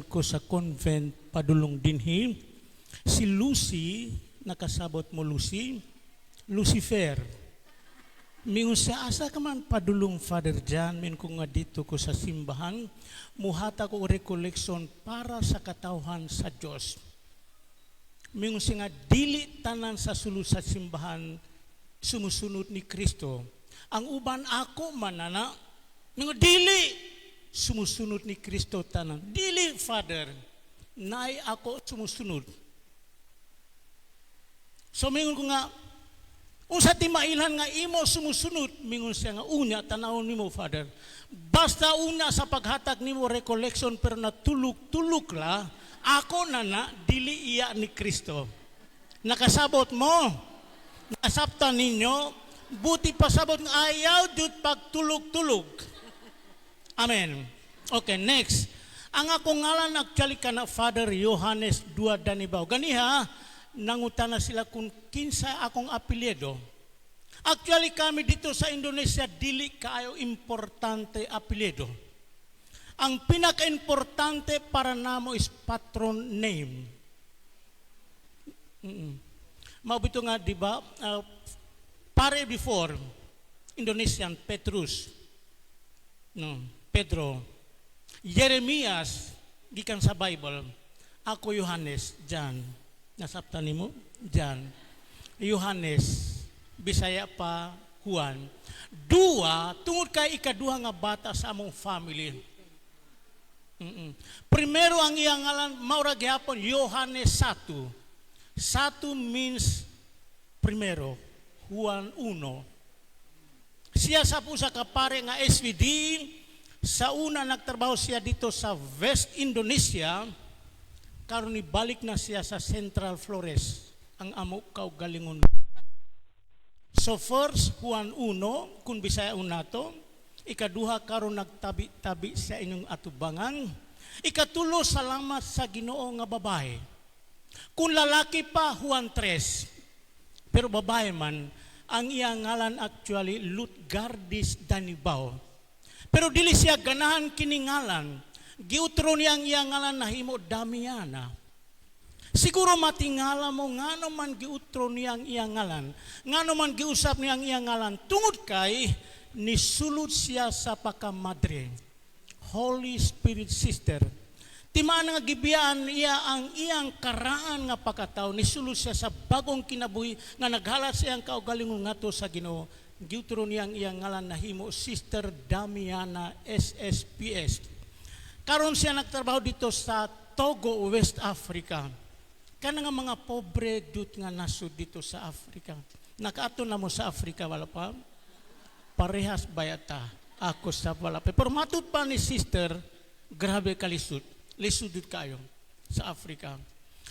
Ko sa convent padulong dinhi si Lucy. Nakasabot mo Lucy? Lucifer. Mingon siya, "Asa ka man padulong, Father John?" Min ko nga dito ko sa simbahan, muhatag ko recollection para sa katawhan sa Dios. Mingon siya nga dili tanan sa sulod sa simbahan sumusunod ni Kristo. Ang uban ako manana. Mingon dili sumusunod ni Kristo tanan. "Dili, Father. Naay ako sumusunod." So mingon ko nga, "Unsa ti mailhan nga imo sumusunod?" Mingon siya nga, "Unya tanawon nimo, Father. Basta una sa paghatag nimo recollection pero natulog-tulog la, ako na na dili iya ni Kristo." Nakasabot mo? Nasabtan ninyo? Buti pasabot nga ayaw jud pagtulog-tulog. Amen. Okay, next. Ang akong ngalan actually kana Father Johannes Dua Danibao. Ganiha, nangutana sila kung kinsa akong apelyido. Actually kami dito sa Indonesia dili kaayo importante apelyido. Ang pinaka-importante para namo is patron name. Mao bito nga, di ba, pare before, Indonesian, Petrus, no, Pedro, Jeremias, gikan sa Bible, ako Johannes, John. Nasabtan nimo? John. Johannes, Bisaya pa, Juan. Dua, tungod kay ikaduha nga bata sa among family. Primero ang iyang ngalan, maura gihapon, Johannes Satu. Satu means primero, Juan uno. Siya sa usa ka pare nga SVD, sa una nagtrabaho siya dito sa West Indonesia, karon ibalik na siya sa Central Flores, ang amo kaugalingon. So first, Juan 1, kung Bisaya nato, ikaduha karon nagtabi-tabi sa inyong atubangan. Ikatulo, salamat sa Ginoo nga babae. Kung lalaki pa, Juan 3. Pero babae man, ang iyang ngalan actually Lutgardis Danibao. Pero dili siya ganahan kini ngalan. Giutro niya ang iyang ngalan, nahimo Damiana. Siguro matingala mo ngano man giutro niya ang iyang ngalan. Ngano man giusap niya ang iyang ngalan. Tungod kay nisulod siya sa pakamadre. Holy Spirit Sister. Timaan nga gibiyaan niya ang iyang karaan nga pagkatao, nisulod siya sa bagong kinabuhi nga naghalat sa iyang kaugalingon ngadto sa Ginoo. Giutro niya ang iyang ngalan, nahimo Sister Damiana SSPS. Karon siya nagtrabaho dito sa Togo, West Africa. Kana nga mga pobre dut nga nasud dito sa Africa. Nakaato na mo sa Africa, wala pa? Parehas bayata. Ako sa wala pa. Pero matud pa ni sister, grabe kalisod. Lisod dut kayo sa Africa.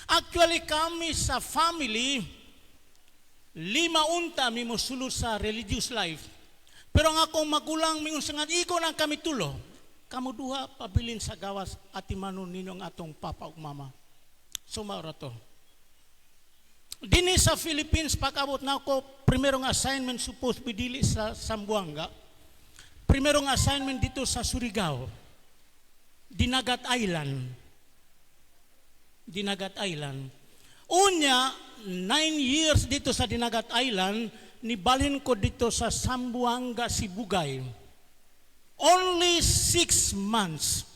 Actually kami sa family, lima unta mi mosulod sa religious life. Pero ang akong magulang mingon sa nga, "Iko nang kami tulo. Kamo duha pabilin sa gawas, atimanon ninyo ang atong papa ug mama." So maura to. Dini sa Philippines, pag-abot na ako, primero nga assignment supposed be dili sa Zamboanga. Primero nga assignment dito sa Surigao. Dinagat Island. Dinagat Island. Unya, 9 years dito sa Dinagat Island, nibalhin ko dito sa Zamboanga, Sibugay. Only 6 months.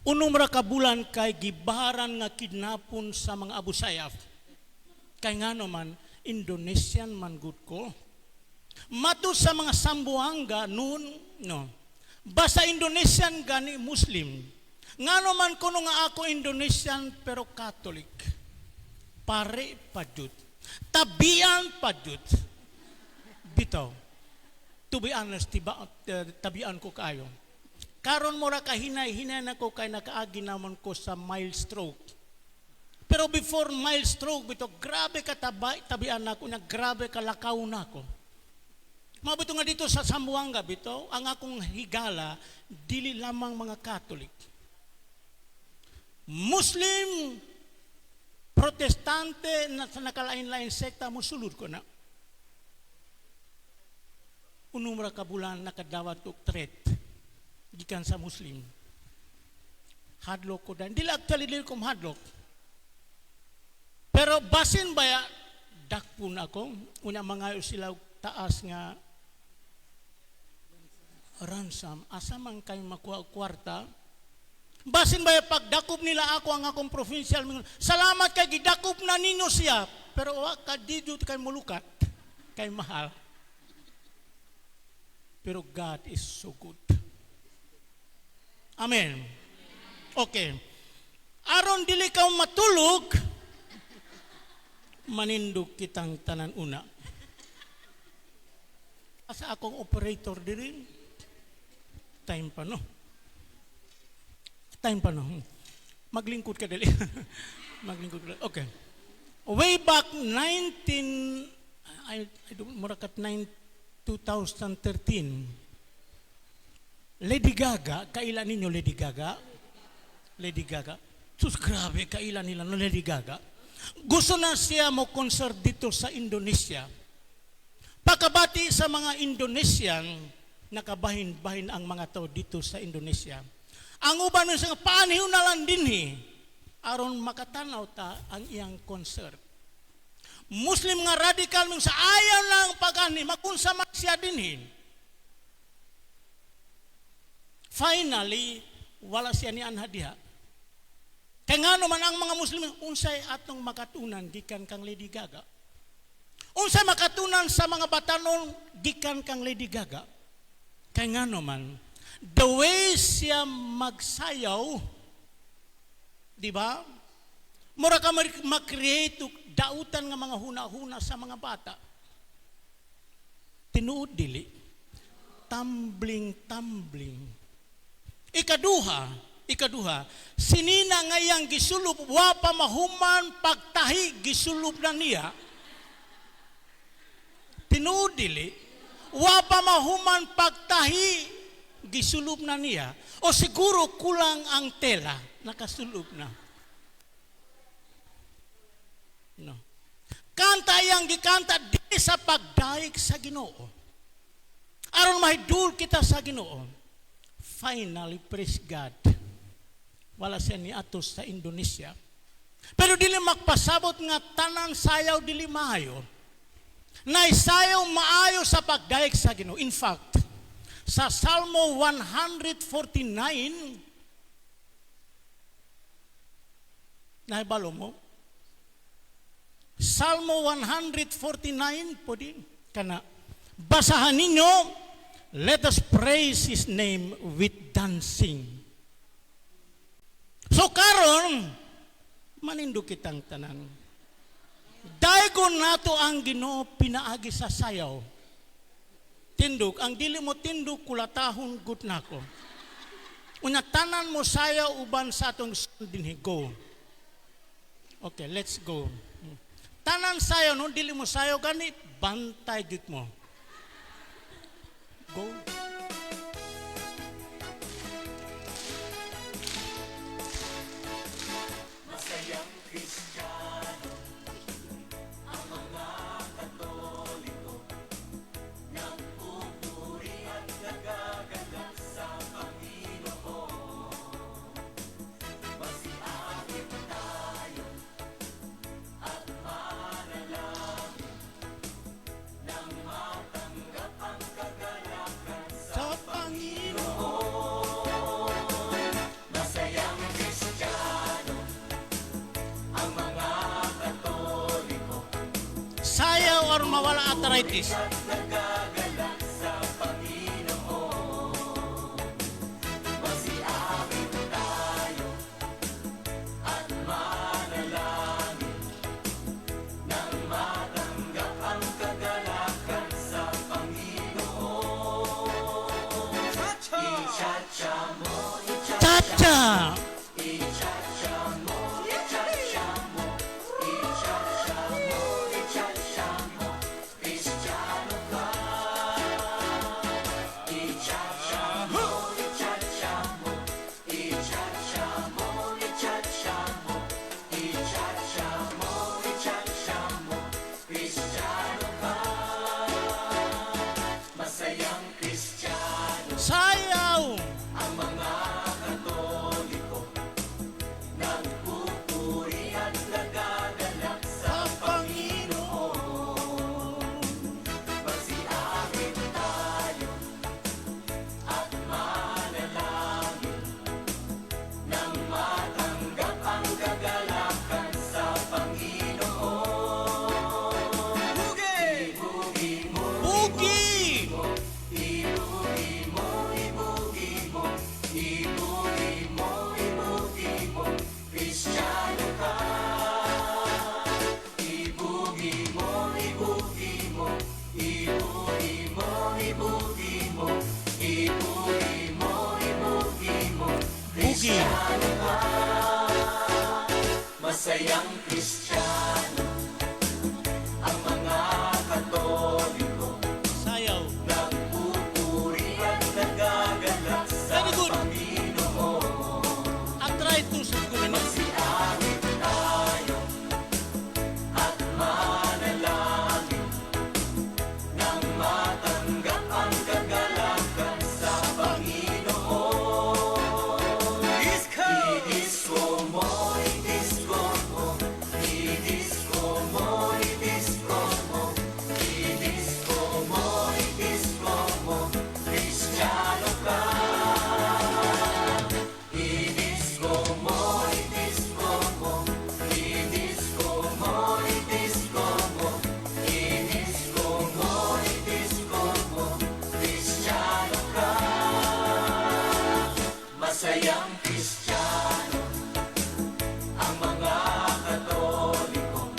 Unom ra ka bulan kay gibaharan nga kidnapon sa mga Abu Sayyaf. Kay ngano man, Indonesian man gud ko. Matud sa mga Sambuanga noon, no. Basta Indonesian gani Muslim. Ngano man kuno nga ako Indonesian pero Catholic. Pare pa jud. Tabian pa jud. Bitaw. To be honest, tiba, tabian ko kayo. Karon mo ra kahinay-hinay na ko kay nakaagi naman ko sa mild stroke. Pero before mild stroke, bito, grabe ka tabay, tabian nako, na grabe ka lakaw nako. Mabito nga dito sa Zamboanga, bito, ang akong higala, dili lamang mga Catholic. Muslim, Protestante, na sa nakalain-lain sekta, musulod ko na. Unom ra ka bulan nakadawat og threat gikan sa Muslim. Hadlok ko dan. Dili actually, dili ko hadlok. Pero basin baya dakpon ako, una mangayo sila og taas nga ransom, asa man kay makuha og kwarta? Basin baya pagdakop nila ako, ang akong provincial mingon, "Salamat kay gidakop na ninyo siya." Pero wa ka di jud kay mulukat kay mahal. Pero God is so good. Amen. Okay. Aron dili ka matulog, manindog kitang tanan una. Asa akong operator diri? Time pa, no? Time pa, no? Maglingkod ka dali. Maglingkod ka dali. Okay. Way back 19, I don't, mura kat 9, 2013, Lady Gaga, kaila ninyo Lady Gaga? Lady Gaga. Sus, grabe, kaila nila no Lady Gaga. Gusto na siya mo concert dito sa Indonesia. Pakabati sa mga Indonesian, nakabahin-bahin ang mga tao dito sa Indonesia. Ang uban nun sa paanhiw na lang dinhi aron makatanaw ta ang iyang concert. Muslim nga radical mong sa ayaw lang pag-anhi, magunsa man siya dinhi. Finally, wala siya ni anha diha. Kay ngano man ang mga Muslim, unsay atong makatunan gikan kang Lady Gaga? Unsay makatunan sa mga batanon gikan kang Lady Gaga? Kay ngano man, the way siya magsayaw, di ba? Mura ka mag-create og dautan nga mga huna-huna sa mga bata. Tinuod dili? Tumbling, tumbling. Ikaduha, sinina ngayang gisulob, wa pa mahuman pagtahi, gisulob na niya. Tinuod dili? Wa pa mahuman pagtahi, gisulob na niya. O siguro kulang ang tela, nakasulob na. No. Kanta yang gikanta di sa pagdaig sa Ginoo. Aron mahidul kita sa Ginoo. Finally, praise God. Wala siya ni atos sa Indonesia. Pero dili magpasabot nga tanan sayaw dili maayo. Naisayaw maayo sa pagdaig sa Ginoo. In fact, sa Salmo 149, nahibalo mo? Salmo 149, pwede kana. Basahan ninyo, let us praise His name with dancing. So karon, manindog kitang tanan. Daygon nato ang Ginoo pinaagi sa sayaw. Tindog, ang dili mo tindog, kulatahon gud nako. Unya tanan mo sayaw uban sa atong dinhi, go. Okay, let's go. Tanan sayaw no, dili mo sayaw gani, bantay gid mo. Go. Masayang Kristiyano ang mga Katoliko, nagpupuri at nagagalak sa Panginoon. Masiawit tayo at manalangin nang matanggap ang kagalakan sa Panginoon. Masayang Kristiyano ang mga Katoliko, Sayaw or mawala arthritis. At nagagalak sa Panginoon. Masiawit tayo at manalangin nang matanggap ang kagalakan sa Panginoon. I-cha-cha mo, Cha-cha. I-cha-cha mo, i-cha-cha mo, i-cha-cha mo, i-cha-cha mo, Kristiyano ka. I-cha-cha mo, i-cha-cha mo, i-cha-cha mo, i-cha-cha mo, i-cha-cha mo, i-cha-cha mo, Kristiyano ka. Masayang Kristiyano Sayaw. Ang mga Katoliko, Masayang Kristiyano ang mga Katoliko. Sayaw. Nagpupuri at nagagalak sa Very good. Panginoon. Atry to sa gumano. Magsiawit tayo at manalangin nang matanggap ang kagalakan sa Panginoon. Disco! I-disco mo, i-disco mo, i-disco mo, i-disco mo, i-disco mo, i-disco mo, Kristiyano ka. I-disco mo, i-disco mo, i-disco mo, i-disco mo, i-disco mo, i-disco mo, Kristiyano ka. Masayang Kristiyano ang mga Katoliko,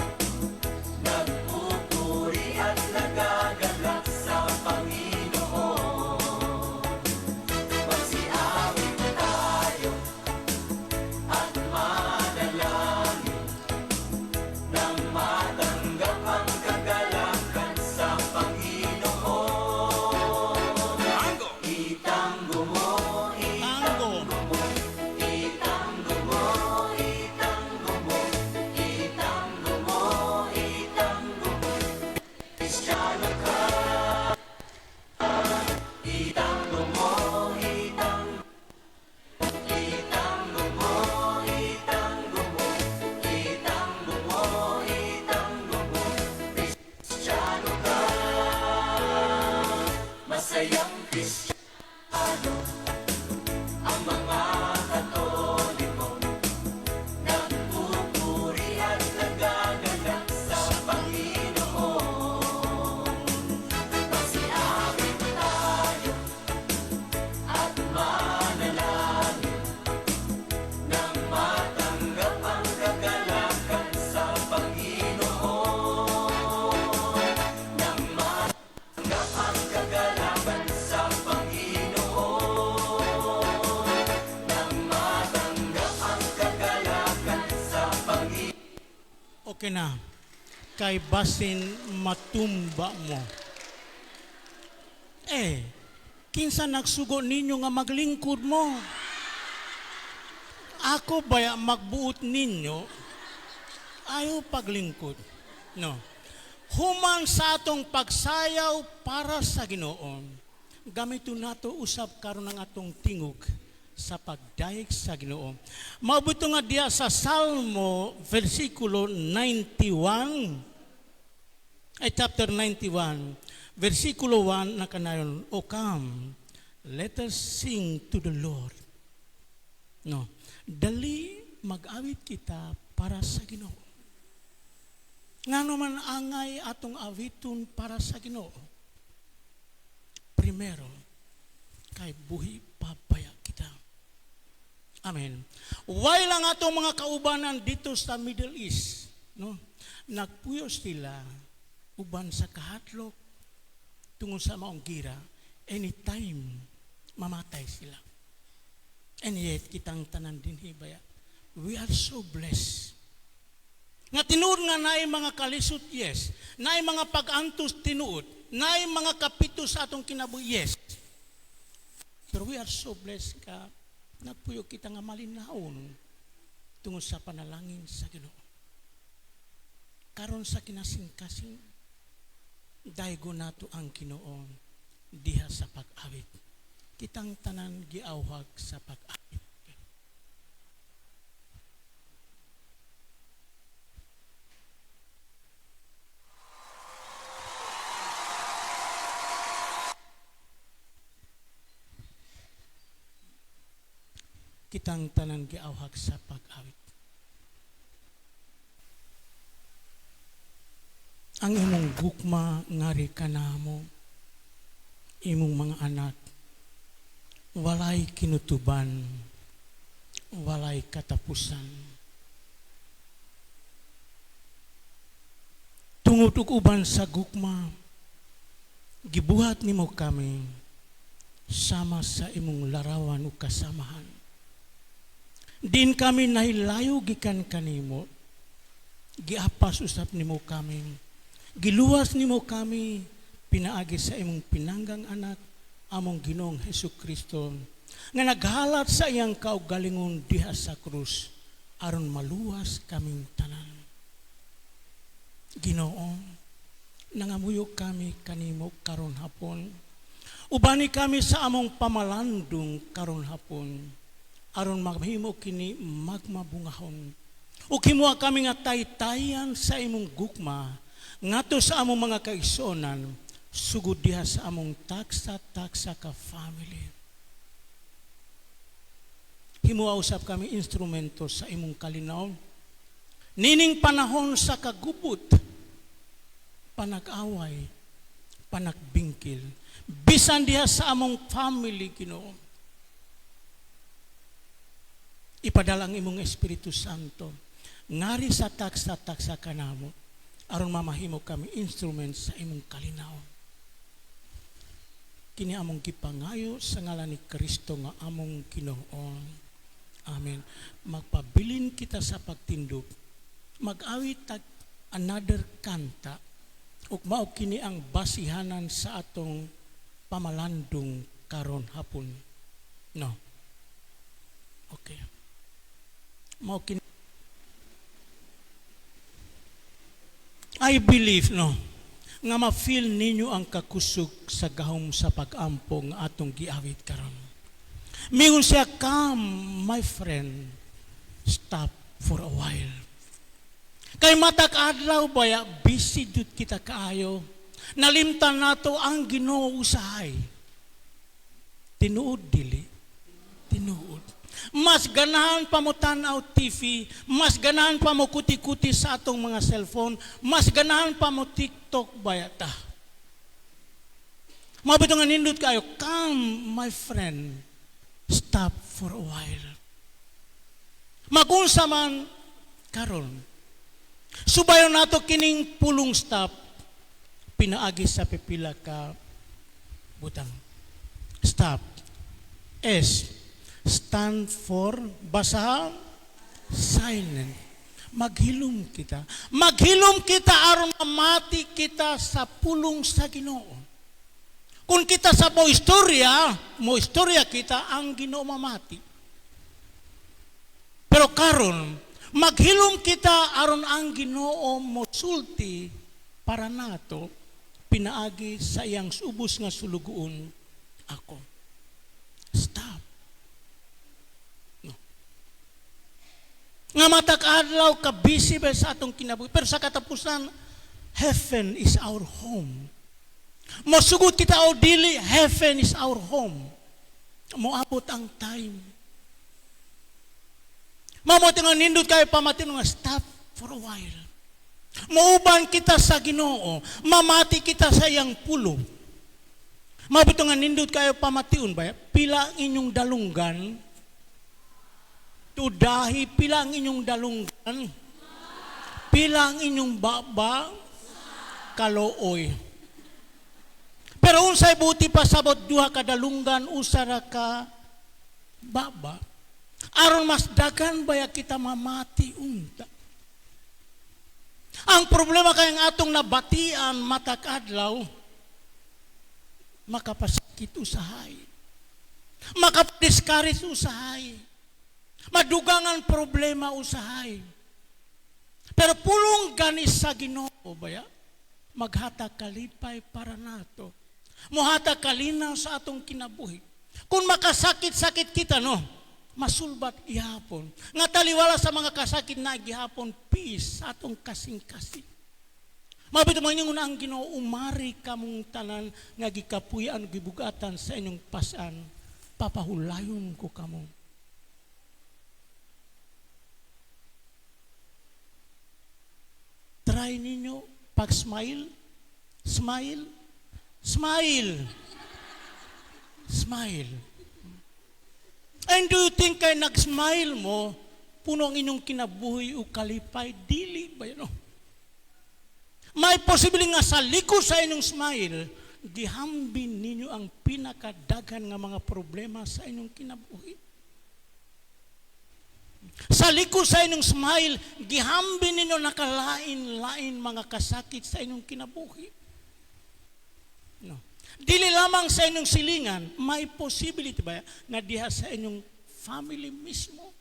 nagpupuri at nagagalak sa Panginoon. Magsiawit tayo at manalangin nang matanggap ang kagalakan sa Panginoon. Itango mo, Tango. Itango mo, itango mo, itango mo, itango mo, itango mo, Kristiyano ka. Itango mo, itango, itango mo, itango mo, itango mo, itango mo, Kristiyano ka. Masayang Kristiyano ang mga Katoliko, nagpupuri at nagagalak sa Panginoon. Magsiawit tayo at manalangin nang matanggap ang kagalakan sa Panginoon. Nang matanggap ang kagalakan sa Panginoon. Nang matanggap ang kagalakan sa Panginoon. Okay na. Kay basin matumba mo. Eh, kinsa nagsugo ninyo nga maglingkod mo? Ako baya magbuot ninyo, ayaw paglingkod. No. Human sa atong pagsayaw para sa Ginoo, gamiton nato usab karon ang atong tingog sa pagdayeg sa Ginoo. Mabuto nga diya sa Salmo versikulo 91, ay chapter 91, versikulo 1 nakanayon, "O come, let us sing to the Lord." No. Dali, mag-awit kita para sa Ginoo. Ngano man angay atong awiton para sa Ginoo? Primero, kay buhi pa baya kita. Amen. While ang atong mga kaubanan dito sa Middle East, no, nagpuyo sila uban sa kahadlok tungod sa maong gira, anytime mamatay sila. And yet, kitang tanan dinhi baya, we are so blessed. Nga tinuod nga naay mga kalisod, yes. Naay mga pag-antos, tinuod. Naay mga kapito sa atong kinabuhi, yes. Pero we are so blessed ka nagpuyo kita nga malinawon tungod sa panalangin sa Ginoo. Karon sa kinasingkasing, daygo nato ang Ginoo diha sa pag-awit. Kitang tanan giawhag sa pag-awit. Kitang tanan giawhag sa pag-awit. Ang imong gugma ngari kanamo, imong mga anak, walay kinutuban, walay katapusan. Tungod ug uban sa gugma, gibuhat nimo kami sama sa imong larawan ug kasamahan. Din kami nahilayo gikan kanimo. Giapas usab nimo kami. Giluwas nimo kami pinaagi sa imong pinanggang anak, among Ginoong Hesus Kristo, nga naghalat sa iyang kaugalingon diha sa krus aron maluwas kaming tanan. Ginoo, nangamuyo kami kanimo karon hapon. Ubani kami sa among pamalandong karon hapon aron mahimo kini magmabungahon. Ug himoa kami nga taytayan sa imong gugma ngadto sa among mga kaigsuonan, sugod diha sa among taksa-taksa ka family. Himoa usab kami instrumento sa imong kalinaw. Nining panahon sa kagubot, panag-away, panagbingkil, bisan diha sa among family, Ginoo. Ipadala ang imong Espiritu Santo ngari sa taksa-taksa kanamo aron mamahimo kami instrument sa imong kalinaw. Kini among gipangayo sa ngalan ni Kristo nga among Ginoo. Amen. Magpabilin kita sa pagtindog. Mag-awit tag another kanta ug mao kini ang basihanan sa atong pamalandong karon hapon. No. Okay. Mao kini. I believe, no, nga ma-feel ninyo ang kakusog sa gahom sa pag-ampo nga atong giawit karon. Mingon siya, "Come, my friend, stop for a while." Kay matag adlaw baya, busy jud kita kaayo. Nalimtan nato ang Ginoo usahay. Tinuod dili? Tinuod. Mas ganahan pa mo tan-aw TV, mas ganahan pa mo kuti-kuti sa atong mga cellphone, mas ganahan pa mo TikTok baya ta. Mao nga nindot kayo, "Come, my friend, stop for a while." Magunsa man karon. Subayon nato kining pulong "stop" pinaagi sa pipila ka butang. Stop. S. Stand for, basa, silent. Maghilom kita. Maghilom kita aron mamati kita sa pulong sa Ginoo. Kung kita sa mo istorya kita, ang Ginoo mamati. Pero karon, maghilom kita aron ang Ginoo mosulti para nato pinaagi sa iyang ubos nga sulugoon, ako. Stop. No. Nga matag adlaw ka busy ba sa atong kinabuhi, pero sa katapusan, heaven is our home. Mosugot kita o dili, heaven is our home. Moabot ang time. Mao nga nindot kayo pamati nga stop for a while. Muuban kita sa Ginoo, mamati kita sa iyang pulong. Mao nga nindot kayo pamation ba? Pila ang inyong dalunggan? Tudahi, pila ang inyong dalunggan? Pila ang inyong baba? Kalooy. Pero unsay buti pa sabot duha ka dalunggan, usa ra ka baba? Aron mas daghan baya kita mamati unta. Ang problema kay ang atong nabatian matag adlaw makapasakit usahay. Makadiscourage usahay. Madugangan problema usahay. Pero pulong gani sa Ginoo baya maghatag kalipay para nato. Muhatag kalinaw sa atong kinabuhi. Kung makasakit-sakit kita, no, masulbat gihapon. Nga taliwala sa mga kasakit na gihapon, peace sa atong kasing-kasing. Mabito man yung ang Ginoo, "Umari kamong tanan nga gikapuy-an gibugatan sa inyong pasan, papahulayon ko kamo." Try ninyo pag-smile, smile, smile, smile. And do you think kay nag-smile mo, puno ang inyong kinabuhi o kalipay? Dili ba yun? No? May posible nga sa liko sa inyong smile, gihambin ninyo ang pinakadaghan nga mga problema sa inyong kinabuhi. Sa liko sa inyong smile, Gihambi ninyo nakalain-lain mga kasakit sa inyong kinabuhi. No. Dili lamang sa inyong silingan, may possibility ba nga diha sa inyong family mismo?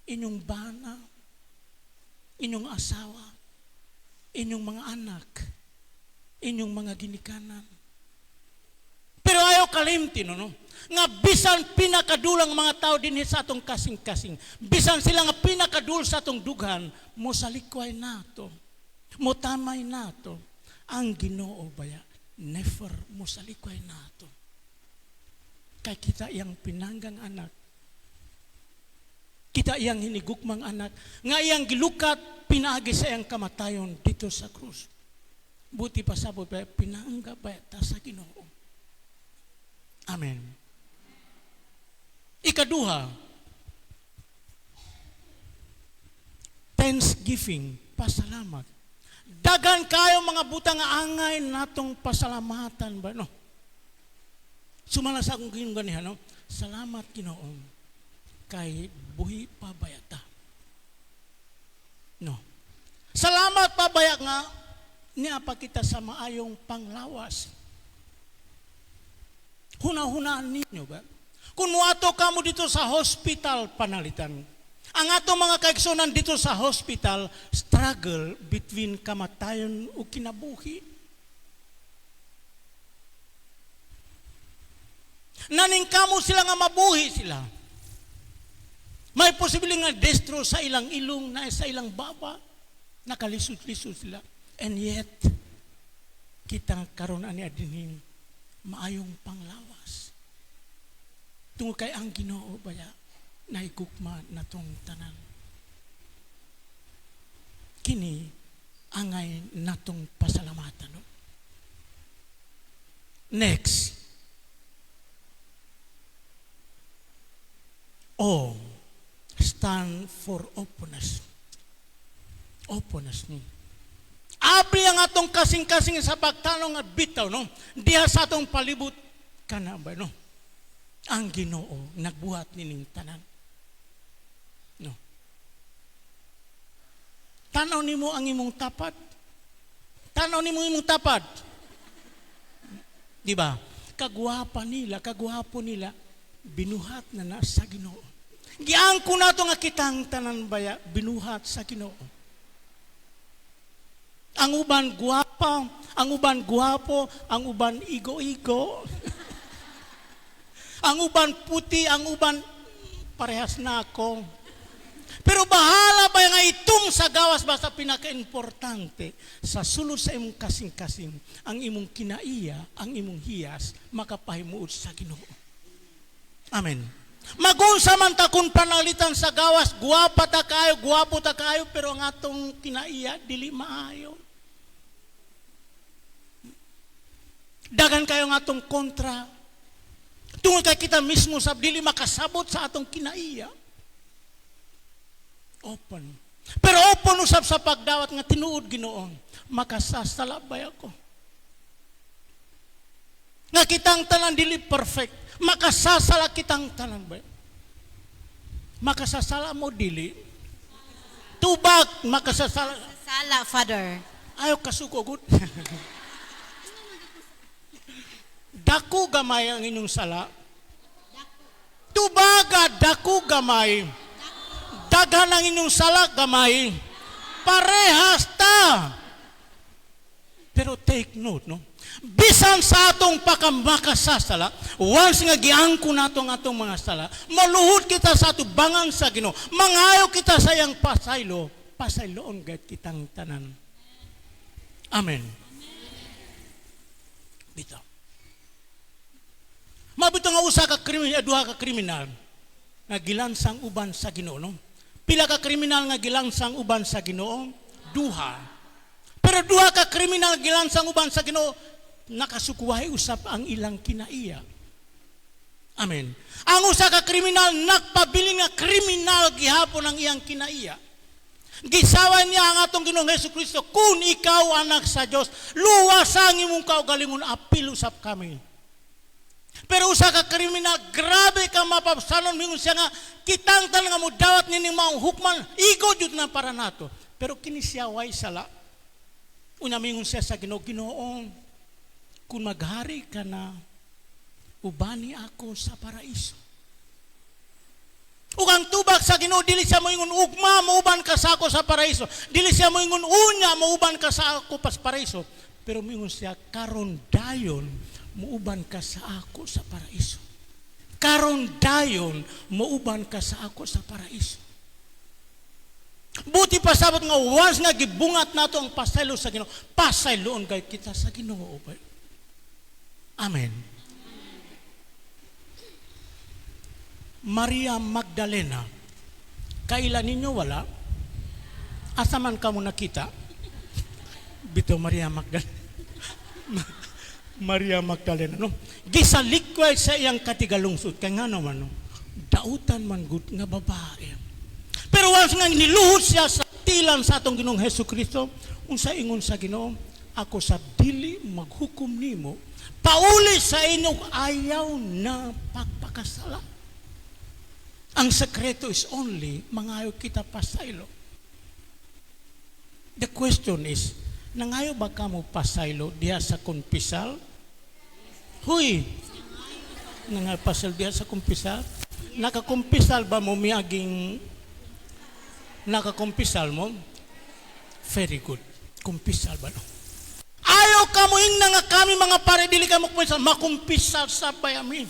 Inyong bana, inyong asawa, inyong mga anak, inyong mga ginikanan. Pero ayaw kalimti, no, no? Nga bisan pinakadulang mga tao dinhi sa atong kasing-kasing, bisan sila nga pinakadul sa atong dughan, mosalikway nato, motamay nato, ang Ginoo baya, never mosalikway nato. Kay kita iyang pinanggang anak, kita iyang hinigukmang anak, nga iyang gilukat, pinaagi sa iyang kamatayon dito sa krus. Buti pa sabot ba, pinangga ba ta sa Ginoo. Amen. Ikaduha, thanksgiving, pasalamat. Dagan kayo mga butang nga angay natong pasalamatan ba, no? Sumala sa akong ginoo ganiha, no? Salamat Ginoo kay buhi pa bayata. No. Salamat pa baya nga niya pa kita sa maayong panglawas. Huna-hunaan ninyo ba? Kung muato kamo dito sa hospital panalitan, ang ato mga kaigsunan dito sa hospital, struggle between kamatayon o kinabuhi. Naning kamo sila nga mabuhi sila. May posible nga destro sa ilang ilong, na sa ilang baba, nakalisod-lisod sila. And yet, kita karon ani adinhin maayong panglawas. Tungod kay ang Ginoo baya nahigugma natong tanan. Kini angay natong pasalamatan. No? Next. O stand for openness. Openness ni. Abri ang atong kasing-kasing sa pagtanong at bitaw, no? Diha sa atong palibot kana ba, no? Ang Ginoo nagbuhat nining tanan. No. Tanaw nimo ang imong tapat. Tanaw nimo imong tapat. Di ba? Kagwapa nila, kagwapo nila, binuhat na na sa Ginoo. Giangko nato nga kitang tanan baya, binuhat sa Ginoo. Ang uban gwapa, ang uban gwapo, ang uban igo-igo. Ang uban puti, ang uban parehas na ako. Pero bahala ba nga itum sa gawas basta pinaka-importante sa sulod sa imong kasing-kasing, ang imong kinaiya, ang imong hiyas, makapahimuot sa Ginoo. Amen. Magunsa man ta kung panalitan sa gawas, guwapa ta kaayo, guwapo ta kaayo, pero ang atong kinaiya dili maayo. Dagan kayo ang atong kontra. Tungod kay kita mismo sa dili makasabot sa atong kinaiya. Open. Pero open usab sa pagdawat nga tinuod Ginoo, makasasala bay ako. Nga kitang tanan dili perfect, makasasala kitang tanan bay. Makasasala mo dili. Tubag makasasala. Sala, Father. Ayaw kasuko gud. Dako gamay ang inyong sala. Tubaga dako gamay. Daghan ang inyong sala gamay. Parehas ta. Pero take note, no? Bisan sa atong pakamakasasala, once nga giangko nato ang atong mga sala, maluhod kita sa atubangan sa Ginoo, mangayo kita sa iyang pasaylo, pasayloon gayud kitang tanan. Amen. Bitaw. Mabito nga usa ka kriminal, duha ka kriminal nga gilansang uban sa Ginoo, no? Pila ka kriminal nga gilansang uban sa Ginoo? Duha. Pero duha ka kriminal gilansang uban sa Ginoo, nakasukuhay usap ang ilang kinaiya. Amen. Ang usa ka kriminal nagpabilin nga kriminal gihapon ang iyang kinaiya. Gisawa niya ang atong Ginoong Hesukristo, kun ikaw anak sa Dios, luwasa ang imong kaugalingon, apil usap kami. Pero usa ka kriminal, grabe ka mapabsanon, mingon siya nga, kitang tanan nga mudawat nining maong hukman, igo jud na para nato. Pero kini siya way sala. Unya mingon siya sa Ginoo, "Ginoo, kung maghari ka na, ubani ako sa paraiso." Ug ang tubag sa Ginoo, dili siya moingon, "Ugma mouban ka sa ako sa paraiso." Dili siya moingon, "Unya mouban ka sa ako pas paraiso." Pero moingon siya, "Karon dayon muuban ka sa ako sa paraiso. Karon dayon muuban ka sa ako sa paraiso." Buti pasabot nga once nga gibungat nato ang pasaylo sa Ginoo, pasayloon kay kita sa Ginoo. Amen. Maria Magdalena, kaila ninyo wala? Asa man ka mo nakita? Bito Maria Magdalena. Maria Magdalena, no? Gisalikway sa iyang katigalungsod. Kaya nga naman, no? Dautan man gud nga babae. Pero once nga niluhod siya sa tilan sa atong Ginoong Hesus Kristo, unsa ingon sa Ginoo, "Ako sa dili maghukom nimo, pauli sa inyo ayaw na pagpakasala." Ang sekreto is only mangayo kita pasaylo. The question is, nangayo ba kamo pasaylo diha sa kumpisal? Huy, nangayo pasaylo diha sa kumpisal? Nakakumpisal ba mo miaging nakakumpisal mo? Very good. Kumpisal ba no? Ayaw ka mo ingna nga kami mga pare dili ka mo kumpisal, makumpisal sa bayami.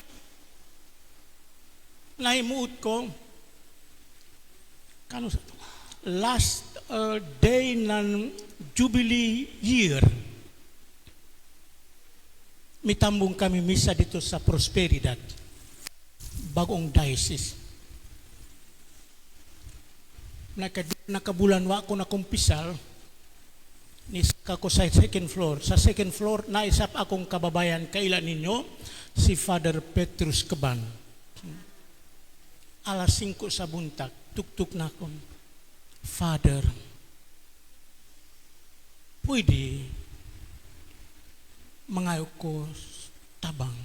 Nahimuot ko kano sa last day ng Jubilee year, mitambong kami misa dito sa Prosperidad, bagong diocese. Nakabulan wa ako na kumpisal, nisaka ko sa second floor. Sa second floor, naisap akong kababayan, kaila ninyo, si Father Petrus Caban. Alas 5 sa buntag, tuktok na ako. "Father, pwede mangayo ko tabang?"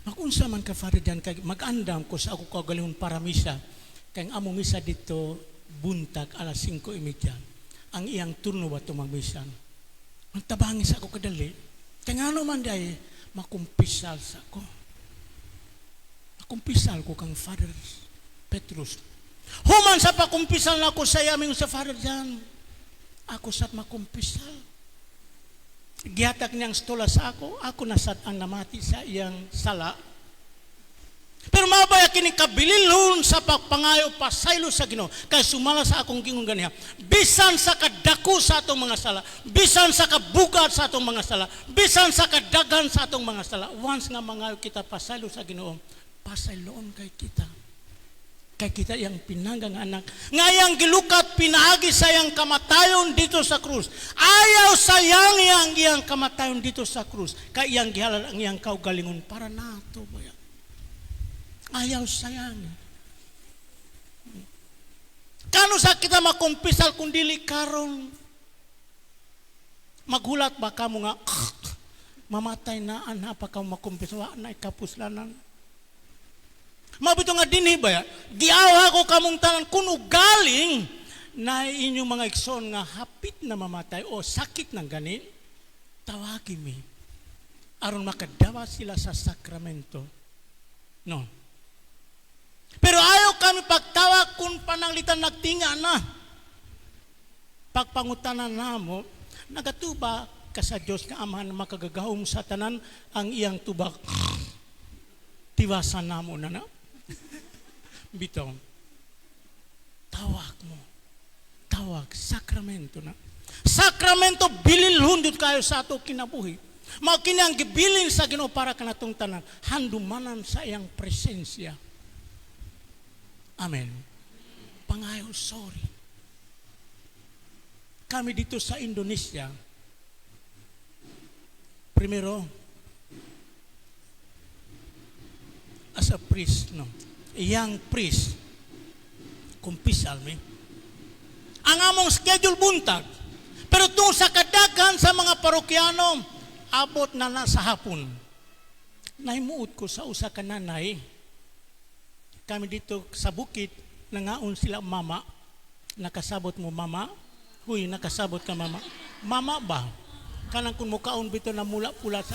"Magunsa man ka, Father Jan?" "Kay mag-andam ko sa ako kagalingon para misa. Kay ang among misa dito buntag alas 5:30. Ang iyang turno ba ito magmisa? Ang tabangi sa ako kadali. Kay ngano man day makumpisal sa ako." Makumpisal ko kang Father Petrus. Human sa pakumpisal na ako sa aming sa Father Jan. Ako sa makumpisal. Gihatag niyang stola sa ako, ako nasad ang namati sa iyang sala. Pero mabaya kini kabililhon sa pagpangayo pasaylo sa Ginoo kay sumala sa akong gingon ganiha. Bisan sa kadako sa atong mga sala, bisan sa kabugat sa atong mga sala, bisan sa kadaghan sa atong mga sala, once nga mangayo kita pasaylo sa Ginoo, pasayloon kay kita. Kay kita iyang pinanggang anak, nga iyang gilukat pinaagi sa iyang kamatayon dito sa krus. Ayaw sayang iyang iyang kamatayon dito sa krus. Kay iyang gihalal ang iyang kaugalingon para nato ba yan? Ayaw sayang. Kano sa kita makumpisal kung dili karon? Maghulat ba kamo nga mamatay na anha pa ka makumpisal, wa na ikapuslanan? Mabito nga dinhi ba ya? Giawa ko kamong tanan kun ugaling na inyong mga igsoon nga hapit na mamatay o sakit ng ganin, tawagi mi aron makadawa sila sa sakramento. No. Pero ayaw kami pagtawag kung pananglitan nagtinga na. Pagpangutanan namo, nagatuba ka sa Diyos nga Amahan makagagahom sa tanan, ang iyang tubak tiwasan namo na na. Bitaw, tawag mo. Tawag, sakramento na. Sakramento, bililhon dito kayo sa ato kinabuhi. Mao kini ang gibilin sa Ginoo para kanatong tanan, handumanan sa iyang presensya. Amen. Pangayo, sorry. Kami dito sa Indonesia, primero, as a priest, no, young priest, kumpisal mi. Ang among schedule buntag, pero tung sa kadaghan sa mga parokyano, abot na na sa hapon. Nahimuot ko sa usa ka nanay. Kami dito sa bukid, nangaon sila mama. Nakasabot mo mama? Huy, nakasabot ka mama. Mama ba? Kanang kung mukaon bito na mula pula sa.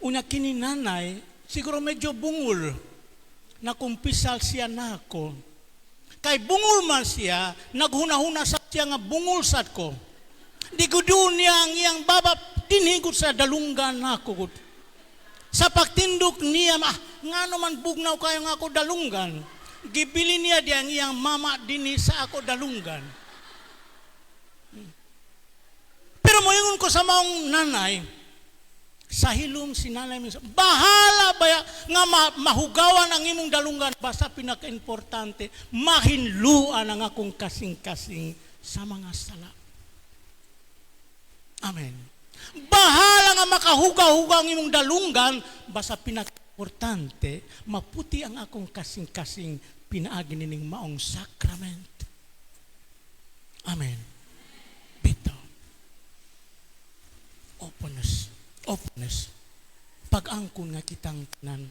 Una kini nanay, siguro medyo bungol. Nakumpisal siya nako. Kay bungol man siya, naghuna-huna sa siya nga bungol sad ko. Di gud niya ang iyang baba, dinhigot sa dalunggan nako. Sa pagtindok niya, ah, ngano man bugnaw kayo nga ako dalunggan. Gibili niya di ang iyang mama dinhi sa ako dalunggan. Pero moingon ko sa maong nanay, sa hilom si nanay minsan, bahala baya nga mahugawan ang imong dalunggan, basta pinaka-importante, mahinluan ang akong kasing-kasing sa mga sala. Amen. Bahala nga makahugaw-hugaw ang imong dalunggan, basta pinaka-importante, maputi ang akong kasing-kasing pinaagi nining maong sacrament. Amen. Bitaw. Openness. Openness. Pag-angkon nga kitang tanan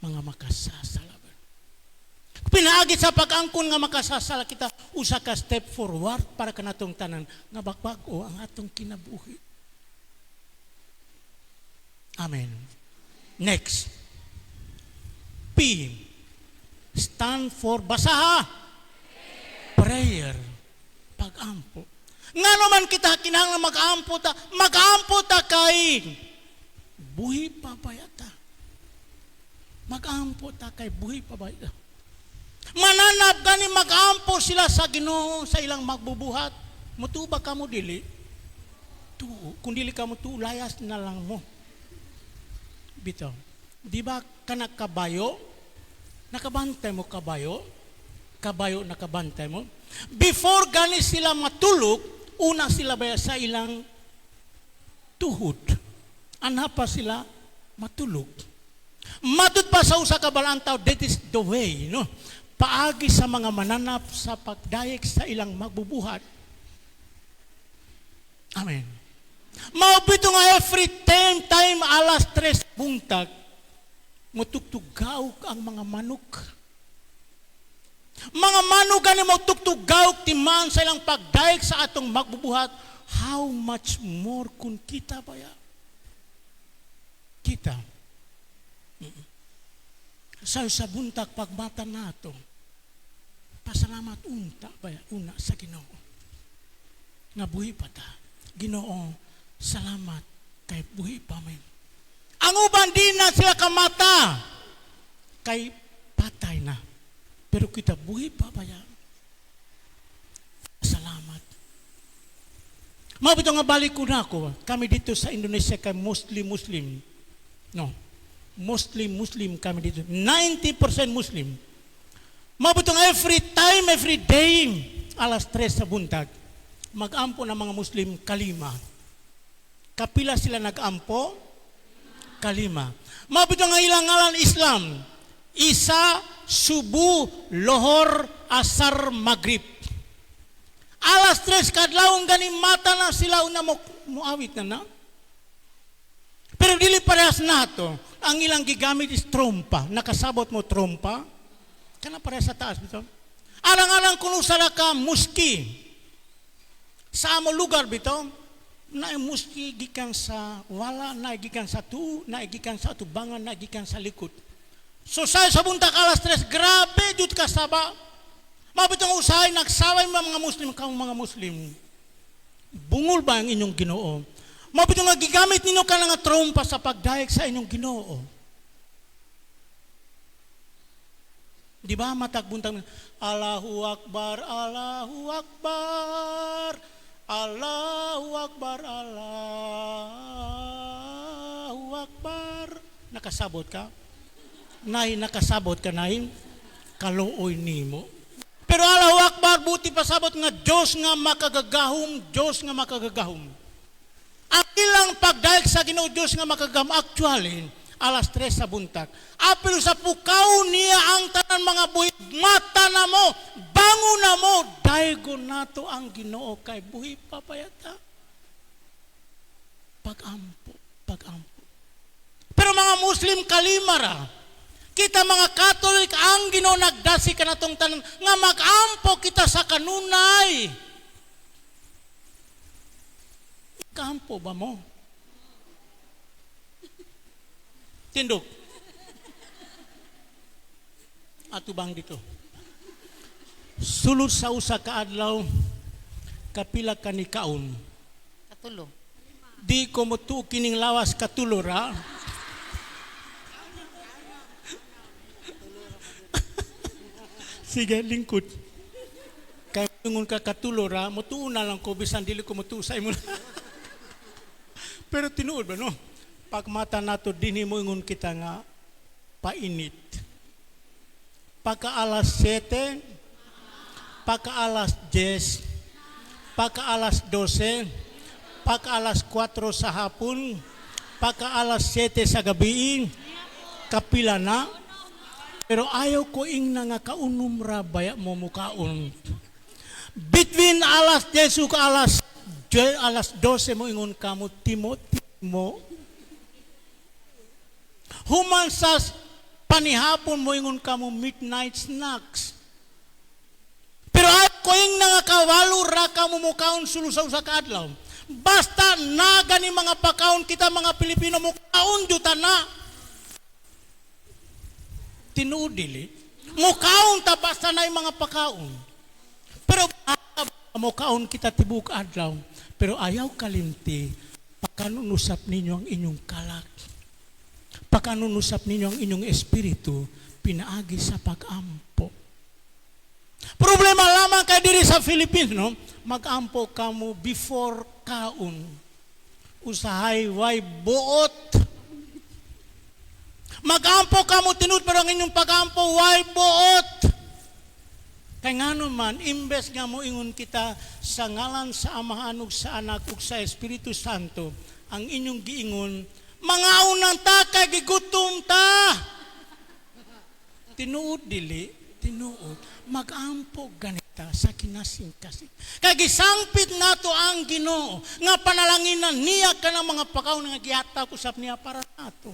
mga makasasala. Pinaagi sa pag-angkon nga makasasala kita, usa ka step forward para kanatong tanan nga bag-o ang atong kinabuhi. Amen. Next. P. Stand for, basaha. Prayer. Pag-ampo. Nga naman kita kinahanglan mag-ampo ta, mag-ampo ta kay buhi pa bayata. Mag-ampo ta kay buhi pa bayata. Mananap gani mag-ampo sila sa Ginoo sa ilang magbubuhat. Mutuo ba kamo dili? Tuo. Kung dili ka mo tuo, layas na lang mo. Bitaw. Di ba kana kabayo? Nakabantay mo kabayo? Kabayo nakabantay mo? Before gani sila matulog, una sila ba sa ilang tuhod. Anha pa sila matulog. Matud pa sa usa ka balantaw, that is the way, no? Paagi sa mga mananap sa pagdayek sa ilang magbubuhat. Amen. Mao bito nga every time, time alas 3 buntag, mutugtugaw ang mga manok. Mga manok gani mo tugtugaw timan sa ilang pagdayek sa atong magbubuhat, how much more kung kita baya? Kita. Sa buntag pagmata nato, pasalamat unta baya una sa Ginoo. Nga buhi pa ta. Ginoo, salamat kay buhi pa men. Ang uban di na sila kamata kay patay na. Pero kita buhi pa baya. Salamat. Mao bitaw nga balik ko na ako. Kami dito sa Indonesia kay mostly Muslim. No. Mostly Muslim kami dito. 90% Muslim. Mao bitaw nga every time, every day, alas 3 sa buntag, mag-ampo ng mga Muslim kalima. Kapila sila nag-ampo? Kalima. Mao bitaw nga ilang ngalan Islam. Isa, Subuh, Lohor, Asar, Maghrib. Alas 3 kadlawon gani mata na sila una mo muawit na na. Pero dili parehas nato. Ang ilang gigamit is trompa. Nakasabot mo trompa? Kana parehas sa taas bitaw. Alang-alang kung usa ka muski. Sa amo lugar bitaw, na muski gikan sa wala, na gikan sa tuo, na gikan sa atubangan, na gikan sa likod. So sa buntag alas 3, grabe jud ka saba. Mao bitong usahay nagsaway mga Muslim kang mga Muslim. Bungol ba ang inyong Ginoo? Mao bitong nga gigamit ninyo ka nga trompa sa pagdayeg sa inyong Ginoo. Di ba matag buntag Allahu Akbar, Allahu Akbar, Allahu Akbar, Allahu Akbar. Nakasabot ka? Nay, nakasabot ka, nay? Kaluoy nimo. Pero Allahu Akbar, buti pasabot nga Diyos nga makagagahom, Diyos nga makagagahom. Ang ilang pagdayeg sa Ginoo Diyos nga makagagahom, actually, alas 3 sa buntag. Apil sa pukaw niya ang tanan mga buhi, mata na mo, bango na mo, daygo nato ang Ginoo kay buhi papayata. Pag-ampo, pag-ampo. Pero mga Muslim, kalima ra. Kita mga Catholic, ang Ginoo nagdasi kanatong tanan nga mag-ampo kita sa kanunay. Kampo ba mo? Tindog. Atubang dito. Sulod sa usa ka adlaw, kapila ka ni kaon? Katulo. Di ko motuo kining lawas, katulo ra. Sige, lingkod. Kay ingon ka katulo ra, motuo na lang ko bisan dili ko motuo sa imo. Pero tinuod ba, no? Pagmata nato dinhi, mo ingon kita nga painit. Pagka alas 7, pagka alas 10, pagka alas 12, pagka alas 4 sa hapon, pagka alas 7 sa gabi, kapila na. Pero ayaw ko ingna nga kaunom ra baya mo mukaon. Between alas 10 ug alas 12 mo ingon kamo timo timo. Human sa panihapon mo ingon kamo midnight snacks. Pero ayaw ko ingna nga kawalo ra kamo mukaon sulod sa usa ka adlaw. Basta naga ni mga pakaon, kita mga Pilipino mukaon juta na. Tinuod dili. Mukaon ta basta na mga pakaon. Pero mukaon kita tibok adlaw. Pero ayaw kalimti, pakanunusap ninyo ang inyong kalak. Pakanunusap ninyo ang inyong espiritu, pinaagi sa pag-ampo. Problema lamang kay diri sa Philippines, no? Mag-ampo kamo before kaon. Usahay way buot. Mag-ampo kamo tinud, pero ang inyong pag-ampo way buot. Kay ngano man, imbes nga mo ingon kita sa ngalan sa Amahan ug sa Anak ug sa Espiritu Santo, ang inyong giingon, mga unang ta kay gigutom ta. Tinuod dili, tinuod. Mag-ampo ganita sa kinasing-kasing. Kay gisangpit nato ang Ginoo nga panalanginan niya kanang mga pakaon nga gihatag usab niya para nato.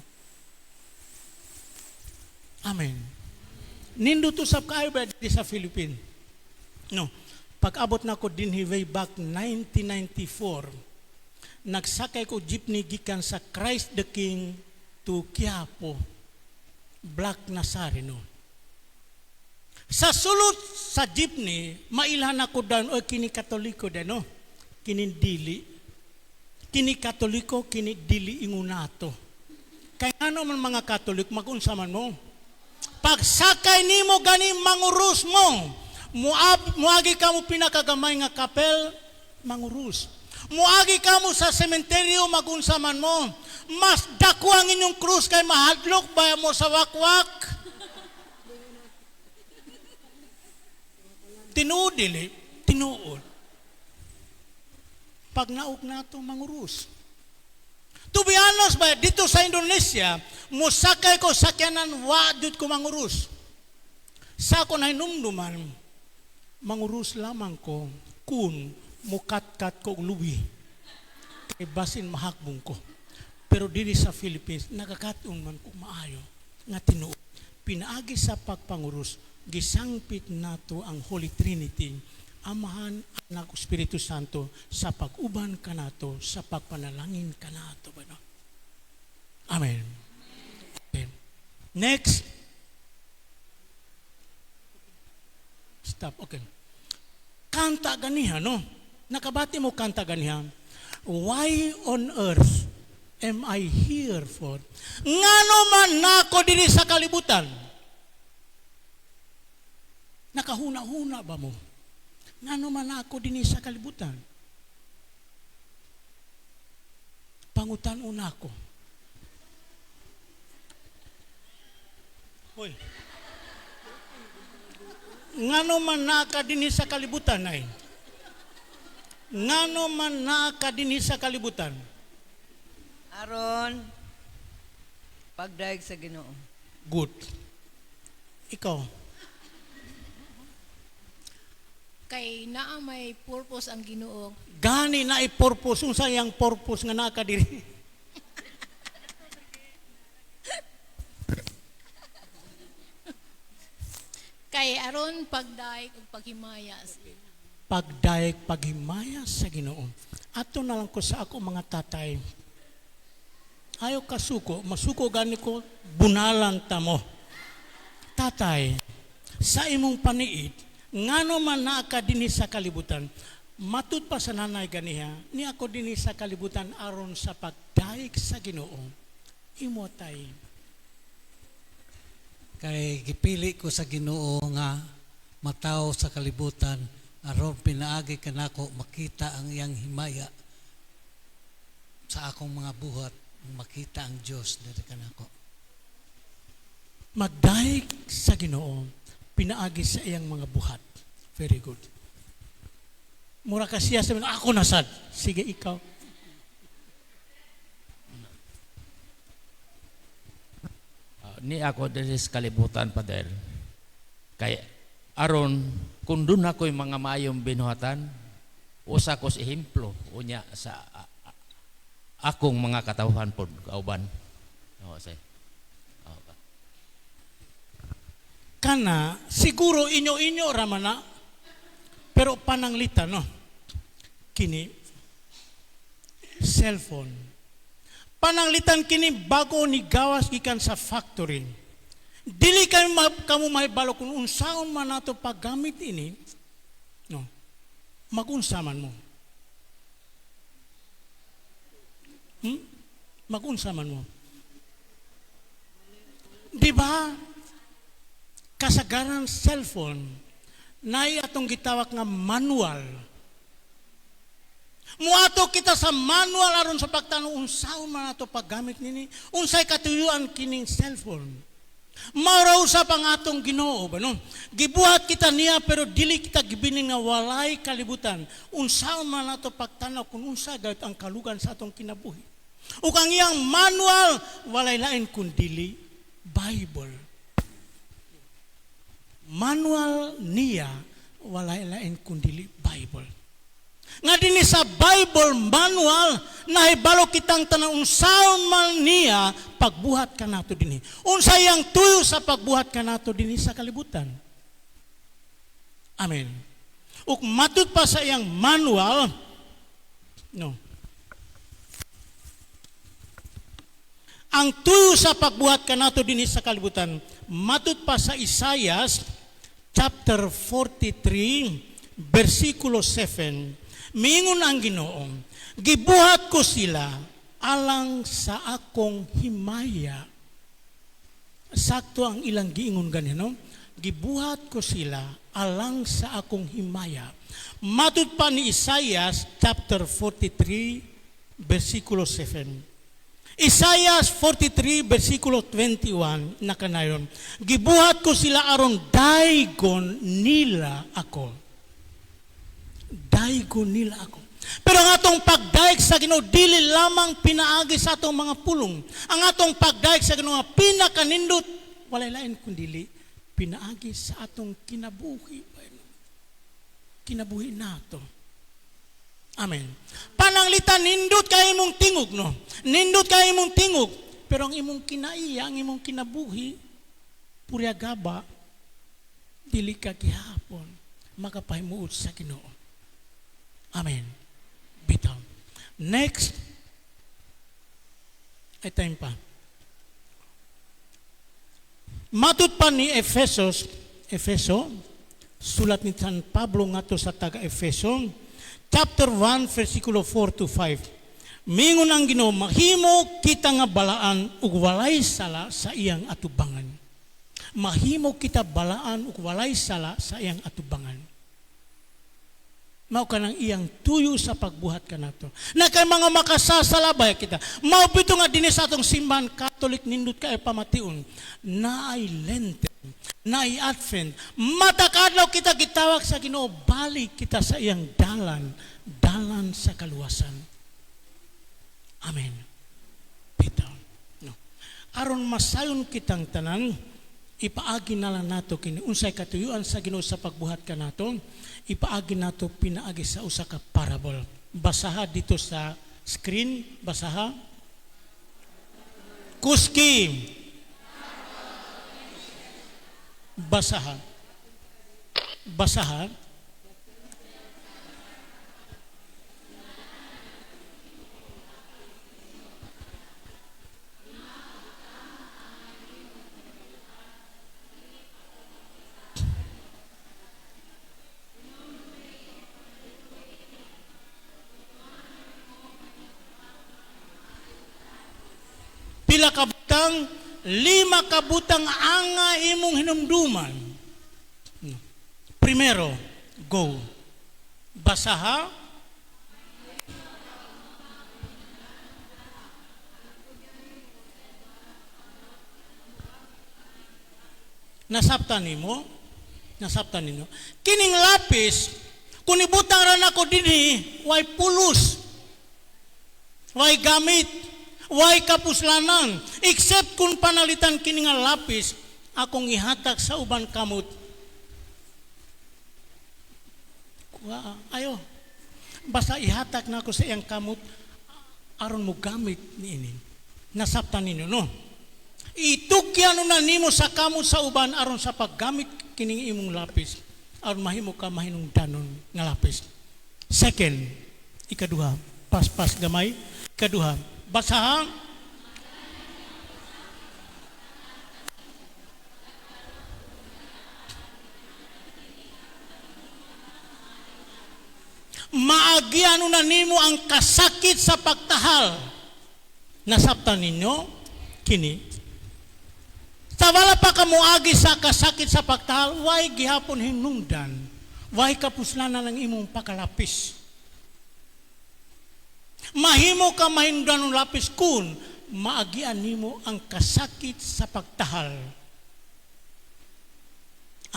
Amen. Nindot usab kaayo ba diri sa Philippines? No. Pag-abot nako dinhi way back 1994, nagsakay ko jeepney gikan sa Christ the King to Quiapo, Black Nazareno. Sa sulod sa jeepney, mailhan ako dan, oy, kini Katoliko dan, no? Kini dili. Kini Katoliko, kini dili ingunato. Kaya ano man mga Katolik, magunsa man mo? Pagsakay nimo gani mangurus mo. Muagi ka mo pinakagamay nga kapel, mangurus. Muagi ka mo sa sementeryo, magunsa man mo. Mas dako ang inyong krus kay mahadlok ba mo sa wakwak? Tinuod dili, tinuod. Pag naog nato mangurus. To be honest ba, dito sa Indonesia, musakay ko sakyanan, wa jud ko mangurus. Sa ako nahinumduman, mangurus lamang ko kung mukatkat ko og luwi. Kay basin mahakbong ko. Pero diri sa Philippines, nagakatun man ko maayo nga tinuod. Pinaagi sa pagpangurus, gisangpit nato ang Holy Trinity, Amahan, Anak, Espiritu Santo, sa pag-uban kanato, sa pagpanalangin kanato. Ba, no? Amen. Okay. Next. Stop. Okay. Kanta ganiha, no? Nakabati mo kanta ganiha. Why on earth am I here for? Ngano man nako diri sa kalibutan? Nakahuna-huna ba mo? Ngano man ako dinhi sa kalibutan? Pangutan-una ko. Hoy. Ngano man naka dinhi sa kalibutan ay? Ngano man naka dinhi sa kalibutan? Aron pagdaig sa Ginoo. Good. Ikaw. Kay naa may purpose ang Ginoo. Gani na ay purpose. Unsa yang purpose nga naa ka diri? Kay aron pagdaig ug paghimaya sa Pagdaig, paghimaya sa Ginoo. Ato na lang ko sa ako mga tatay. Ayaw kasuko, masuko gani ko, bunalan ta mo. Tatay, sa imong paniid, ngano man naa ka dinhi sa kalibutan, matud pa sa nanay ganiha, ni ako dinhi sa kalibutan aron sa pagdaig sa Ginoo. Imo, tay? Kay gipili ko sa Ginoo nga matawo sa kalibutan aron pinaagi kanako makita ang iyang himaya sa akong mga buhat, makita ang Dios diri kanako. Magdaig sa Ginoo pinaagi sa iyang mga buhat. Very good. Mura ka siya sa ako na sad. Sige, ikaw. Ni ako diri sa kalibutan, Pader. Kay aron kung dun ako'y mga maayong binuhatan, usa ko sa ehemplo unya sa akong mga katawhan pod kauban. Oo, say. Oo ba. Kana siguro inyo-inyo ramana, pero pananglitan, no, kini cellphone, pananglitan kini bago ni gawas gikan sa factory, dili kay kamo mahibalo kung unsaon man nato paggamit ini, no? Magunsa man mo? Magunsa man mo? Di ba kasagaran cellphone naay atong gitawag nga manual? Muato kita sa manual aron sa pagtanong unsaon man ato paggamit nini, unsay katuyuan kining cellphone. Mao ra usab ang atong Ginoo ba, no? Gibuhat kita niya pero dili kita gibilin nga walay kalibutan. Unsaon man ato pagtanaw kung unsa gayud ang kalugan sa atong kinabuhi. Ug ang iyang manual walay lain kun dili Bible. Manual niya walay lain kun dili Bible. Nga dinhi sa Bible manual nahibalo kitang tanan unsaon man niya pagbuhat kanato dinhi. Unsa iyang tuyo sa pagbuhat kanato dinhi sa kalibutan. Amen. Ug matud pa sa iyang manual, no. Ang tuyo sa pagbuhat kanato dinhi sa kalibutan, matud pa sa Isaiah chapter 43 versikulo 7. Mingon ang Ginoo, gibuhat ko sila alang sa akong himaya. Sakto ang ilang giingon ganyan, no? Gibuhat ko sila alang sa akong himaya. Matud pa ni Isaiah chapter 43 versikulo 7. Isaiah 43 versikulo 21 nakanayon. Gibuhat ko sila aron daygon nila ako. Daygon nila ako. Pero ang atong pagdayeg sa Ginoo dili lamang pinaagi sa atong mga pulong. Ang atong pagdayeg sa Ginoo nga pinakanindot walay lain kundili pinaagi sa atong kinabuhi. Kinabuhi nato. Amen. Pananglitan nindot kay imong tingog, no. Nindot kay imong tingog, pero ang imong kinaiya, ang imong kinabuhi purya gaba dili ka gihapon makapahimuot sa Ginoo. Amen. Bitaw. Next. Ay, time pa. Matud pa ni Efesos, Efeso, sulat ni San Pablo ngadto sa taga Efeso, chapter 1, versikulo 4 to 5. Mingon ang Ginoo, mahimo kita nga balaan ug walay sala sa iyang atubangan. Mahimo kita balaan ug walay sala sa iyang atubangan. Mao ka ng iyang tuyo sa pagbuhat kanato. Na kay mga makasasalabay kita. Mao bitaw nga dinhi sa atong simbahan Katolik nindot kay pamation. Naay Lenten, naay Advent. Matag adlaw kita gitawag sa Ginoo, balik kita sa iyang dalan, dalan sa kaluwasan. Amen. Bitaw. No. Aron masayon kitang tanan, ipaagi na lang nato kini unsay katuyuan sa Ginoo sa pagbuhat kanato, ipaagi nato pinaagi sa usa ka parable. Basaha dito sa screen, basaha. Kuski. Basaha. Basahan. Pila ka butang? 5 ka butang anga imong hinumduman. Primero, go. Basaha. Nasabtan nimo? Nasabtan ninyo? Kining lapis, kung ibutang ra nako dinhi, way pulos, way gamit, way kapuslanan, except kung panalitan kini nga lapis, akong ihatag sa uban kamot. Kuha, ayo. Basta ihatag nako sa iyang kamot, aron mo gamit niini. Nasabtan ninyo, no? Itugyan na nimo sa kamot sa uban aron sa paggamit kining imong lapis, aron mahimo ka mahinungdanon nga lapis. Second, ikaduha, paspas gamay, ikaduha, basahan. Maagian na nimo ang kasakit sa pagtahal. Nasabtan ninyo kini. Sa wala pa ka moagi sa kasakit sa pagtahal, way gihapon hinungdan, way kapuslanan ang imong pakalapis. Mahimo ka mahinungdan ng lapis kun maagian nimo ang kasakit sa pagtahal.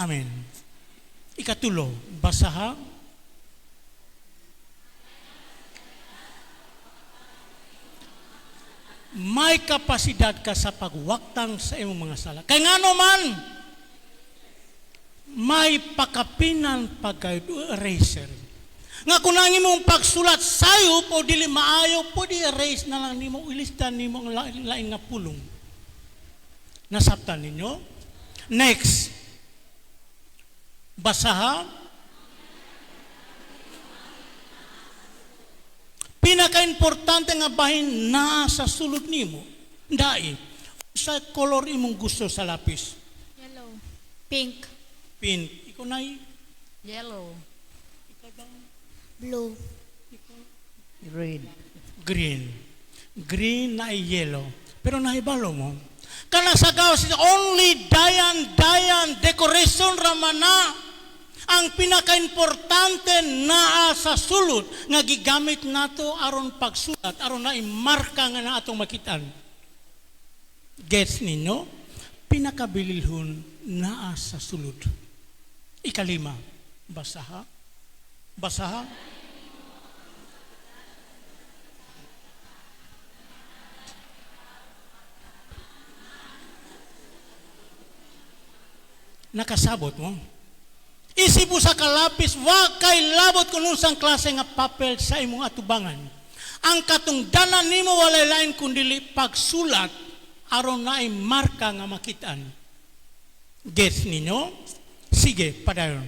Amen. Ikatulo, basaha. May kapasidad ka sa pagwaktang sa imong mga sala. Kay ngano man, may pakapinan pagkayod, eraser. Nga kung ang imong pagsulat sayop o dili maayo, pwede erase na lang nimo, ilistan nimo ang lain nga pulong. Nasabtan ninyo? Next. Basaha. Pinaka-importante nga bahin naa sa sulod nimo. Dai, sa kolor imong gusto sa lapis? Yellow. Pink. Pink. Ikaw nay? Yellow. Ikaw daw? Blue. Red. Green. Green na yellow. Pero nahibalo mo. Kana sa gawas, only dayan decoration ramana. Ang pinaka-importante naa sa sulod nga gigamit nato aron pagsulat, aron na imarka nga na atong makitaan. Gets ninyo? Pinakabililhon naa sa sulod. Ikalima, basaha. Basaha. Nakasabot mo? Isip mo sa kalapis, wa kay labot kung unsang klase nga papel sa imong atubangan. Ang katungdanan nimo walay lain kundili pagsulat aron naay marka nga makitaan. Gets ninyo? Sige, padayon.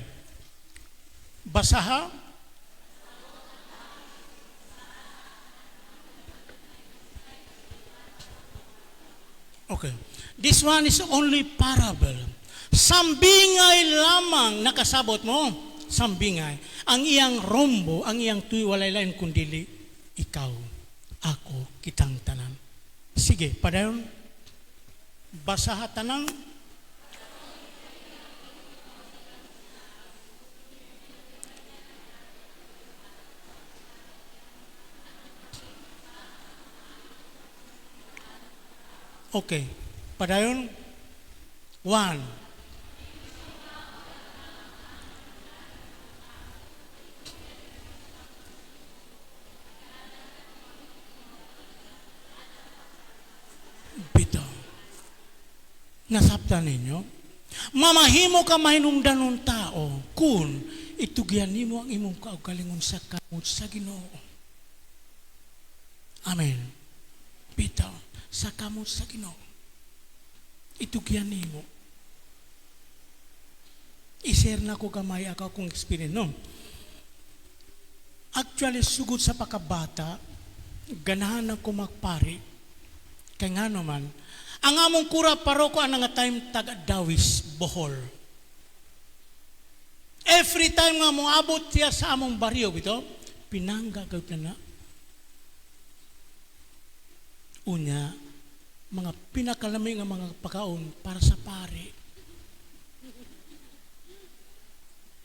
Basaha. Okay. This one is only parable. Sambingay lamang, nakasabot mo, sambingay. Ang iyang rombo, ang iyang tuy, walay lain kundili, ikaw, ako, kitang tanan. Sige, padayon. Basaha tanan. Okay, padayon. 1. Nasabtan ninyo? Mamahimo ka mahinungdanon tao kung itugyan nimo ang imong kaugalingon sa kamot sa Ginoo. Amen. Bitaw, sa kamot sa Ginoo. Itugyan nimo. I-share na ko gamay ako akong experience, no? Actually, sugod sa pagkabata, ganahan ako magpari. Kay nga naman, ang among kura paroko ang nga time taga Dawis, Bohol. Every time nga moabot siya sa among baryo, bito, pinangga gayud na na. Unya, mga pinakalami nga mga pagkaon para sa pare.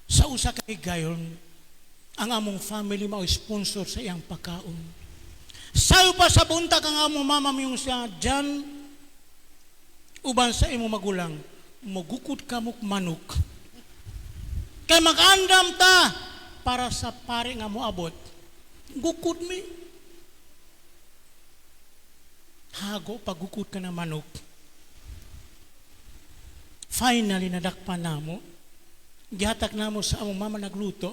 Sa usa ka higayon, ang among family mao sponsor sa iyang pagkaon. Sayo pa sa buntag ang among mama miyong siya, dyan, uban sa imong magulang, magukod ka mo'g manok. Kay mag-andam ta para sa pare nga moabot. Gukod mi. Hago pagukod ka na manok. Finally, nadakpan namo. Gihatag namo sa among mama nagluto.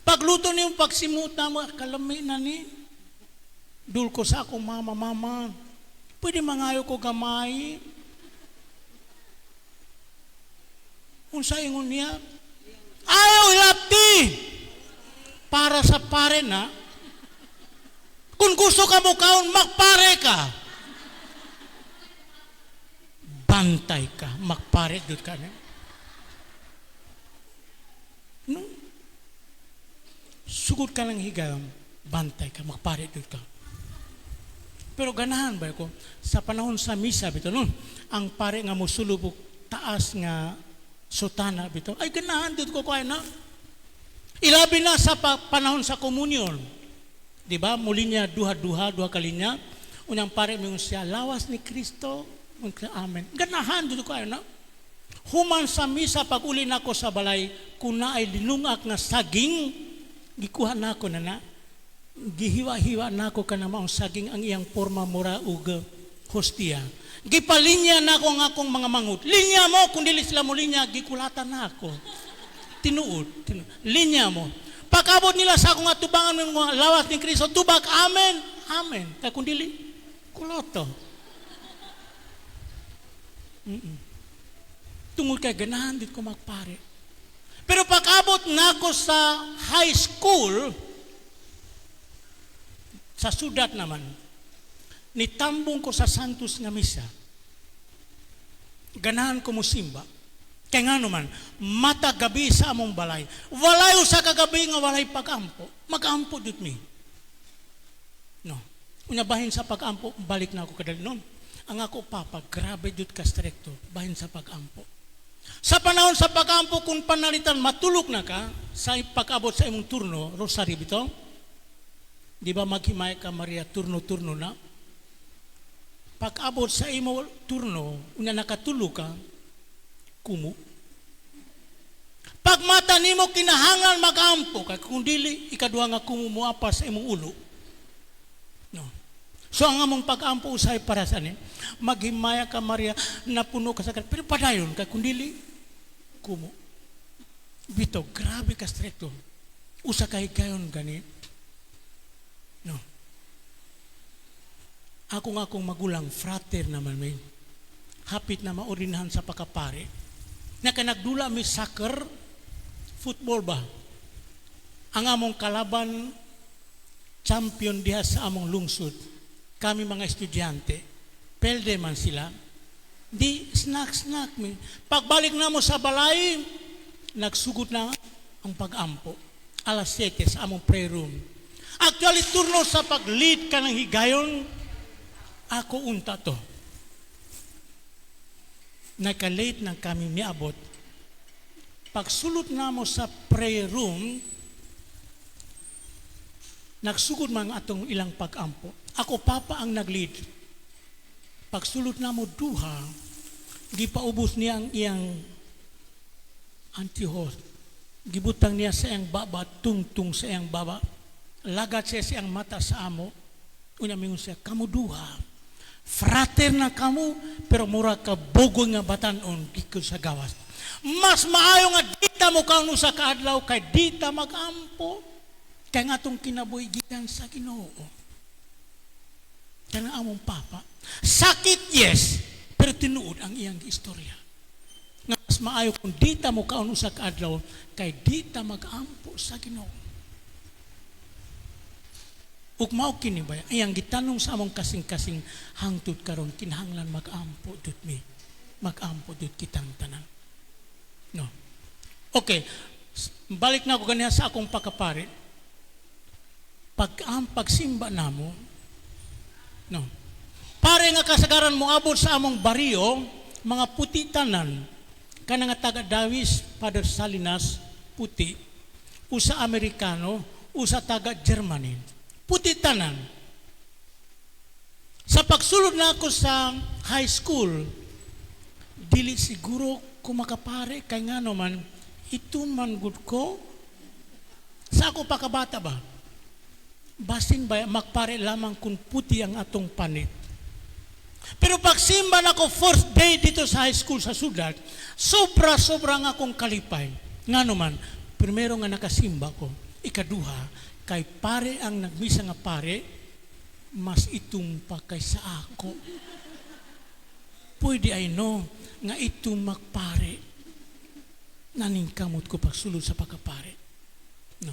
Pagluto niyo, pagsimut namo, kalami na ni. Dul ko sa akong mama, mama, pwede mangayo ko gamay. Unsa ingon niya? Ayaw hilapti! Para sa pare na. Kung gusto ka mo kaon, magpare ka. Bantay ka, magpare dud ka na. No? Sugod ka lang higayon, bantay ka, magpare dud ka. Pero ganahan ba ko sa panahon sa misa bito no, ang pare nga mosulubog taas nga sutana bito. Ay ganahan dud ko kay na. Ilabi na sa panahon sa komunyon. Di ba? Muli niya duha-duha, duha kalinya. Unang pare mingon siya, lawas ni Kristo. Amen. Ganahan dud ko kay na. Human sa misa pag uli nako sa balay, kung naay linungak nga saging, gikuha nako na na. Gihiwa-hiwa nako kana maong saging ang iyang porma mura ug hostia. Gipalinya nako ang akong mga manghud. Linya mo kung dili sila mo linya, gikulatan nako. Tinuod, tinuod. Linya mo. Pag-abot nila sa akong atubangan ng mga lawas ni Kristo, tubag, amen, amen. Kaya kung dili, kuloto. Tungod kay ganahan dit ko magpare. Pero pag-abot nako sa high school, sa sudat naman, nitambong ko sa Santos nga misa. Ganahan ko mosimba. Kaya nga naman, mata gabi sa among balay. Walay usa ka gabi nga walay pag-ampo. Mag-ampo dut mi. No. Unya bahin sa pag-ampo, balik na ako kadali noon. Ang ako papa, grabe dut ka strekto, bahin sa pag-ampo. Sa panahon sa pag-ampo, kung panalitan matulog na ka, sa pag-abot sa imong turno, rosary bito, di ba maghimay ka Maria, turno-turno na? Pag-abot sa imo turno, una nakatulog ka, kumu. Pagmata nimo kinahanglan mag-ampo, kay kung dili, ikaduha nga kumu moapa sa imong ulo. No. So ang among pag-ampo usay para sa ni, maghimaya ka Maria, napuno ka sa pero padayon kay kung dili, kumu. Bito, grabe ka strikto. Usa kay gayon gani. No. Ako nga akong magulang, frater naman may. Hapit na maordinahan sa pakapare. Nakanagdula mi soccer, football ba? Ang among kalaban, champion diha sa among lungsod. Kami mga estudyante, pelde man sila. Di snack-snack mi. Pagbalik na mo sa balay, nagsugot na ang pag-ampo. 7:00 sa among prayer room. Actually, turno sa pag-lead ka ng higayon, ako unta to. Naka-late na kami miabot. Pagsulot na mo sa prayer room, nagsugod man atong ilang pag-ampo. Ako papa ang nag-lead. Pagsulot na mo duha, gipaubos niya ang iyang antihos. Gibutang niya sa iyang baba, tungtung sa iyang baba. Lagat siya sa iyang mata sa amo. Una mingon siya, kamu duha. Frater na kamu, pero mura ka bogo nga batanon gikan sa gawas. Mas maayo nga dita mo kaon usa ka adlaw kay dita magampo. Kay nga atong kinabuhi gikan sa Ginoo. Kanang among papa. Sakit, yes, pero tinuod ang iyang istorya. Nga Mas maayo kung di ta mo kaon usa ka adlaw kay di ta mag-ampo sa Ginoo. Ug mao kini ba iyang gitanong sa among kasing-kasing hangtod karon, kinahanglan mag-ampo jud mi. Mag-ampo jud kitang tanan. No. Okay. Balik na ako ganiha sa akong pagkapari. Pag ang pagsimba namo, no. Pare nga kasagaran mo abot sa among baryo, mga puti tanan, kana nga taga Dawis, Father Salinas, puti, usa Amerikano, usa taga Germany. Puti tanan. Sa pagsulod na ako sa high school, dili siguro ko makapare kay ngano man ito man gud ko sa ako pakabata ba. Basin ba makpare lamang kung puti ang atong panit. Pero pagsimba na ako first day dito sa high school sa Sudat, sobra-sobra nga akong kalipay. Ngano man, primero nga nakasimba ko, ikaduha, kay pare ang nagmisa nga pare, mas itum pa kaysa ako. Pwede ay no, nga itum magpare. Naningkamot ko pagsulod sa pagkapare. No.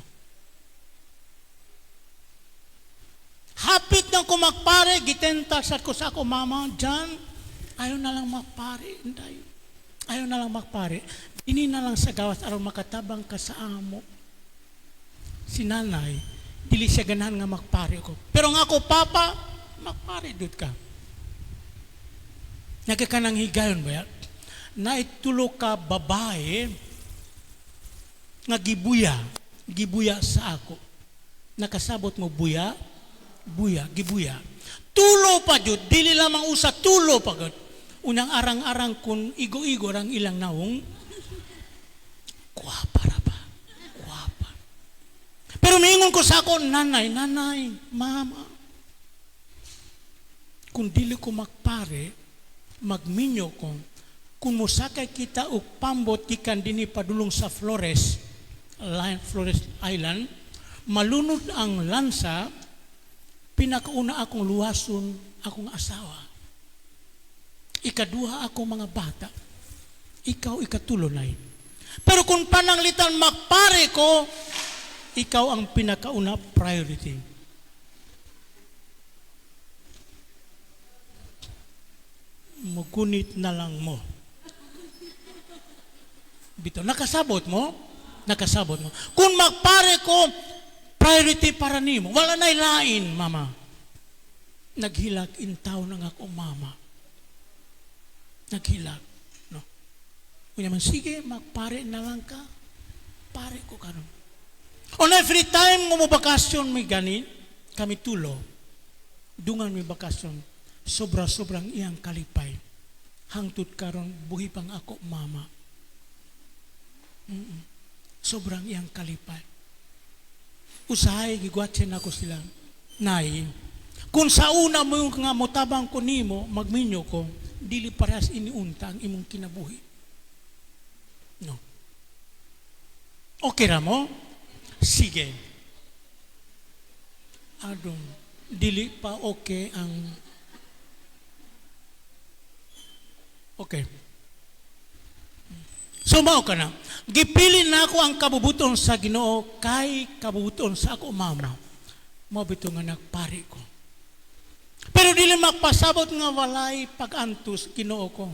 Hapit nang kumakpare, gitenta sa ko sa ako, mama, dyan, ayaw na lang magpare, inday. Ayaw na lang magpare. Ini na lang sa gawas, aron makatabang ka sa amo. Si nanay, dili siya ganahan nga magpare ko. Pero nga ako, papa, magpare dud ka. Nagkakanang higayon ba yan? Naitulo ka babae nga gibuya, gibuya sa ako. Nakasabot mo buya, buya, gibuya. Tulo pa jud, dili lamang usa, tulo pa jud. Unang arang-arang kun igo-igo rang ilang naong, kuwapa ra ba? Kuwapa. Pero miingon ko sa ako, nanay, nanay, mama, kung dili ko magpare, magminyo ko, kung mosakay kita og pambot gikan dinhi padulong sa Flores, Flores Island, malunod ang lansa, pinakauna akong luwason akong asawa. Ikaduha akong mga bata. Ikaw ikatulo nay. Pero kung pananglitan magpare ko, ikaw ang pinakauna priority. Mugunit na lang mo. Bito, nakasabot mo? Nakasabot mo. Kung magpare ko, priority para nimo. Wala na'y lain, mama. Naghilak in town ang ako, mama. Naghilak. No? Kunya man, sige, magpare na lang ka. Pare ko karon. On every time mo bakasyon may gani, kami tulo. Dungan may bakasyon. Sobra-sobrang iyang kalipay. Hangtod karon buhi pang ako, mama. Sobrang iyang kalipay. Usahay, gigwatsin ako sila. Nay, kung sa una mo yung nga motabang ko nimo, magminyo ko, dili parehas iniunta ang imong kinabuhi. No. Okay ra mo? Sige. Adong, dili pa okay ang... Okay. So mao ka na. Gipili na ako ang kabubuton sa Ginoo kay kabubuton sa ako mama. Mao bitaw nga nagpari ko. Pero dili magpasabot nga walay pag-antos Ginoo ko.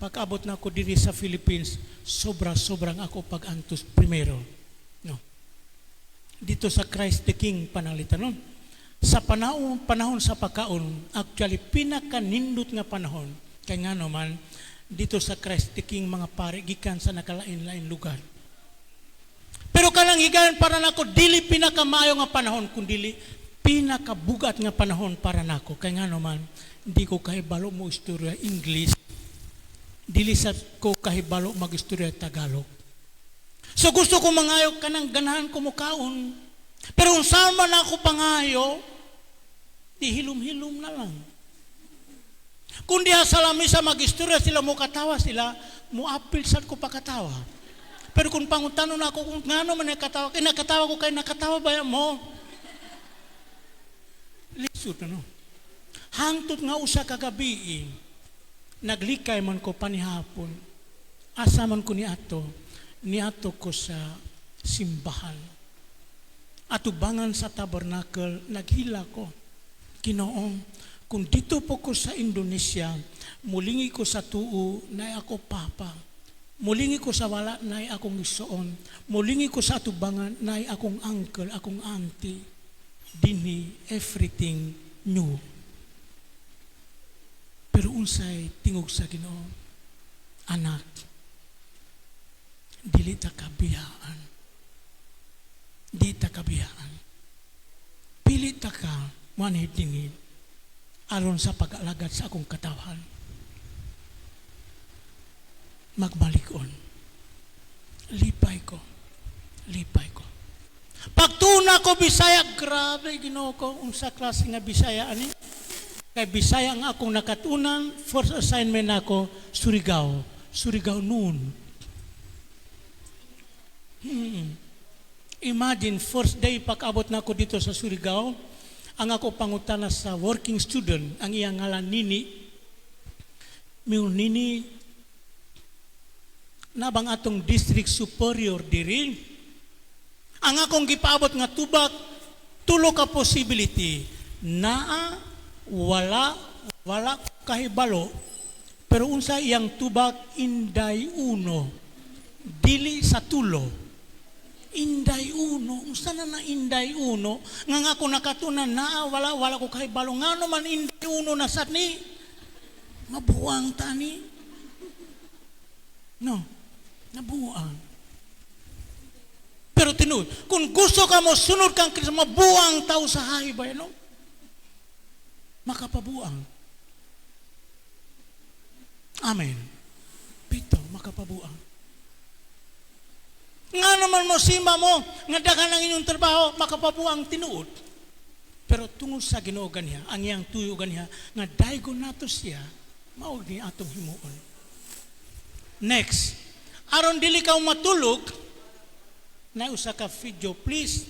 Pag-abot na ako diri sa Philippines, sobra-sobrang ako pag-antos primero. No. Dito sa Christ the King pananglitan, no? Sa panahon sa pagkaon, actually pinakanindot nga panahon kay ngano man dito sa Christ the King mga pare gikan sa nakalain-lain lugar. Pero kanang higayon para nako dili pinakamaayo nga panahon kun dili pinakabugat nga panahon para nako kay ngano man di ko kahibalo mo istorya English, dili sa ko kahibalo mag-istorya Tagalog. So gusto ko mangayo kanang ganahan ko mukaon. Pero unsa man ako pangayo, di hilom-hilom na lang. Kung diha sa lamisa mag-istorya sila, mukatawa sila, muapil sad ko pakatawa. Pero kung pangutanon ako kung ngano man nakatawa, kay nakatawa ko kay nakatawa ba mo? Lisod ano. Hangtod nga usa ka gabi, naglikay man ko panihapon. Asa man ko niadto? Niadto ko sa simbahan. Atubangan sa tabernacle, naghila ko. Ginoo, kung dito po ko sa Indonesia, mulingi ko sa tuo, naay ako papa. Mulingi ko sa wala, naay akong igsoon. Mulingi ko sa atubangan, naay akong uncle, akong auntie. Dinhi, everything new. Pero unsay tingog sa Ginoo? Anak, dili ta kabiyaan. Di ta kabiyaan. Pili ta ka, manhid dinhi, aron sa pag-alagad sa akong katawhan. Magbalikon. Lipay ko. Lipay ko. Pagtuna ko Bisaya, grabe Ginoo ko, unsa klase nga Bisaya ani? Kay Bisaya ang akong nakatunan, first assignment nako Surigao. Surigao noon. Imagine, first day pag-abot nako dito sa Surigao, ang ako pangutana sa working student, ang iyang ngalan Nini. Miingon, Nini, nabang atong district superior diri, ang akong gipaabot nga tubag, tulo ka possibility. Naa, wala, wala kahibalo, pero unsa iyang tubag, inday uno, dili sa tulo. Inday uno, unsa na na inday uno? Nga nga ako nakatunan, naa, wala, wala ko kahibalo. Nga naman inday uno na sad ni? Mabuang tani. No, nabuang. Pero tinuod, kung gusto ka mo, sunod kang Kristo, mabuang tao sa hahi ba, no? Makapabuang. Amen. Pito, makapabuang. Nga naman mo, simba mo, nga daghan ang inyong trabaho, makapabuang tinuod. Pero tungod sa Ginoo ganiha, ang iyang tuyo ganiha, nga daygon nato siya, mao ni atong himuon. Next, aron dili ka matulog, na usa ka video, please.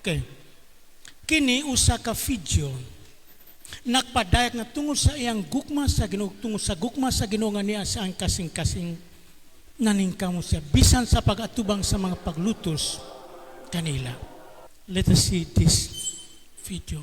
Okay. Kini usa ka video nagpadayag nga tungod sa iyang gugma sa Ginoo, tungod sa gugma sa Ginoo nga niya sa ang kasing-kasing naningkamo siya bisan sa pag-atubang sa mga paglutos kanila. Let us see this video.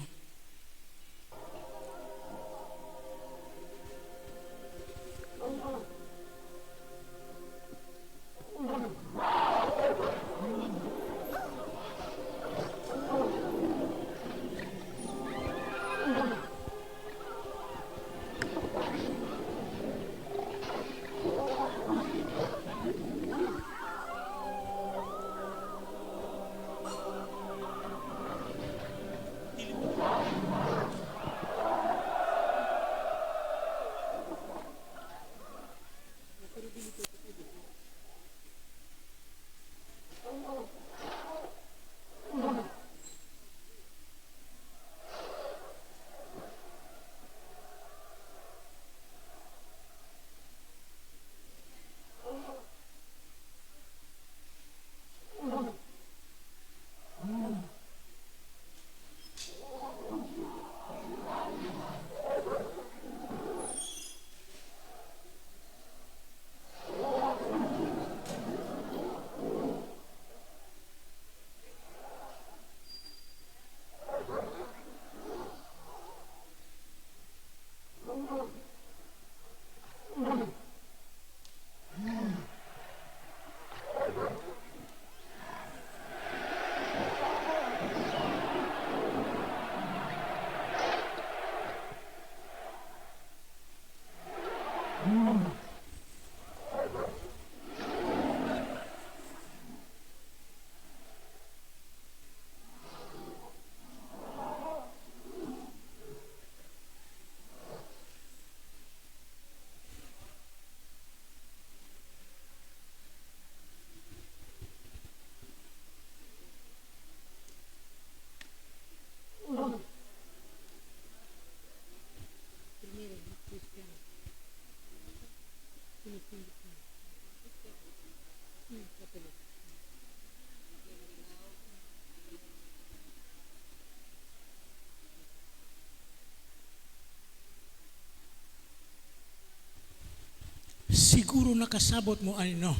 Siguro nakasabot mo ani, no.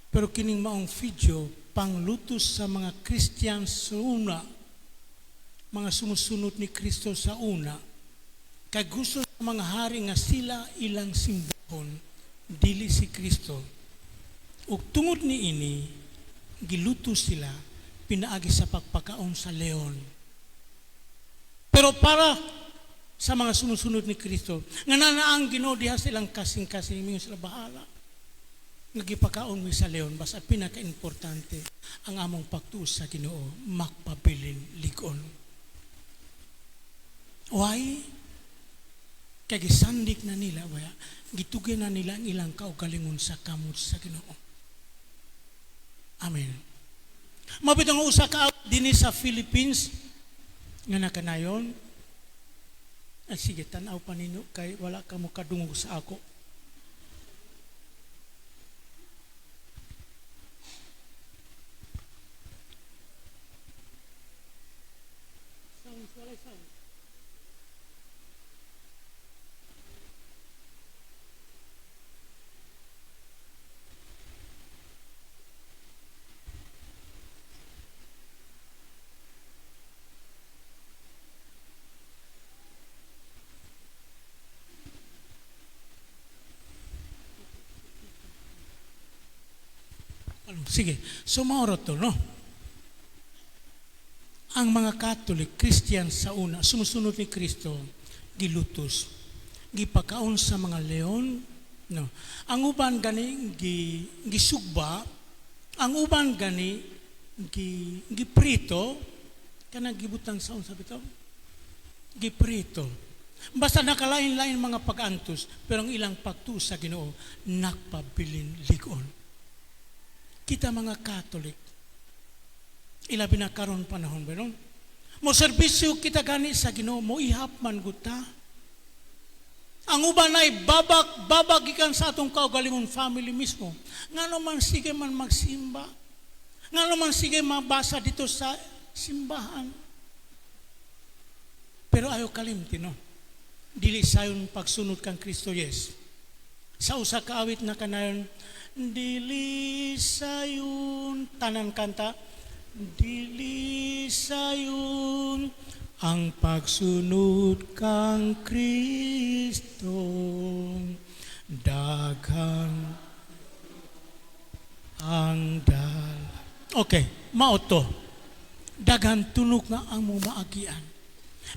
Pero kining maong video panglutos sa mga Christian sa una, mga sumusunod ni Kristo sa una, kay gusto sa mga hari nga sila ilang simbahon, dili si Kristo. Ug tungod niini, gilutos sila pinaagi sa pagpakaon sa leon. Pero para sa mga sumusunod ni Kristo, nga nanaang Ginoo diha sa ilang kasing-kasing, mingon sila bahala. Nga gipakaon mi sa leon, basta pinaka-importante ang among pagtuo sa Ginoo, makpabilin lig-on. Why? Kay gisandik na nila, waya, gitugyan na nila ang ilang kaugalingon sa kamot sa Ginoo. Amen. Mabit ang usa ka dinhi sa Philippines nga nakanayon. Ay, sige, tanaw pa ninyo kay wala ka mo kadungog sa ako. Sounds, wala sound. Sige, so mauro to, no? Ang mga Catholic, Christian sa una, sumusunod ni Kristo, gilutos, gipakaon sa mga leon, no? Ang uban gani gisugba, ang uban gani giprito, kanang gibutang sa unsa bitaw? Giprito. Basta nakalain-lain mga pag-antos, pero ang ilang pagtuo sa Ginoo nakpabilin lig-on. Kita mga Catholic, ilabi na karon panahon ba, no? Mo serbisyo kita gani sa Ginoo, mo ihap man guta. Ang uban ay babag gikan sa atong kaugalingon family mismo. Ngano man sige man magsimba, ngano man sige mabasa dito sa simbahan. Pero ayo kalimti, no? Dili sayon pagsunod kang Kristo, yes. Sa usa ka awit na kanayon, dili sayon, tanan kanta, dili sayon ang pagsunod kang Kristo, daghan ang dal. Okay, mao to. Daghan tunok nga ang mo maagian.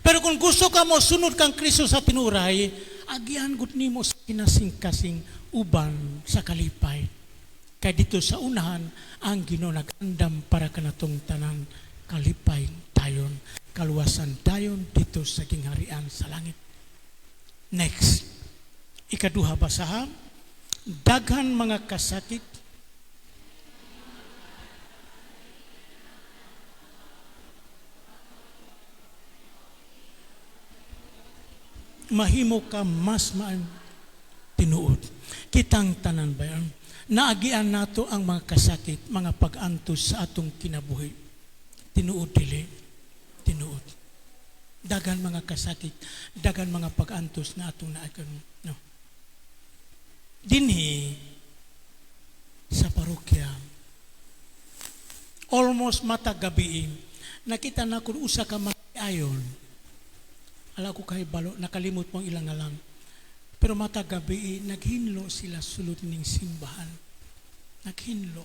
Pero kung gusto ka mo sunod kang Kristo sa tinuray, agian gud nimo sa kinasing-kasing uban sa kalipay. Kay dito sa unahan, ang Ginoo nag-andam para kanatong tanan kalipay tayon, kaluwasan tayon dito sa gingharian sa langit. Next, ikaduha basahan, daghan mga kasakit, mahimo ka mas maan tinuod. Kitang tanan ba yan? Naagian nato ang mga kasakit, mga pag-antos sa atong kinabuhi. Tinuod dili, tinuod. Dagan mga kasakit, dagan mga pag-antos na atong naagian. No. Dinhi sa parokya, almost matagabi, nakita na kung usa ka mag-ayon. Ala ko kay balo, nakalimot mo ang ilang alam. Pero matagabi, naghinlo sila sulod ning simbahan. Naghinlo.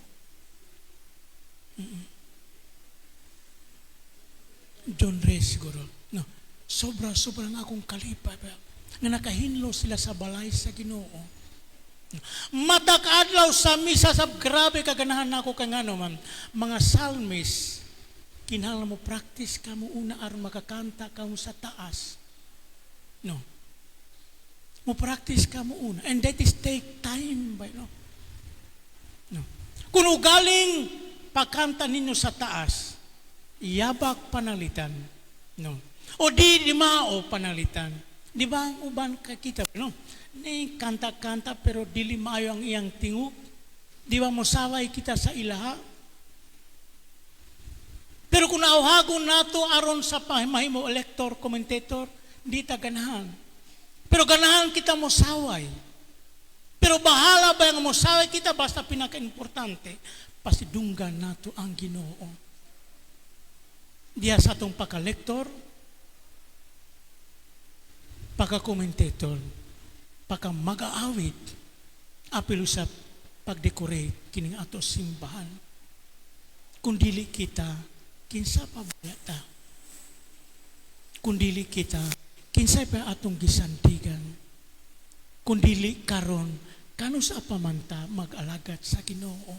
John Ray siguro. No. Sobra-sobrang akong kalipay. Nga nakahinlo sila sa balay sa Ginoo. Matag adlaw sa misa, sab grabe kaganahan nako kay ngano man. Mga psalmist, kinahanglan mo practice ka mo una aron makakanta ka mo sa taas. No. Mo practice ka mo una. And that is take time, by no. No. Kung ugaling pagkanta ninyo sa taas, yabak panalitan. No. O di mao panalitan. Di ba ang uban kakita, no? Ni kanta-kanta pero dili maayo ang iyang tingog. Di ba mosaway kita sa ilaha? Pero kung nauhagon nato aron sa mahimo elector, commentator, di ta ganahan. Pero ganahan kita mosaway. Pero bahala ba ang mosaway kita, basta pinaka-importante, pasidunggan nato ang Ginoo. Diya sa atong paka-lector, paka-commentator, paka mag-aawit, apil sa pag-decorate kining ato simbahan. Kung dili kita, kinsa pa ba ta? Kung dili kita, kinsa pa atong gisandigan? Kung dili karon, kanus pa man ta mag-alagad sa Ginoo?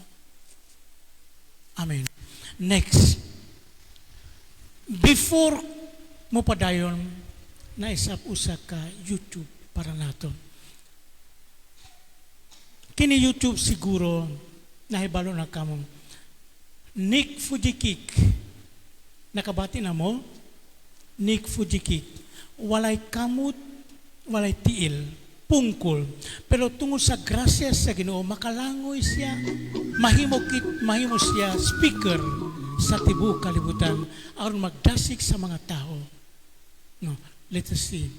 Amen. Next. Before mo padayon, naisap usa ka YouTube para nato. Kini YouTube siguro nahibalo na kamo. Nick Vujicic. Nakabati na mo? Nick Vujicic. Walay kamot, walay tiil, pungkol. Pero tungod sa grasya sa Ginoo, makalangoy siya, mahimo siya speaker sa tibuok kalibutan aron magdasig sa mga tao. No, let us see.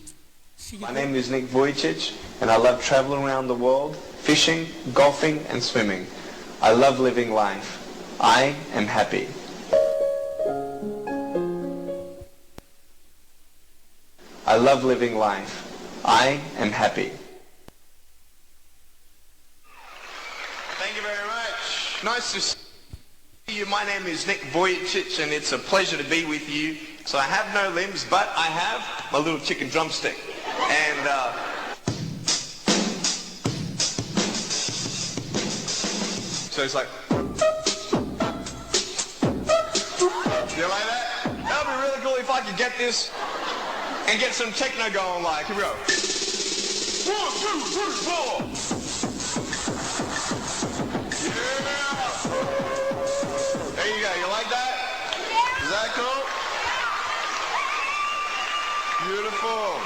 Sige. My name is Nick Vujicic, and I love traveling around the world, fishing, golfing, and swimming. I love living life. I am happy. I love living life. I am happy. Thank you very much. Nice to see you. My name is Nick Vujicic, and it's a pleasure to be with you. So I have no limbs, but I have my little chicken drumstick. And so it's like, you like that? That would be really cool if I could get this and get some techno going. Like, here we go. 1, 2, 3, 4. Yeah. There you go. You like that? Is that cool? Beautiful.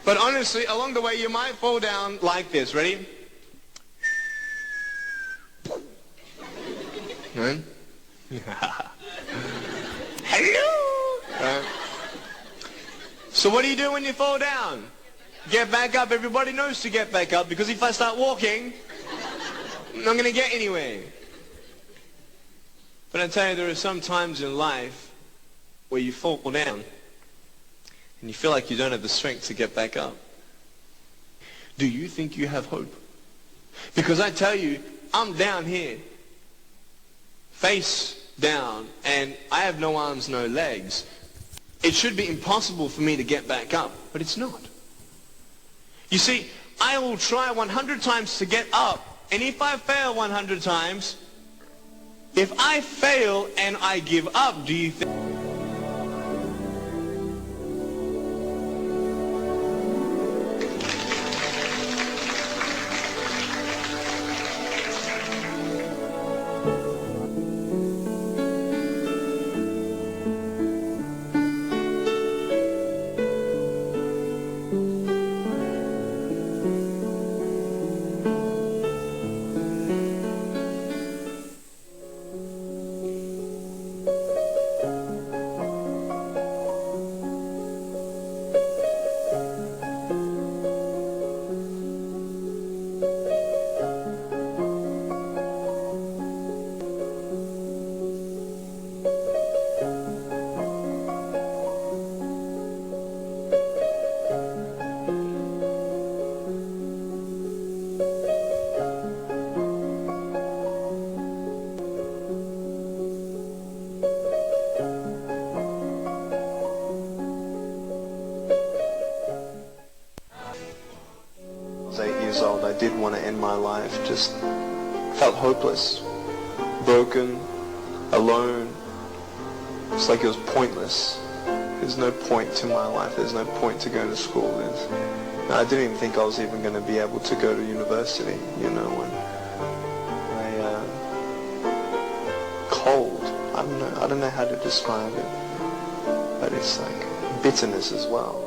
But honestly, along the way, you might fall down like this. Ready? Right? Hello! Right. So what do you do when you fall down? Get back up. Everybody knows to get back up, because if I start walking, I'm not going to get anywhere. But I tell you, there are some times in life where you fall down and you feel like you don't have the strength to get back up. Do you think you have hope? Because I tell you, I'm down here, face down, and I have no arms, no legs. It should be impossible for me to get back up, but it's not. You see, I will try 100 times to get up, and if I fail 100 times, if I fail and I give up, do you think... Old, I did want to end my life. Just felt hopeless, broken, alone. It's like it was pointless. There's no point to my life. There's no point to going to school. I didn't even think I was even going to be able to go to university, you know. And I, cold. I don't know. I don't know how to describe it, but it's like bitterness as well.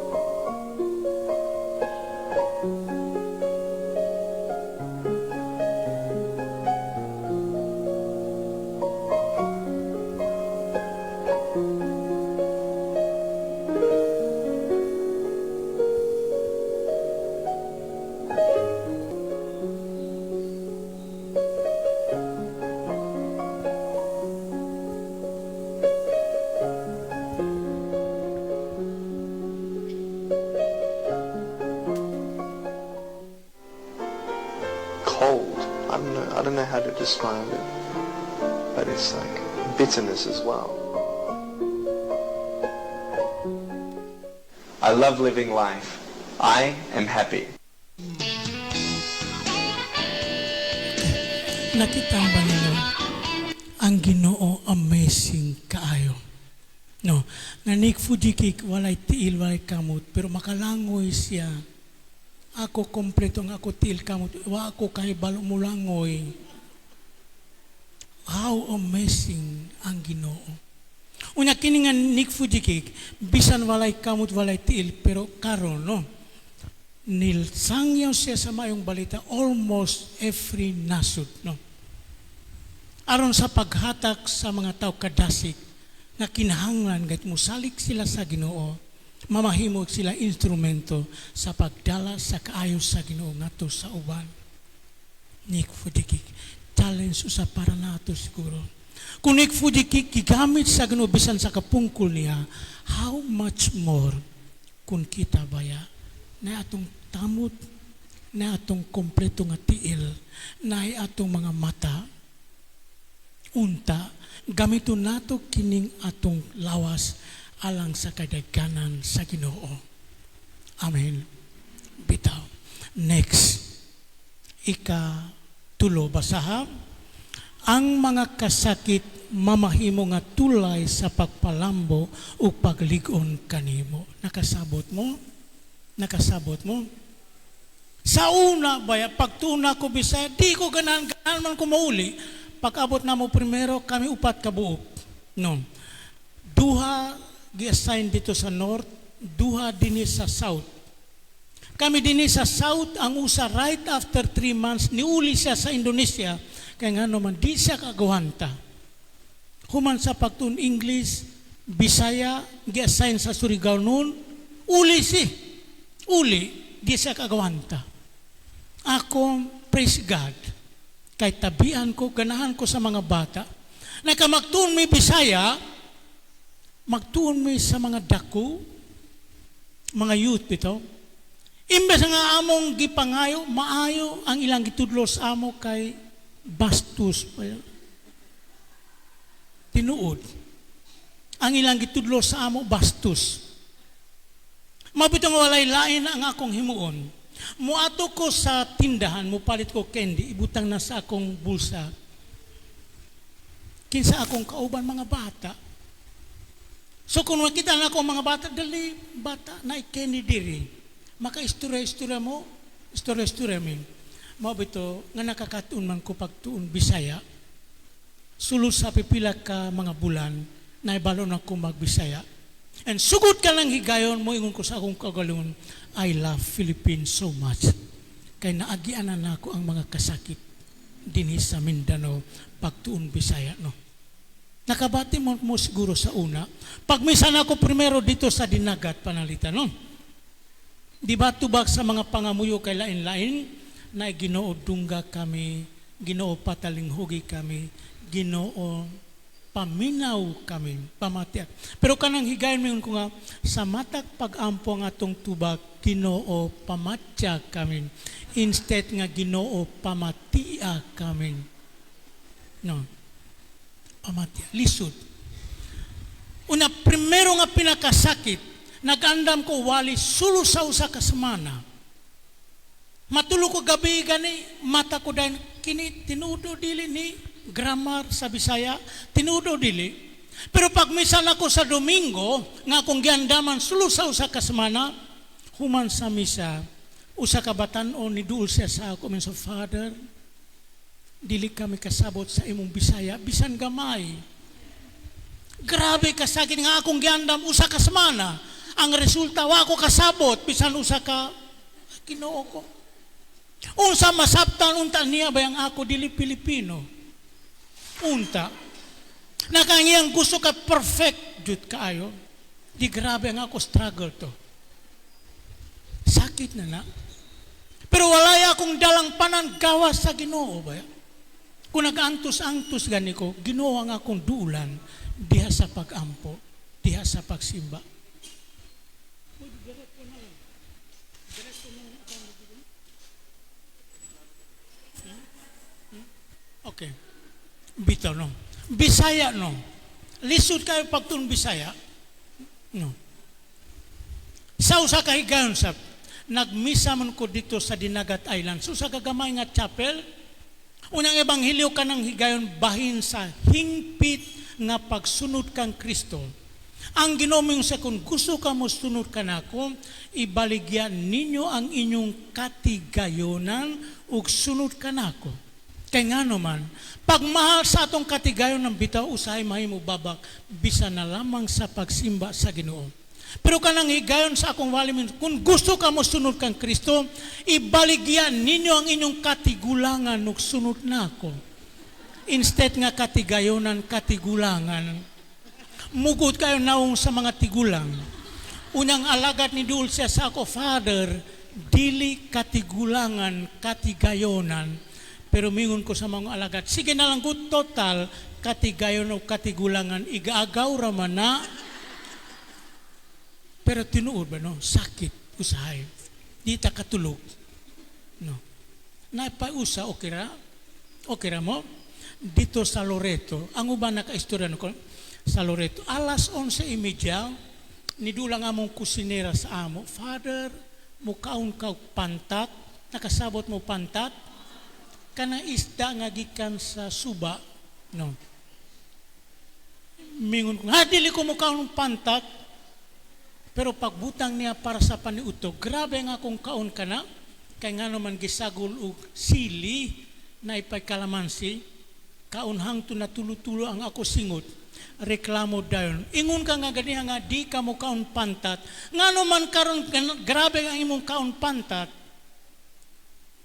describe it, but it's like bitterness as well. I love living life. I am happy. Nakita ba ninyo? Ang Ginoo amazing kaayo. No, nga Nick Vujicic walay tiil, walay kamot, pero makalangoy siya. Ako kompleto nga ako tiil kamot, wa ako kahibalo mulangoy. How amazing ang Ginoo. Unya kini nga Nick Vujicic, bisan walay kamot, walay tiil, pero karon no, nilsangyaw siya sa mayong balita almost every nasod, no. Aron sa paghatak sa mga tao kadasig nga kinahanglan gayud mosalik sila sa Ginoo, mamahimo sila instrumento sa pagdala sa kaayo sa Ginoo ngadto sa uban. Nick Vujicic, challenge usa para nato siguro. Kung Nick Vujicic gigamit sa Ginoo bisan sa kapungkol niya, how much more kung kita baya na atong tamot, na atong kompleto nga tiil, na atong mga mata, unta gamiton nato kining atong lawas alang sa kadaghanan sa Ginoo. Amen. Bitaw. Next. Ika-tulo, basaha. Ang mga kasakit mamahimo nga tulay sa pagpalambo o paglig-on kanimo. Nakasabot mo? Nakasabot mo? Sa una baya, pagtuna ko Bisaya, di ko ganahan, ganahan man ko mauli. Pag-abot na mo primero, kami upat ka buok. No. Duha gi-assign dito sa north, duha dinhi sa south. Kami dinhi sa south, ang usa right after 3 months, niuli siya sa Indonesia, kaya nga naman, di siya kagawanta. Human sa pagtuon English, Bisaya, gi-assign sa Surigao noon, uli si. Uli, di siya kagawanta. Ako, praise God, kay tabian ko, ganahan ko sa mga bata. Nakamagtuon mi Bisaya, magtuon mi sa mga dako, mga youth bitaw. Imbes nga among gipangayo, maayo ang ilang gitudlo sa amo kay bastos. Tinuod. Ang ilang gitudlo sa amo, bastos. Mabito nga walay lain ang akong himuon. Muato ko sa tindahan, mupalit ko candy, ibutang na sa akong bulsa. Kinsa akong kauban mga bata. So kung makita na ako mga bata, dali bata na candy diri. Maka-istorya-istorya mo, istorya-istorya min. Mao bito nga nakakatuon man ko pagtuon Bisaya. Sulod sa pipila ka mga bulan, naibalo na ko magbisaya. And sugod ka lang higayon mo, ingon ko sa akong kagalingon, I love Philippines so much. Kay naagian na nako ang mga kasakit dinhi sa Mindanao pagtuon Bisaya, no. Nakabati mo siguro sa una. Pagmisa na ako primero dito sa Dinagat, panalita, no? Di ba tubag sa mga pangamuyo kay lain-lain, na Ginoo dungga kami, Ginoo patalinghugi kami, Ginoo paminaw kami, pamatiak. Pero kanang higayon mo ko nga, sa matag pag-ampo ang atong tubag, Ginoo pamatya kami. Instead nga Ginoo pamatia kami. No. Pamatia. Lisod. Una, primero nga pinakasakit, nag-andam ko wali sulo sa usa ka semana. Matulog ko gabi gani, mata ko dahil kini tinudo dili ni grammar sa Bisaya, tinudo dili. Pero pag misan ako sa Domingo, nga akong giandaman sulo sa usa ka semana, human sa misa, usa ka batan-on ni duol siya sa ako, sa Father, dili kami kasabot sa imong Bisaya, bisan gamay. Grabe kasakit nga akong giandam usa ka semana. Ang resulta, wa ako kasabot, bisan usa ka Ginoo ko. Unsa masabtan unta niya ba ang ako dili Pilipino? Unta. Nakangiyang gusto ka perfect jud kaayo. Di grabe ang ako struggle to. Sakit na na. Pero walay akong dalang panan gawas sa Ginoo ba? Kung nag-antos-antos gani ko, Ginoo ang akong dulan diha sa pag-ampo, diha sa pagsimba. Okay. Bitaw, no? Bisaya, no? Lisod kayo pagtuon Bisaya. No. Sa usa ka higayon sa nagmisa man ko dito sa Dinagat Island. So sa kagamay nga chapel, unang ebanghelyo kanang higayon bahin sa hingpit nga pagsunod kang Kristo. Ang Ginoo sa kung gusto ka mo sunod kanako, ibaligya ninyo ang inyong katigayonan ug sunod kanako. Kay ngano man, pagmahal sa atong katigayon ng bitaw usahay mahimo babak bisan na lamang sa pagsimba sa Ginoo. Pero kanang higayon sa akong wali, kung gusto ka mo sunod kang Kristo, ibaligyan ninyo ang inyong katigulangan ug sunod nako. Instead nga katigayonan, katigulangan. Mugot kayo naong sa mga tigulang. Unang alagad ni Dulce sa ako, "Father, dili katigulangan, katigayonan." Pero mingon ko sa mga alagad, "Sige na lang ko, total, katigayon o katigulangan, igaagaw raman na." Pero tinuod ba, no? Sakit, usahay. Di ta katulog. No. Napausa, okay ra? Okay ra mo? Dito sa Loreto, ang uban naka-istorya no, sa Loreto, alas 11:30, nidulang among kusinera sa amo, "Father, mukaon ka og pantat." Nakasabot mo pantat? Kana isda nga gikan sa suba, no. Mingon ko, "Ha, dili ko mukaon pantat." Pero pagbutang niya para sa paniudto, grabe nga kung kaon ka na, kay nga naman gisagol og sili na ipay kalamansi, kaon hangto natulo-tulo ang ako singot, reklamo dayon. "Ingon ka nga ganiha nga di ka mo kaon pantat. Ngano man karon grabe ang imong kaon pantat?"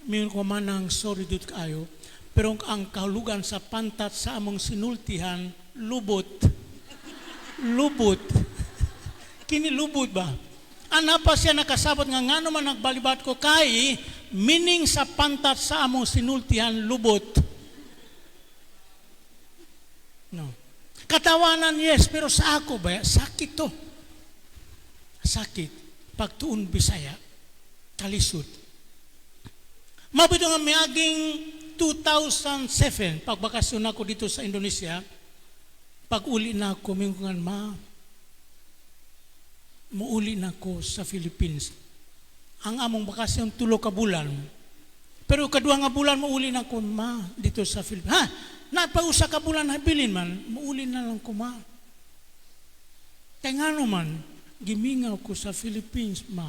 Mingon ko, "Manang, sorry dud kaayo. Pero ang kahulugan sa pantat sa among sinultihan, lubot." Lubot. Kini lubot ba? Ana pa siya nakasabot nga ngano man nagbalibat ko kay meaning sa pantat sa among sinultihan, lubot. No. Katawanan, yes, pero sa ako ba, sakit to. Sakit. Pagtuon Bisaya, kalisod. Mabito nga miaging 2007, pagbakasyon ako dito sa Indonesia, pag uli na ako, mingon, "Ma, muuli na ako sa Philippines." Ang among bakasyon 3 ka bulan. Pero kadua nga bulan muuli na ako, ma, dito sa Philippines. "Ha? Napausa ka bulan habilin man, muuli na lang ko, ma. Kay ngano man, gimingaw ko sa Philippines, ma.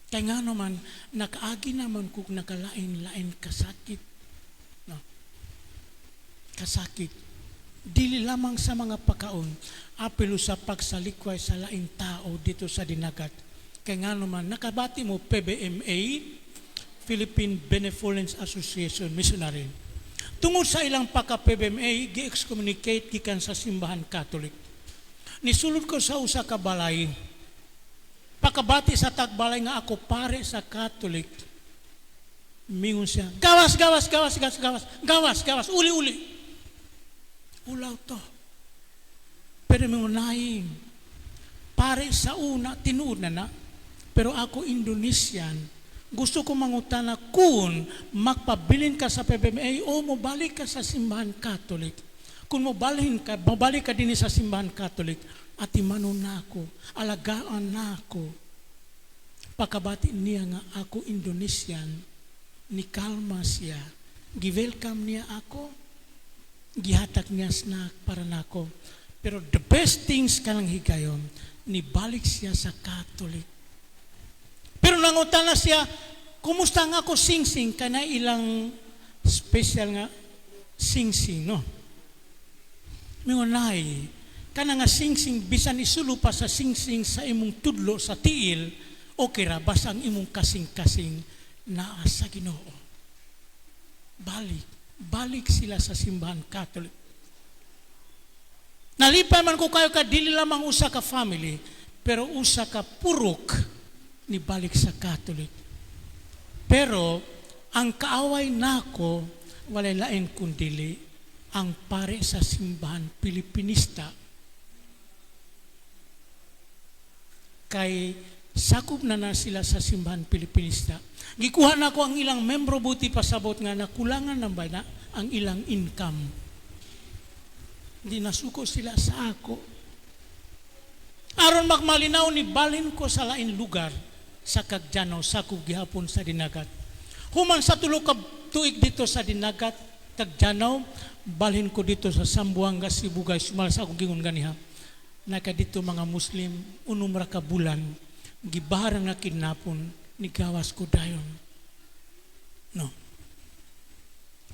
Kay ngano man, nakaagi naman ko nakalain-lain kasakit." No? Kasakit. Dili lamang sa mga pakaon, apilo sa pagsalikway sa laing tao dito sa Dinagat. Kay ngano man, nakabati mo PBMA, Philippine Benevolence Association Missionary. Tungod sa ilang pagka-PBMA, gi-excommunicate gikan sa simbahan Catholic. Nisulod ko sa usa ka balay. Pakabati sa tagbalay nga ako pare sa Catholic. Mingon siya, "Gawas, gawas, gawas, gawas, gawas, gawas, gawas, uli, uli." Ulaw to. Pero mingon, "Naing, pare sa una, tinuod na na, pero ako Indonesian, gusto ko mangutana kung magpabilin ka sa PBMA o mobalik ka sa simbahan Catholic. Kung mobalhin ka, mobalik ka din sa simbahan Catholic, atimanon na ako, alagaan na ako." Pakabati niya nga ako Indonesian, ni kalma siya, gi-welcome niya ako, gihatag niya snack para nako. Pero the best things kanang higayon, nibalik siya sa Catholic. Pero nangutana siya, kumusta nga ako sing-sing, kana ilang special nga sing-sing, no? Mingon, "Nay, kana nga sing-sing, bisan isulo pa sa sing-sing sa imong tudlo sa tiil, okay ra, basta ang imong kasing-kasing naa sa Ginoo." Balik, balik sila sa simbahan Catholic. Nalipay man ko kayo ka dili lamang usa ka family, pero usa ka purok ni balik sa Catholic. Pero ang kaaway nako walay lain kundili ang pare sa simbahan Pilipinista. Kay Sakop na na sila sa Simbahan Pilipinista. Gikuha na ko ang ilang membro, buti pasabot nga nakulangan ng ba na ang ilang income. Di nasuko sila sa ako. Aron magmalinaw, ni balhin ko sa lain lugar sa Cagdianao, sakop gihapon sa Dinagat. Human sa 3 ka tuig dito sa Dinagat, Cagdianao, balhin ko dito sa Zamboanga, Sibugay, sumala sa akong gingon ganiha. Naka dito mga Muslim, 6 ra ka bulan, gibaharang nga kidnapon, nigawas ko dayon. No.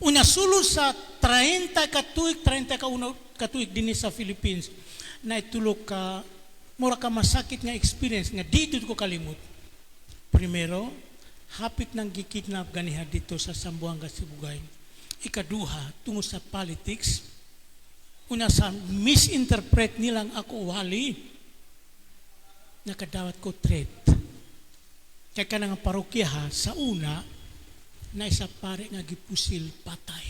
Una sulo sa 30 ka tuig, 30 ka uno ka tuig dinhi sa Philippines, na itulo ka mura ka masakit nga experience nga dito ko kalimot. Primero, hapit nang gikidnap ganiha dito sa Zamboanga, Sibugay. Ikaduha, tungo sa politics, una sa misinterpret nilang ako wali, nakadawat ko threat. Kaya ka nga parokya ha, sa una, na isa pare nga gipusil patay.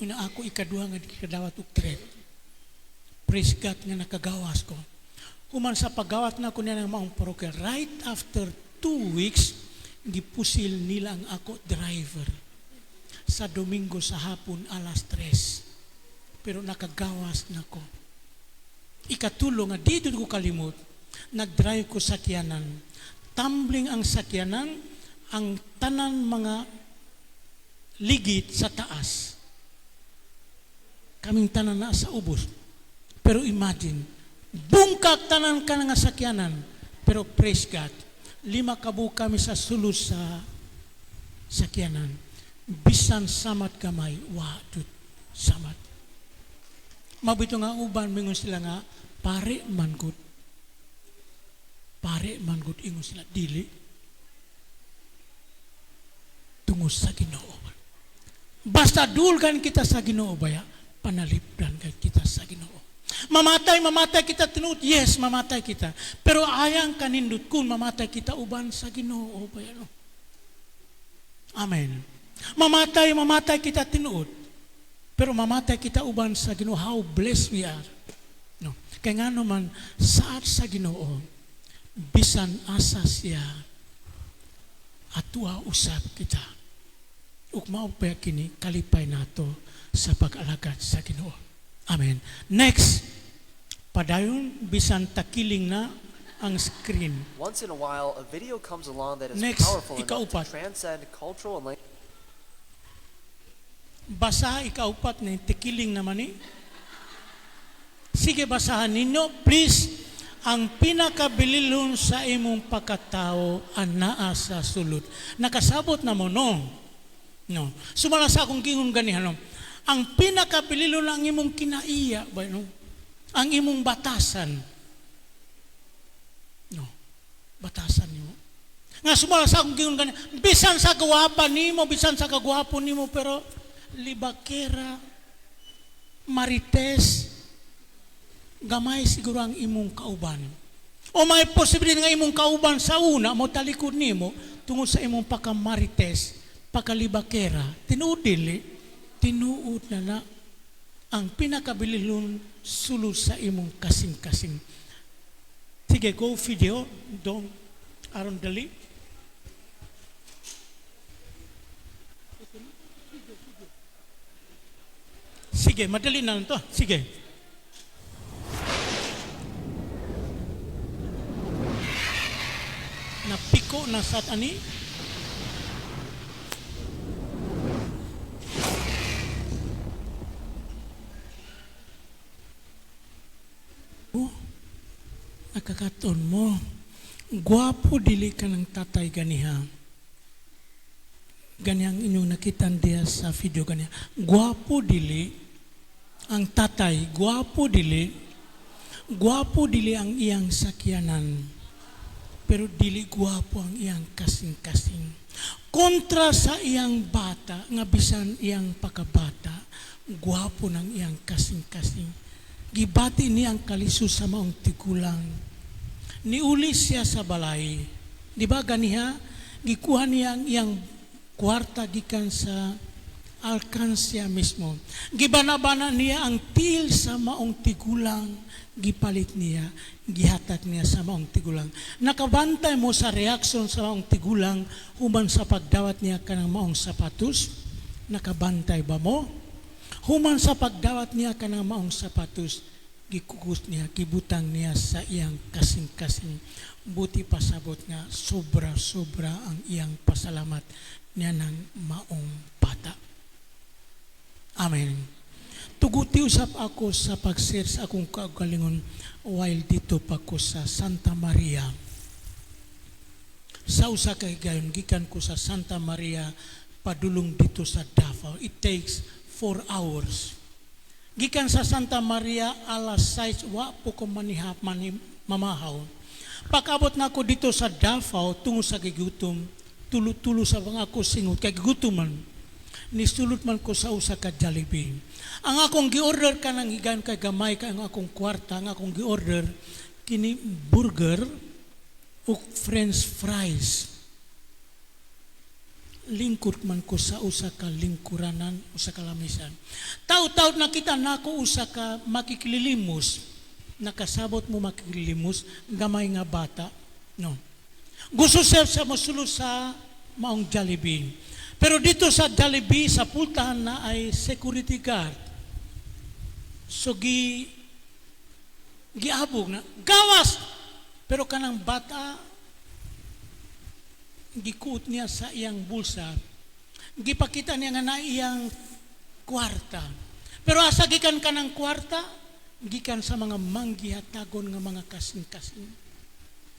Una ako ikaduha nga gikadawat og threat. Praise God nga nakagawas ko. Human sa paggawat na ko niya ng maong parokya, right after 2 weeks, gipusil nila ang ako driver sa Domingo sa hapon alas 3. Pero nakagawas na ko. Ikatulo nga dito ko kalimot, nagdrive ko sakyanan. Tumbling ang sakyanan, ang tanan mga ligit sa taas. Kaming tanan na sa ubos. Pero imagine, bungkak tanan ka nga sakyanan. Pero praise God, 5 kabuok kami sa sulod sa sakyanan. Bisan samat gamay, wa samat. Mabito nga uban, mingon sila nga, pare man gud. Pare man gud, ingon sila, dili. Tungod sa Ginoo. Basta dulgan kita sa Ginoo baya, panalipdan kay kita sa Ginoo. Mamatay, mamatay kita tinuod. Yes, mamatay kita. Pero ayang kanindot kung mamatay kita uban sa Ginoo baya, no. Amen. Mamatay, mamatay kita tinuod. Pero mamatay kita uban sa Ginoo. How blessed we are. No. Kaya nga naman, saad sa Ginoo, bisan asa siya, atua usab kita. Ug mao pa kini kalipay nato sa pag-alagad sa Ginoo. Amen. Next, padayon bisan takiling na ang screen. Once in a while, a video comes along that is Next, powerful enough to ikaupat. Transcend cultural and language. Basaha ikaupat na tikiling naman ni. Sige, basahan ninyo. Please, ang pinakabililon sa imong pagkatao anaa sa sulod. Nakasabot na mo, no? No. Sumala sa akong gingon ganihan, no? Ang pinakabililon ang imong kinaiya, ba, no? Ang imong batasan. No. Batasan nimo. Nga sumala sa akong gingon ganihan, bisan sa kagwapa nimo, bisan sa kagwapo nimo, pero libakera, marites, gamay siguro ang imong kauban. O may posibilidad nga imong kauban sa una, mo talikod nimo, tungod sa imong pakamarites, pakalibakera, tinuod dili, tinuod na na ang pinakabililon sulod sa imong kasing-kasing. Sige, go video, dong, aron dali. Sige, madali na lang to. Sige. Napiko na sa ani. Oh, nakakaton mo. Gwapo dili ka ng tatay ganiha. Ganyang inyong nakita diya sa video ganiha. Gwapo dili ang tatay, gwapo dili. Gwapo dili ang iyang sakyanan. Pero dili gwapo ang iyang kasing-kasing. Kontra sa iyang bata, nga bisan iyang pagkabata, gwapo ng iyang kasing-kasing. Gibati niya ang kalisod sa maong tigulang. Niuli siya sa balay. Di ba ganiha? Gikuha niya ang iyang kwarta gikan sa Alkansya mismo. Gibana-bana niya ang tiil sa maong tigulang, gipalit niya, gihatag niya sa maong tigulang. Nakabantay mo sa reaksyon sa maong tigulang human sa pagdawat niya kanang maong sapatos? Nakabantay ba mo? Human sa pagdawat niya kanang maong sapatos, gikugos niya, gibutang niya sa iyang kasing-kasing. Buti pasabot nga sobra-sobra ang iyang pasalamat niya ng maong bata. Amen. Tuguti usap ako sa pag-share sa akong kaugalingon while dito pa ko sa Santa Maria. Sa usa ka higayon, gikan ko sa Santa Maria padulong dito sa Davao. It takes 4 hours. Gikan sa Santa Maria alas 6, wa po ko maniha, mani, mamahaw. Pag-abot na ako dito sa Davao tungo sa gigutom, tulo-tulo sa mga ako singot kay gigutom man. Nisulod man ko sa usa ka Jollibee. Ang akong gi-order kanang higayon kay gamay kay ang akong kwarta, ang akong gi-order kini burger ug french fries. Lingkod man ko sa usa ka lingkuranan, usa ka lamisan. Taw-taw nakita nako usa ka makikililimos. Nakasabot mo makikilimos, gamay nga bata. No. Gusto siya sa mosulod sa maong Jollibee. Pero dito sa Jollibee, sa pultahan na ay security guard. So giabog na, gawas! Pero kanang bata, gikuot niya sa iyang bulsa. Gipakita niya nga na iyang kwarta. Pero asa gikan kanang kwarta? Gikan sa mga manggihatagon nga mga kasing-kasing.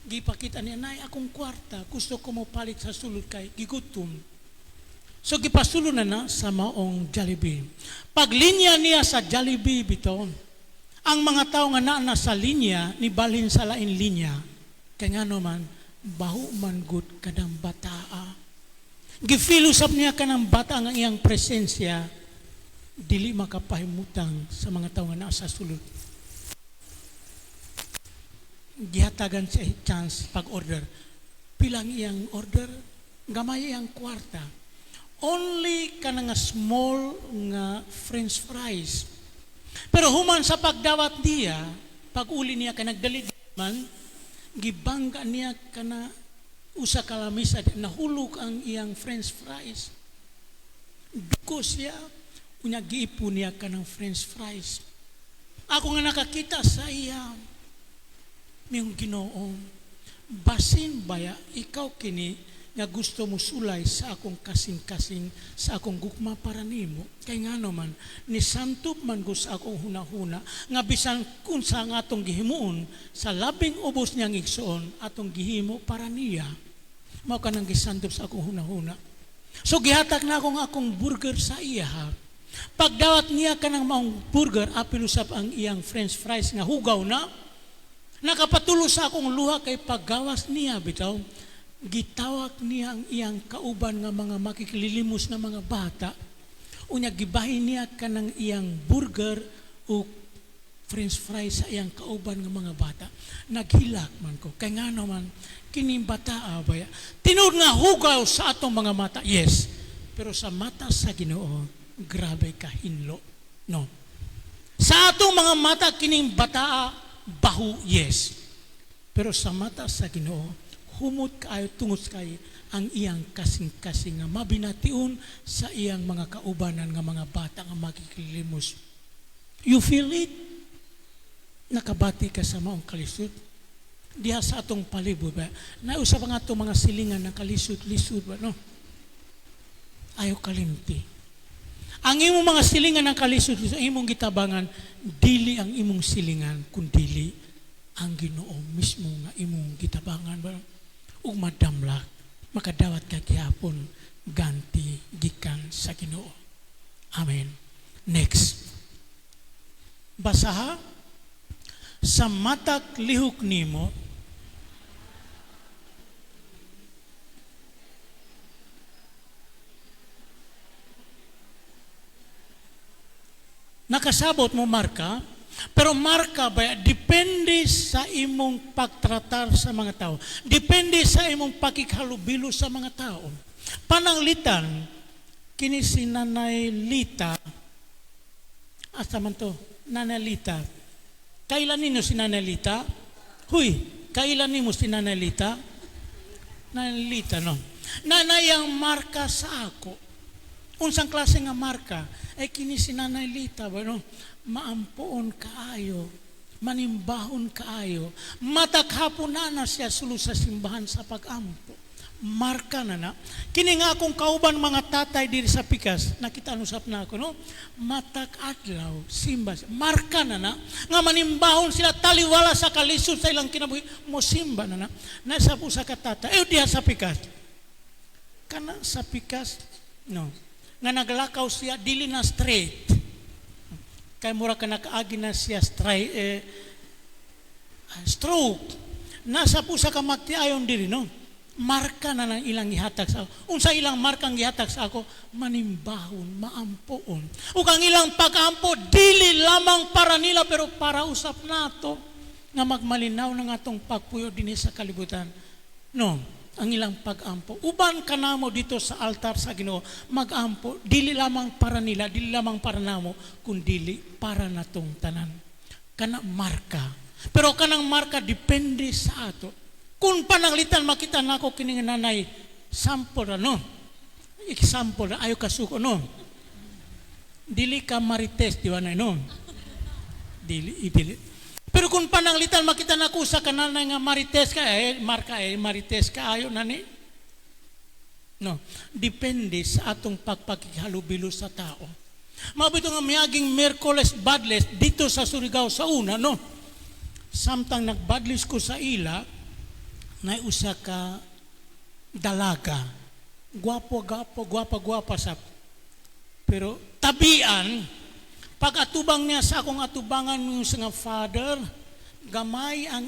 Gipakita niya, "Nay, akong kwarta, gusto ko mo palit sa sulod kay gigutom." So gipasulo na na sa maong Jollibee. Paglinya niya sa Jollibee bitaw, ang mga tao nga naa na sa linya, ni balhin sa lain linya. Kay ngano man, baho man gud kanang bataa. Gi-feel usab niya kanang bata nga iyang presensya, dili makapahimutang sa mga tao nga naa sa sulod. Gihatagan siya chance pag-order. Pilang iyang order, gamay iyang kwarta. Only kanang nga small nga french fries. Pero human sa pagdawat niya, pag uli niya kay nagdali man, gibangga niya kana usa ka lamisa, nahulog ang iyang french fries. Duko siya, unya giipo niya kanang french fries. Ako nga nakakita sa iya, miyong Ginoo, basin baya ikaw kini nga gusto mo sulay sa akong kasing-kasing, sa akong gugma para nimo. Kay ngano man, nisantop man ko sa akong hunahuna, nga bisan kung sa nga atong gihimuon, sa labing ubos niyang igsoon, atong gihimo para niya. Mao kanang gisantop sa akong hunahuna. So gihatag na akong akong burger sa iya. Pagdawat niya kanang maong burger, apil usap ang iyang french fries nga hugaw na, nakapatulo sa akong luha kay paggawas niya bitaw, gitawag niya ang iyang kauban nga mga makikililimos na mga bata. Unya gibahin niya kanang iyang burger o french fries sa iyang kauban nga mga bata. Naghilak man ko. Kay ngano man, kining bata baya. Tinuod nga hugaw sa atong mga mata. Yes. Pero sa mata sa Ginoo, grabe ka hinlo. No. Sa atong mga mata kining bata baho, yes. Pero sa mata sa Ginoo, humot kaayo tungod kay ang iyang kasing-kasing nga mabination sa iyang mga kaubanan nga mga bata nga makikilimos. You feel it? Nakabati ka sa maong kalisod. Diha sa atong palibot ba? Nausap ang atong mga silingan ng kalisod-lisod ba? No? Ayaw kalimti. Ang imong mga silingan ng kalisod, ang imong gitabangan, dili ang imong silingan, kun dili ang Ginoo mismo nga imong gitabangan ba? Ug madamlak, makadawat ka gihapon ganti gikan sa Ginoo. Amen. Next. Basaha sa matag lihok nimo. Nakasabot mo marka, pero marka ba, depende sa imong pagtratar sa mga tao. Depende sa imong pakikhalubilo sa mga tao. Pananglitan, Kini si Nanay Lita, asa man to? Nanay Lita. Kailan ninyo si Nanay Lita? Huy, kailan nimo si Nanay Lita? Nanay Lita, no? Nanay ang marka sa ako. Unsang klase nga marka? Ay kini si Nanay Lita, ba, no? Maampoon kaayo, manimbahon kaayo, mataghapon na na siya sulod sa simbahan sa pag-ampo. Marka na na. Kini nga akong kauban mga tatay diri sa pikas, nakita usap na ako, no? Matag adlaw, simba. Marka na na. Nga manimbahon sila, taliwala sa kalisod sa ilang kinabuhi, mo simba na na. Nasa usa ka tatay, eh diha sa pikas. Kana sa pikas, no? Nga naglakaw siya, dili na straight. Kay mura ka nakaagi na siya stroke. Nasa pusa ka magtiayon diri, no? Marka na ng ilang gihatag sa ako. Unsa ilang marka ang gihatag sa ako? Manimbahon, maampoon. Ug ang ilang pag-ampo, dili lamang para nila, pero para usap nato nga magmalinaw ng atong pagpuyo dinhi sa kalibutan. No, ang ilang pag-ampo. Uban kanamo dito sa altar sa Ginoo, mag-ampo, dili lamang para nila, dili lamang para namo, kundili para natong tanan. Kana marka. Pero kanang marka depende sa ato. Kung pananglitan makita nako kining nanay, sample ra, no? Example ra, ayo kasuko, no? Dili ka marites, di ba na, no? Dili, dili. Pero kung pananglitan makita nako sa kananay nga marites ka, marka, marites ka, ayo na ni. No, depende sa atong pagpaghalubilo sa tao. Mabito nga miaging Miyerkules Badles dito sa Surigao sa una, no? Samtang nagbadles ko sa ila, na usa ka dalaga. Gwapo, gwapo, gwapa, gwapa sa. Pero tabian, pag atubang niya sa akong atubangan mo sa nga father, gamay ang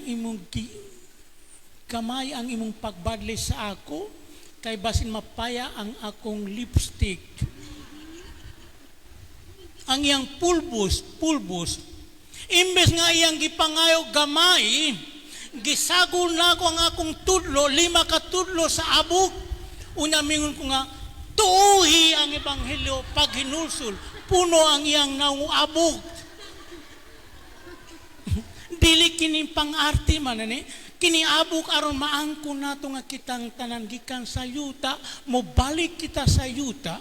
imong pagbadli sa ako, kay basin mapaya ang akong lipstick. Ang iyang pulbos, imbes nga iyang gipangayo gamay, gisagol na ako ang akong tudlo, 5 ka tudlo sa abog. Una mingon ko nga, tuuhi ang ebanghelyo pag hinulsul, puno ang iyang naong abog. Dili kini pang-arte man ani, kini abog aron maangko nato nga kitang tanan gikan sa yuta, mobalik kita sa yuta,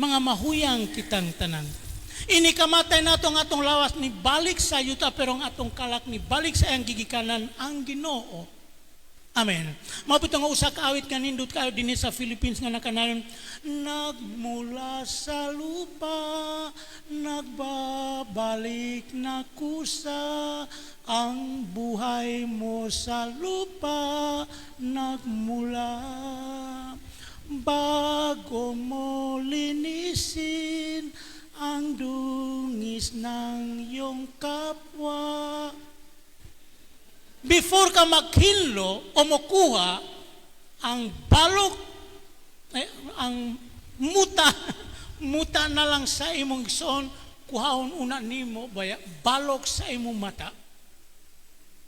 mga mahuyang kitang tanan. Ini kamatay nato ang atong lawas ni balik sa yuta, pero ang atong kalak ni balik sa iyang gigikanan ang Ginoo. Amen. Mabot nga usa ka awit nga nindot kayo dinhi sa Philippines nga nakanayon, nagmula sa lupa, nagbabalik na kusa, ang buhay mo sa lupa nagmula. Bago mo linisin ang dungis ng iyong kapwa. Before ka maghinlo o mokuha ang balok, ang muta, muta na lang sa imong igsoon, kuhaon una nimo baya balok sa imong mata.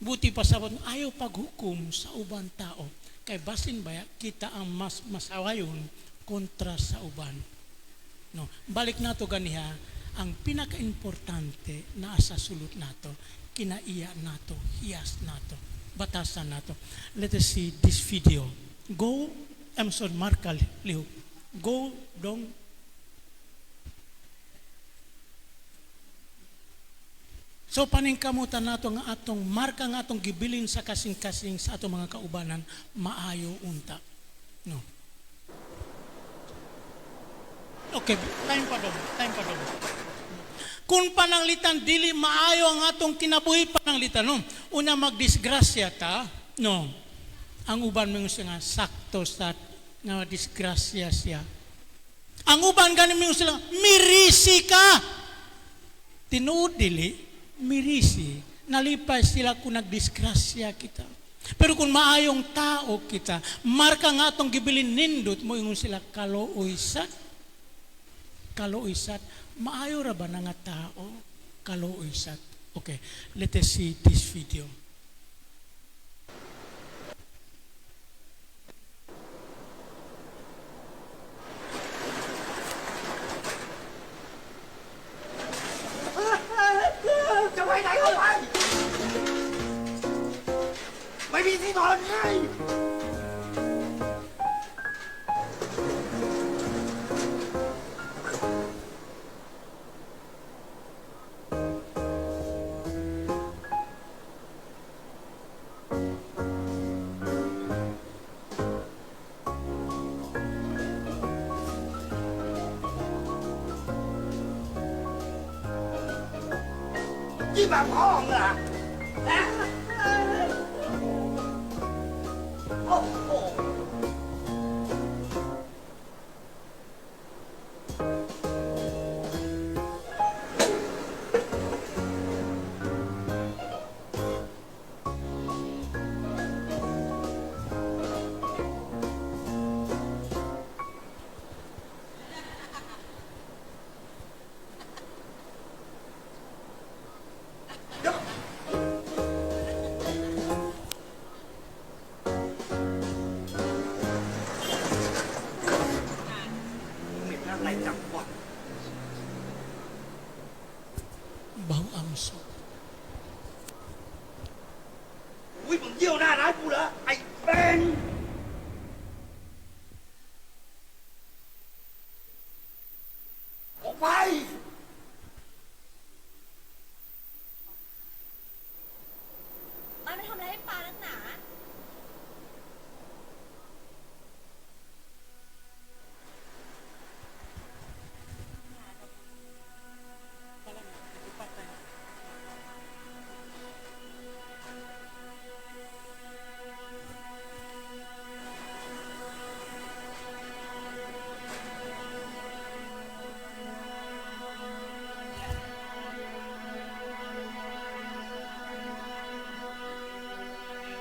Buti pa sabot, ayaw paghukom sa uban tao. Kay basin baya kita ang mas masawayon kontra sa uban. No, balik nato ganiha, ang pinakaimportante naa sa sulot nato, kinaiya nato, hiyas nato, batasan nato. Let us see this video. Go, I'm sorry, Marka Leo. Go, dong. So paningkamutan nato nga atong marka nga atong gibilin sa kasing-kasing sa atong mga kaubanan, maayo unta. No. Okay, time pa dong, time pa dong. Kung pananglitan dili maayo ang atong kinabuhi pananglitan, no. Una magdisgrasya ta, no. Ang uban mo nga sakto sa nga disgrasya siya. Ang uban gani mo sila mirisi ka. Tinuod dili mirisi, nalipay sila kung nagdisgrasya kita. Pero kung maayong tao kita, marka nga atong gibilin nindot mo ingon sila kalooy sat. Kalooy sat. Maayo ra ba na nga tao? Kalooy sat. Okay, let us see this video. Patay! ยี่แบบพ่อมึงเหรอฮะโอ้โห เหม็นอะไรจังวะ Baho ang so. อุ้ยมึงเยี่ยวหน้าร้านกูเหรอ ไอ้เป็นออกไป มันไปทำอะไรให้ปลานักหนา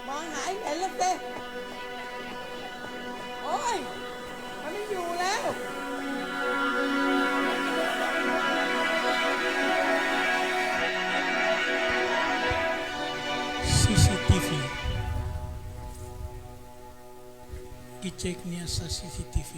มองหาเห็นแล้วสิโอ้ย มันไม่อยู่แล้ว CCTV. I-check niya sa CCTV.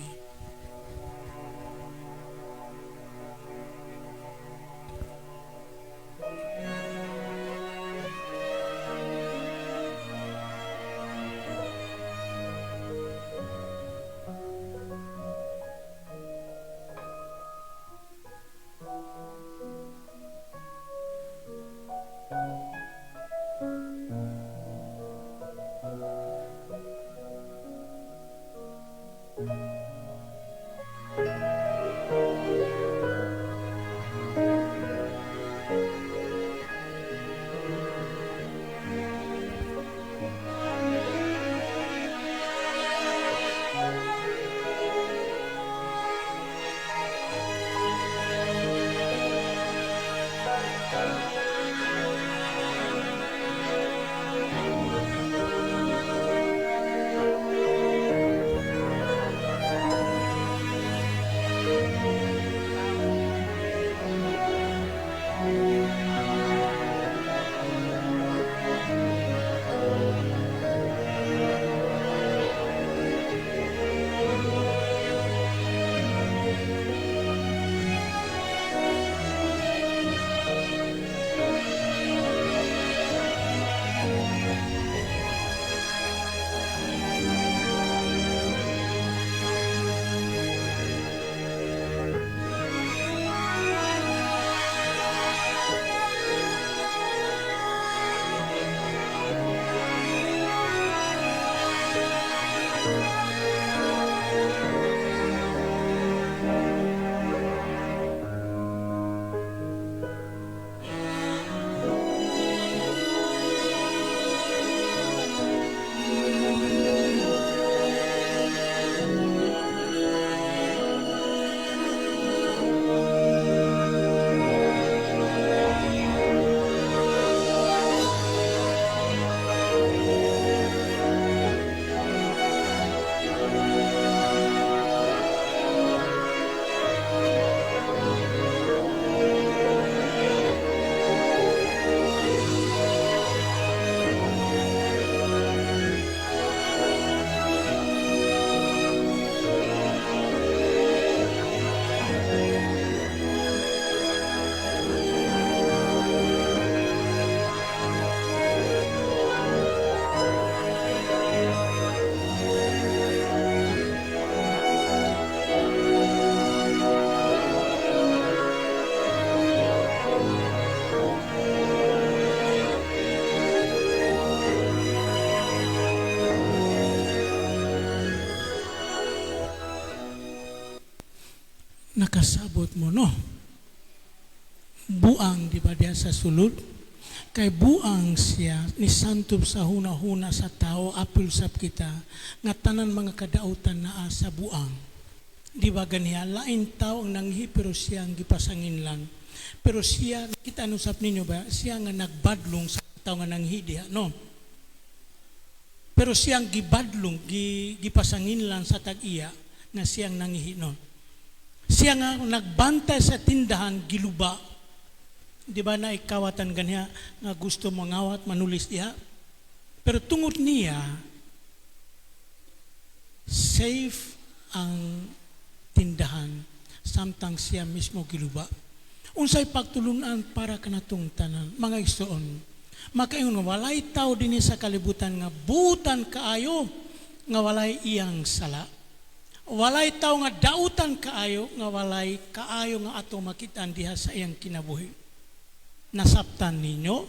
Nakasabot mo, no? Buang, di ba, diya sa sulod? Kay buang siya, nisantob sa huna-huna sa tao, apil sab kita, nga tanan mga kadautan naa sa buang. Di ba ganiya, lain tao ang nanghi, pero siya ang gipasangin lang. Pero siya, kita anong sab ninyo ba, siya nga nagbadlong sa tao nga nanghi diha, no? Pero siya ang gibadlong, gipasangin lang sa tag-iya, nga siyang nanghi, no? Siya nga nagbantay sa tindahan, giluba. Di ba na ikawatan ganiya nga gusto mangawat, manulis diha? Pero tungod niya, safe ang tindahan samtang siya mismo giluba. Unsay pagtulunan para kanatong tanan, mga igsoon, makaingon nga walay tao dinhi sa kalibutan nga butan kaayo nga walay iyang sala. Walay tao nga dautan kaayo nga walay kaayo nga ato makitaan diha sa iyang kinabuhi. Nasaptan ninyo?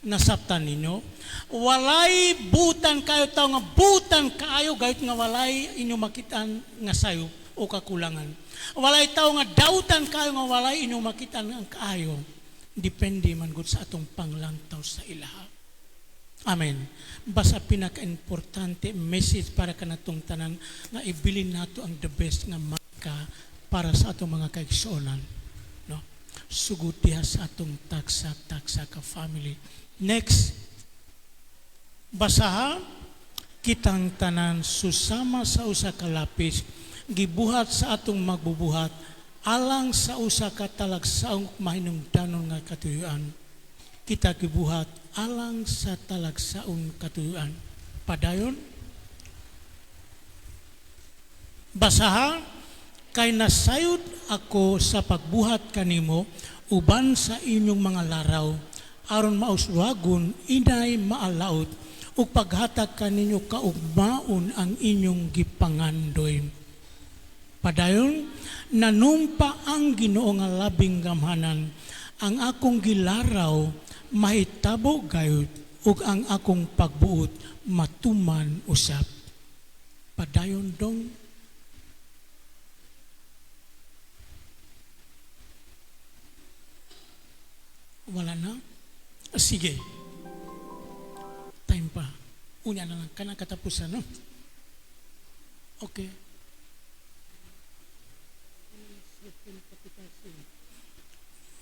Nasaptan ninyo? Walay butan kayo tao nga butan kaayo gayud nga walay inyo makitaan nga sayop o kakulangan. Walay tao nga dautan kayo nga walay inyo makitaan ang kaayo. Depende man gud sa atong panglantaw sa ilaha. Amen. Basta pinaka-importante message para kanatong tanan nga ibilin nato ang the best nga marka para sa atong mga kaigsuonan. No? Sugod diha sa atong tagsa-tagsa ka family. Next. Basaha, kitang tanan susama sa usa ka lapis gibuhat sa atong magbubuhat alang sa usa ka talagsaong mahinungdanon nga katuyuan. Kita gibuhat alang sa talagsaong katuyuan. Padayon. Basaha, kay nasayod ako sa pagbuhat kanimo uban sa inyong mga laraw aron mauswagon inay maalaot ug paghatag kaninyo kaugmaon ang inyong gipangandoy. Padayon, nanumpa ang Ginoo nga labing gamhanan, ang akong gilaraw mahitabo gayud ug ang akong pagbuot matuman usab. Padayon dong. Wala na? Sige. Time pa. Unya na lang. Kanang katapusan, no? Okay.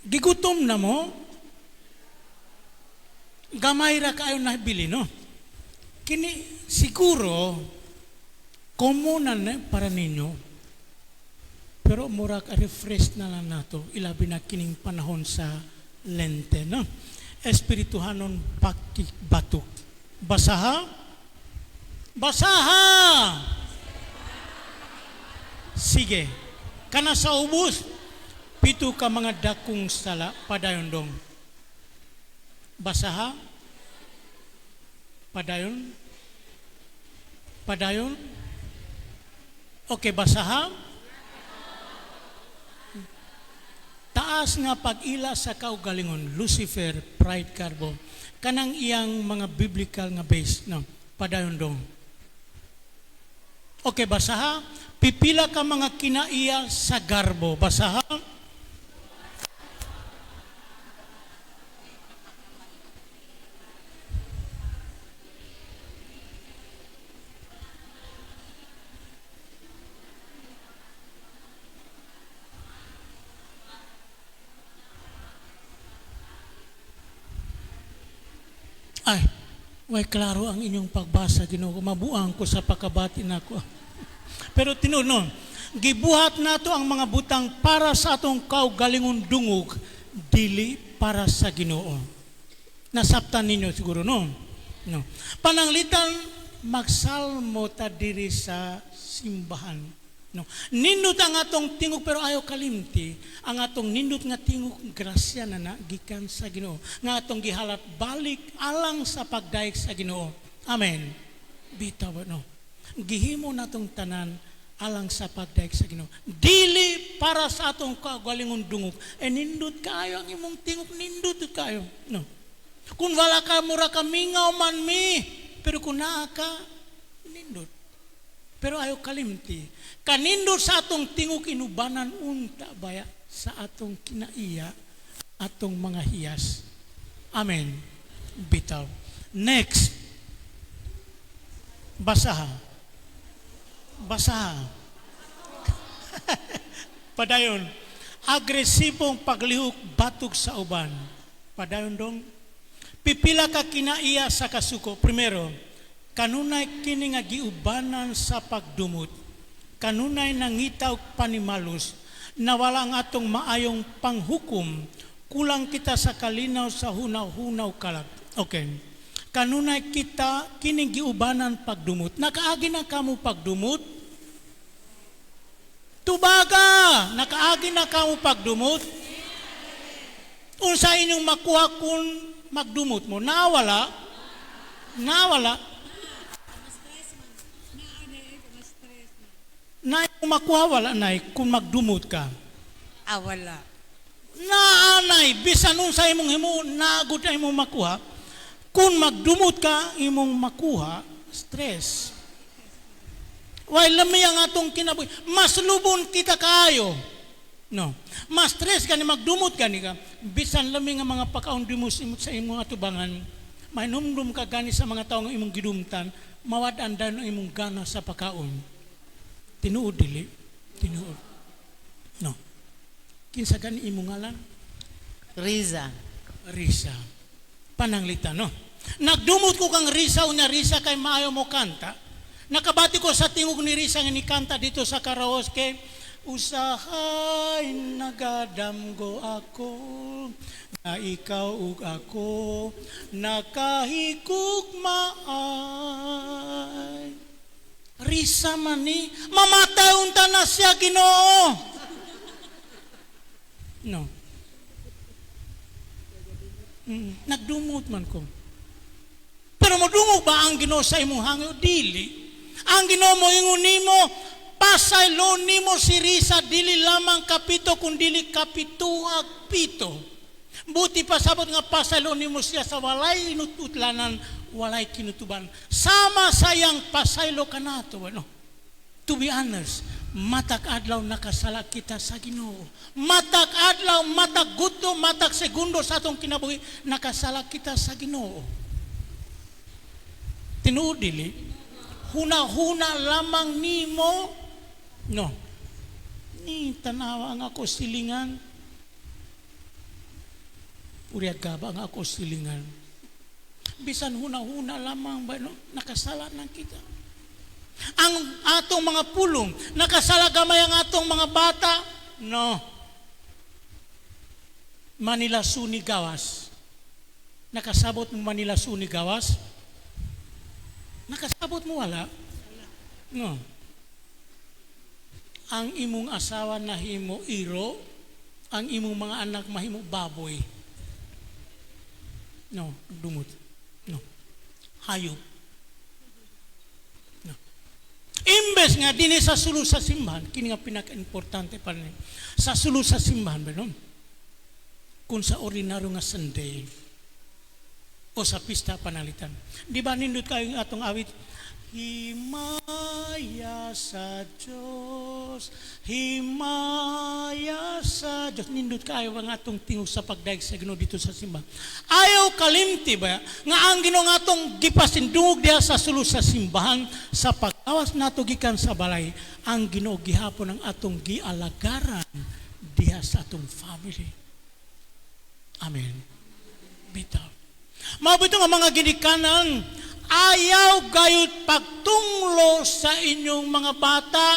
Gigutom na mo, gamay ra kaayo nabili, no? Kini siguro common na para ninyo, pero murag refresh na lang nato, ilabi na kining panahon sa Lente, no? Espirituhanon batok. Basaha? Basaha! Sige. Kana sa ubos, pito ka mga dakong sala, padayon dong. Basaha? Padayon? Padayon? Okay, basaha? Taas nga pag-ila sa kaugalingon, Lucifer, pride, carbo, kanang iyang mga biblical nga base, no? Padayon dong. Okay, basaha? Pipila ka mga kinaiya sa garbo. Basaha? Ay, way klaro ang inyong pagbasa, Ginoo. Mabuang ko sa pagkabati nako. Pero tinuod, no, gibuhat nato ang mga butang para sa atong kaugalingon dungog, dili para sa Ginoo. Nasaptan ninyo siguro, no? No. Pananglitan magsalmo ta diri sa simbahan. No. Nindot ang atong tingog pero ayaw kalimti. Ang atong nindot nga tingog grasya na na gikan sa Ginoo. Nga atong gihalat balik alang sa pagdayeg sa Ginoo. Amen. Bitaw, no. Gihimo natong tanan alang sa pagdayeg sa Ginoo. Dili para sa atong kaugalingon dungog. E nindot kaayo ang imong tingog, nindot kaayo. No. Kung wala ka mura ka mingaw man mi, pero kung naa ka nindot. Pero ayo kalimti. Kanindot sa atong tingog inubanan unta baya sa atong kinaiya, atong mga hiyas. Amen. Bitaw. Next. Basaha. Basaha. Padayon. Agresibong paglihok batok sa uban. Padayon dong. Pipila ka kinaiya sa kasuko. Primero, kanunay kini nga giubanan sa pagdumot. Kanunay nangita og panimalus. Nawala ang atong maayong panghukom. Kulang kita sa kalinaw sa hunaw-hunaw kalag. Okay. Kanunay kita kining giubanan pagdumot. Nakaagi na kamo pagdumot? Tubaga! Nakaagi na kamo pagdumot? Unsa inyong makuha kung magdumot mo? Nawala? Nawala? Na makuha wala nay kung magdumot ka. Ah, wala. Naanay bisan unsa imong himo naagod na imong makuha. Kung magdumot ka imong makuha stress. Way lami ang atong kinabuhi. Mas lubon kita kaayo. No. Mas stress gani magdumot gani ka. Bisan lami nga mga pagkaon mo sa imong atubangan, mainumdum ka gani sa mga tawo nga imong gidumtan, mawad-an dayon ang imong gana sa pagkaon. Tinuod dili, tinuod. No. Kinsa gani imong ngalan? Riza. Risa. Pananglita, no? Nagdumot ko kang Risa, unya Risa kay maayo mo kanta. Nakabati ko sa tingog ni Risa nga ni kanta dito sa karaoke. Usahay nagadamgo ako na ikaw ug ako nakahigugmaay. Risa man ni, mamatay unta na siya Ginoo. No. Nagdumot man ko. Pero modungog ba ang Ginoo sa imong hangyo? Dili. Ang Ginoo mo ingon nimo, pasaylo nimo si Risa dili lamang kapito kun dili kapituag pito. Buti pasabot nga pasaylo nimo siya sa walay inututlanan, walay kinutuban. Sama sayang pasaylo kanato, ano? To be honest, matag adlaw nakasala kita sa Ginoo. Matag adlaw, matag gudto, matag segundo sa atong kinabuhi, nakasala kita sa Ginoo. Tinuod dili, huna-huna lamang nimo, no. Ni tanawa ang ako silingan. Uriag gaba ang ako silingan. Bisan huna-huna lamang ba, no? Nakasala nang kita. Ang atong mga pulong, nakasala gamay ang atong mga bata, no. Manila Suni Gawas. Nakasabot mo Manila Suni Gawas? Nakasabot mo wala? No. Ang imong asawa nahimo iro, ang imong mga anak mahimo baboy. No, dumot. No. Hayop. No. Imbes nga dinhi sa sulod sa simbahan, kini nga pinaka-importante pa rin. Sa sulod sa simbahan ba no? Kung sa ordinaryo nga Sunday o sa pista panalitan. Di ba nindot kayo atong awit? Himaya sa Diyos, himaya sa Diyos. Nindot kayo ang atong tingog sa pagdaig sa Ginoo dito sa simbahan. Ayaw kalimti ba nga ang Ginoo nga atong gipasindungog diha sa sulod sa simbahan sa pagawas nato gikan sa balay, ang Ginoo gihapon ang atong gialagaran diha sa atong family. Amen. Bitaw. Mao bitaw nga mga ginikanan, ayaw gayud pagtunglo sa inyong mga bata.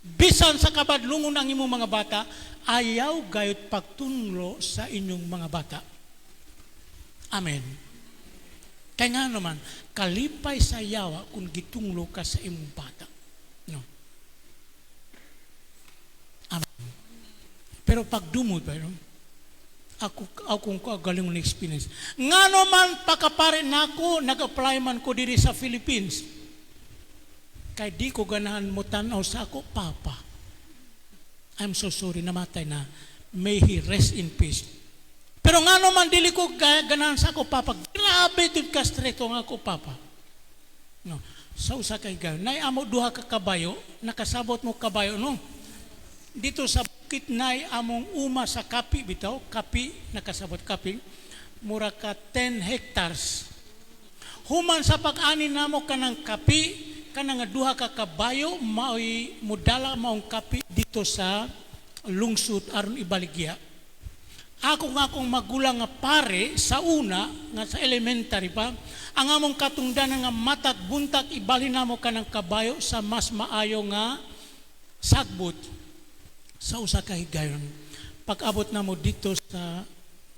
Bisan sa kabadlungon ang imong mga bata, ayaw gayud pagtunglo sa inyong mga bata. Amen. Kaya nga naman, kalipay sa yawa kung gitunglo ka sa imong bata. No. Amen. Pero pagdumot, pero ako akong kagaling na experience. Ngano man pakapare nako, nag-apply man ko diri sa Philippines. Kay di ko ganahan mo tan-aw sa ako, papa. I'm so sorry, namatay na. May he rest in peace. Pero ngano man dili ko ganahan sa ako, papa. Grabe tud ka stricto nga ako, papa. No. Sa usa ka higayon, nay amo duha ka kabayo, nakasabot mo kabayo, no? Dito sa bukit nay among uma sa kapi bitaw, kapi, nakasabot kapi, mura ka 10 hectares. Human sa pag-ani namo kanang kapi, kanang nga duha ka kabayo maoy mudala maong kapi dito sa lungsod aron ibaligya. Ako nga akong magulang nga pare sa una nga sa elementary pa, ang among katungdanan nga matag buntag ibalhin namo kanang kabayo sa mas maayo nga sagbot. Sa usa ka higayon, pag-abot namo dito sa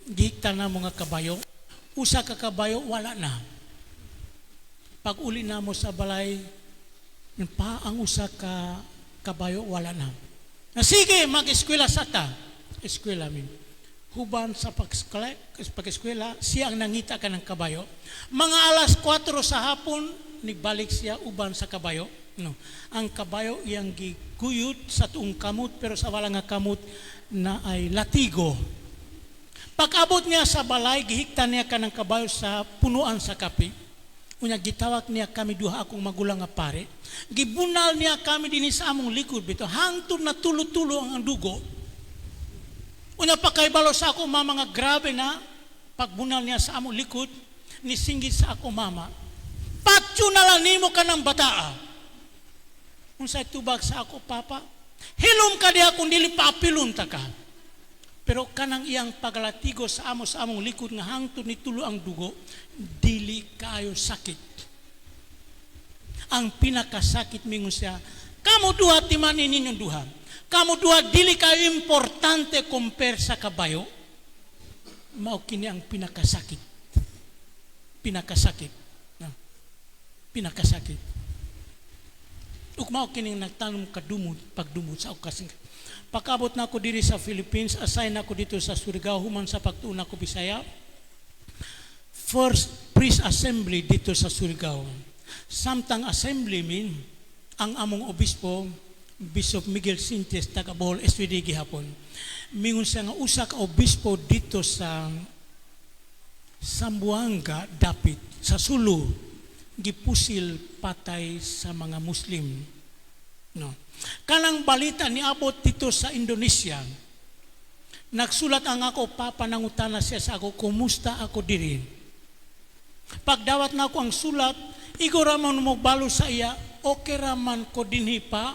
gihikta namo nga kabayo, usa ka kabayo wala na. Pag uli namo sa balay, pa ang usa ka kabayo wala na. Na sige, mag-eskwela sa ta. Eskwela min. Huban sa pag-eskwela, siya ang nangita ka ng kabayo. Mga alas 4 sa hapon, nigbalik siya uban sa kabayo. No. Ang kabayo iyang giguyod sa tuong kamot, pero sa wala nga kamot na ay latigo. Pag-abot niya sa balay, gihikta niya ka ng kabayo sa punuan sa kape. Unya gitawag niya kami duha akong magulang nga pare. Gibunal niya kami dinhi sa among likod bito hangtod na tulo-tulo ang dugo. Unya pakaibalo sa ako mama nga grabe na pagbunal niya sa among likod, nisinggit sa ako mama. "Patyo na lang nimo ka ng bataa." Unsay tubag sa ako papa? "Hilom ka diha kung dili paapilon ta ka." Pero kanang iyang pagalatigo sa amo sa among likod nga hangtod ni tulo ang dugo, dili kaayo sakit. Ang pinakasakit, mingon siya, "Kamo duha, timanin ninyong duha. Kamo duha dili kayo importante compare sa kabayo." Mao kini ang pinakasakit. Pinakasakit. No? Pinakasakit. Ug mao kining nagtanom kadumot pagdumot sa kasing. Pag-abot na ako diri sa Philippines, assign ako dito sa Surigao human sa pagtuon ako Bisaya. First priest assembly dito sa Surigao. Samtang assembly min, ang among obispo, Bishop Miguel Sintes, taga Bohol, SVD gihapon. Mingon siya nga usa ka obispo dito sa Zamboanga, dapit sa Sulu, gipusil patay sa mga Muslim. No. Kanang balita niabot dito sa Indonesia. Nagsulat ang ako papa, nangutana siya sa ako, kumusta ako diri. Pagdawat na ako ang sulat, igo raman mo balo sa iya, okay raman ko dinhi pa,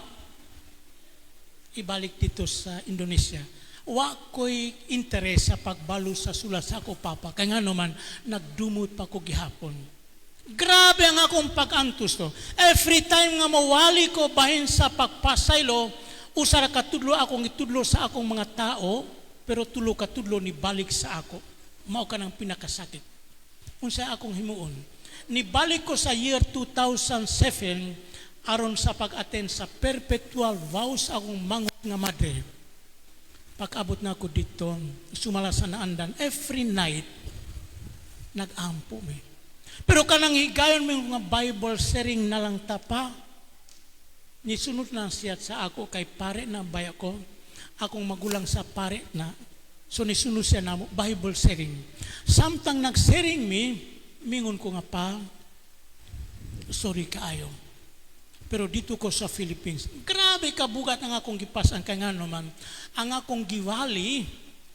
ibalik dito sa Indonesia. Wa ko'y interes sa pagbalo sa sulat sa ako papa. Kaya nga naman, nagdumot pa ko gihapon. Grabe ang akong pag-antos to. Every time nga mawali ko bahin sa pagpasaylo, usa ra ka tudlo akong itudlo sa akong mga tao, pero tulo ka tudlo ni balik sa ako. Mao ka ng pinakasakit. Unsa akong himuon? Nibalik ko sa year 2007 aron sa pag-attend sa perpetual vows akong manghod nga madre. Pag-abot na ako dito, sumala sa naandan, every night, nag-ampo mi. Pero kanang higayon may mga Bible sharing na lang tapa, nisunod na siya sa ako kay pare na baya ko, akong magulang sa pare na, so nisunod siya na Bible sharing. Samtang nag-sharing mi, mingon ko nga pa, "Sorry kaayo. Pero dito ko sa Philippines, grabe kabugat ang akong gipasan kay ngano man, ang akong giwali,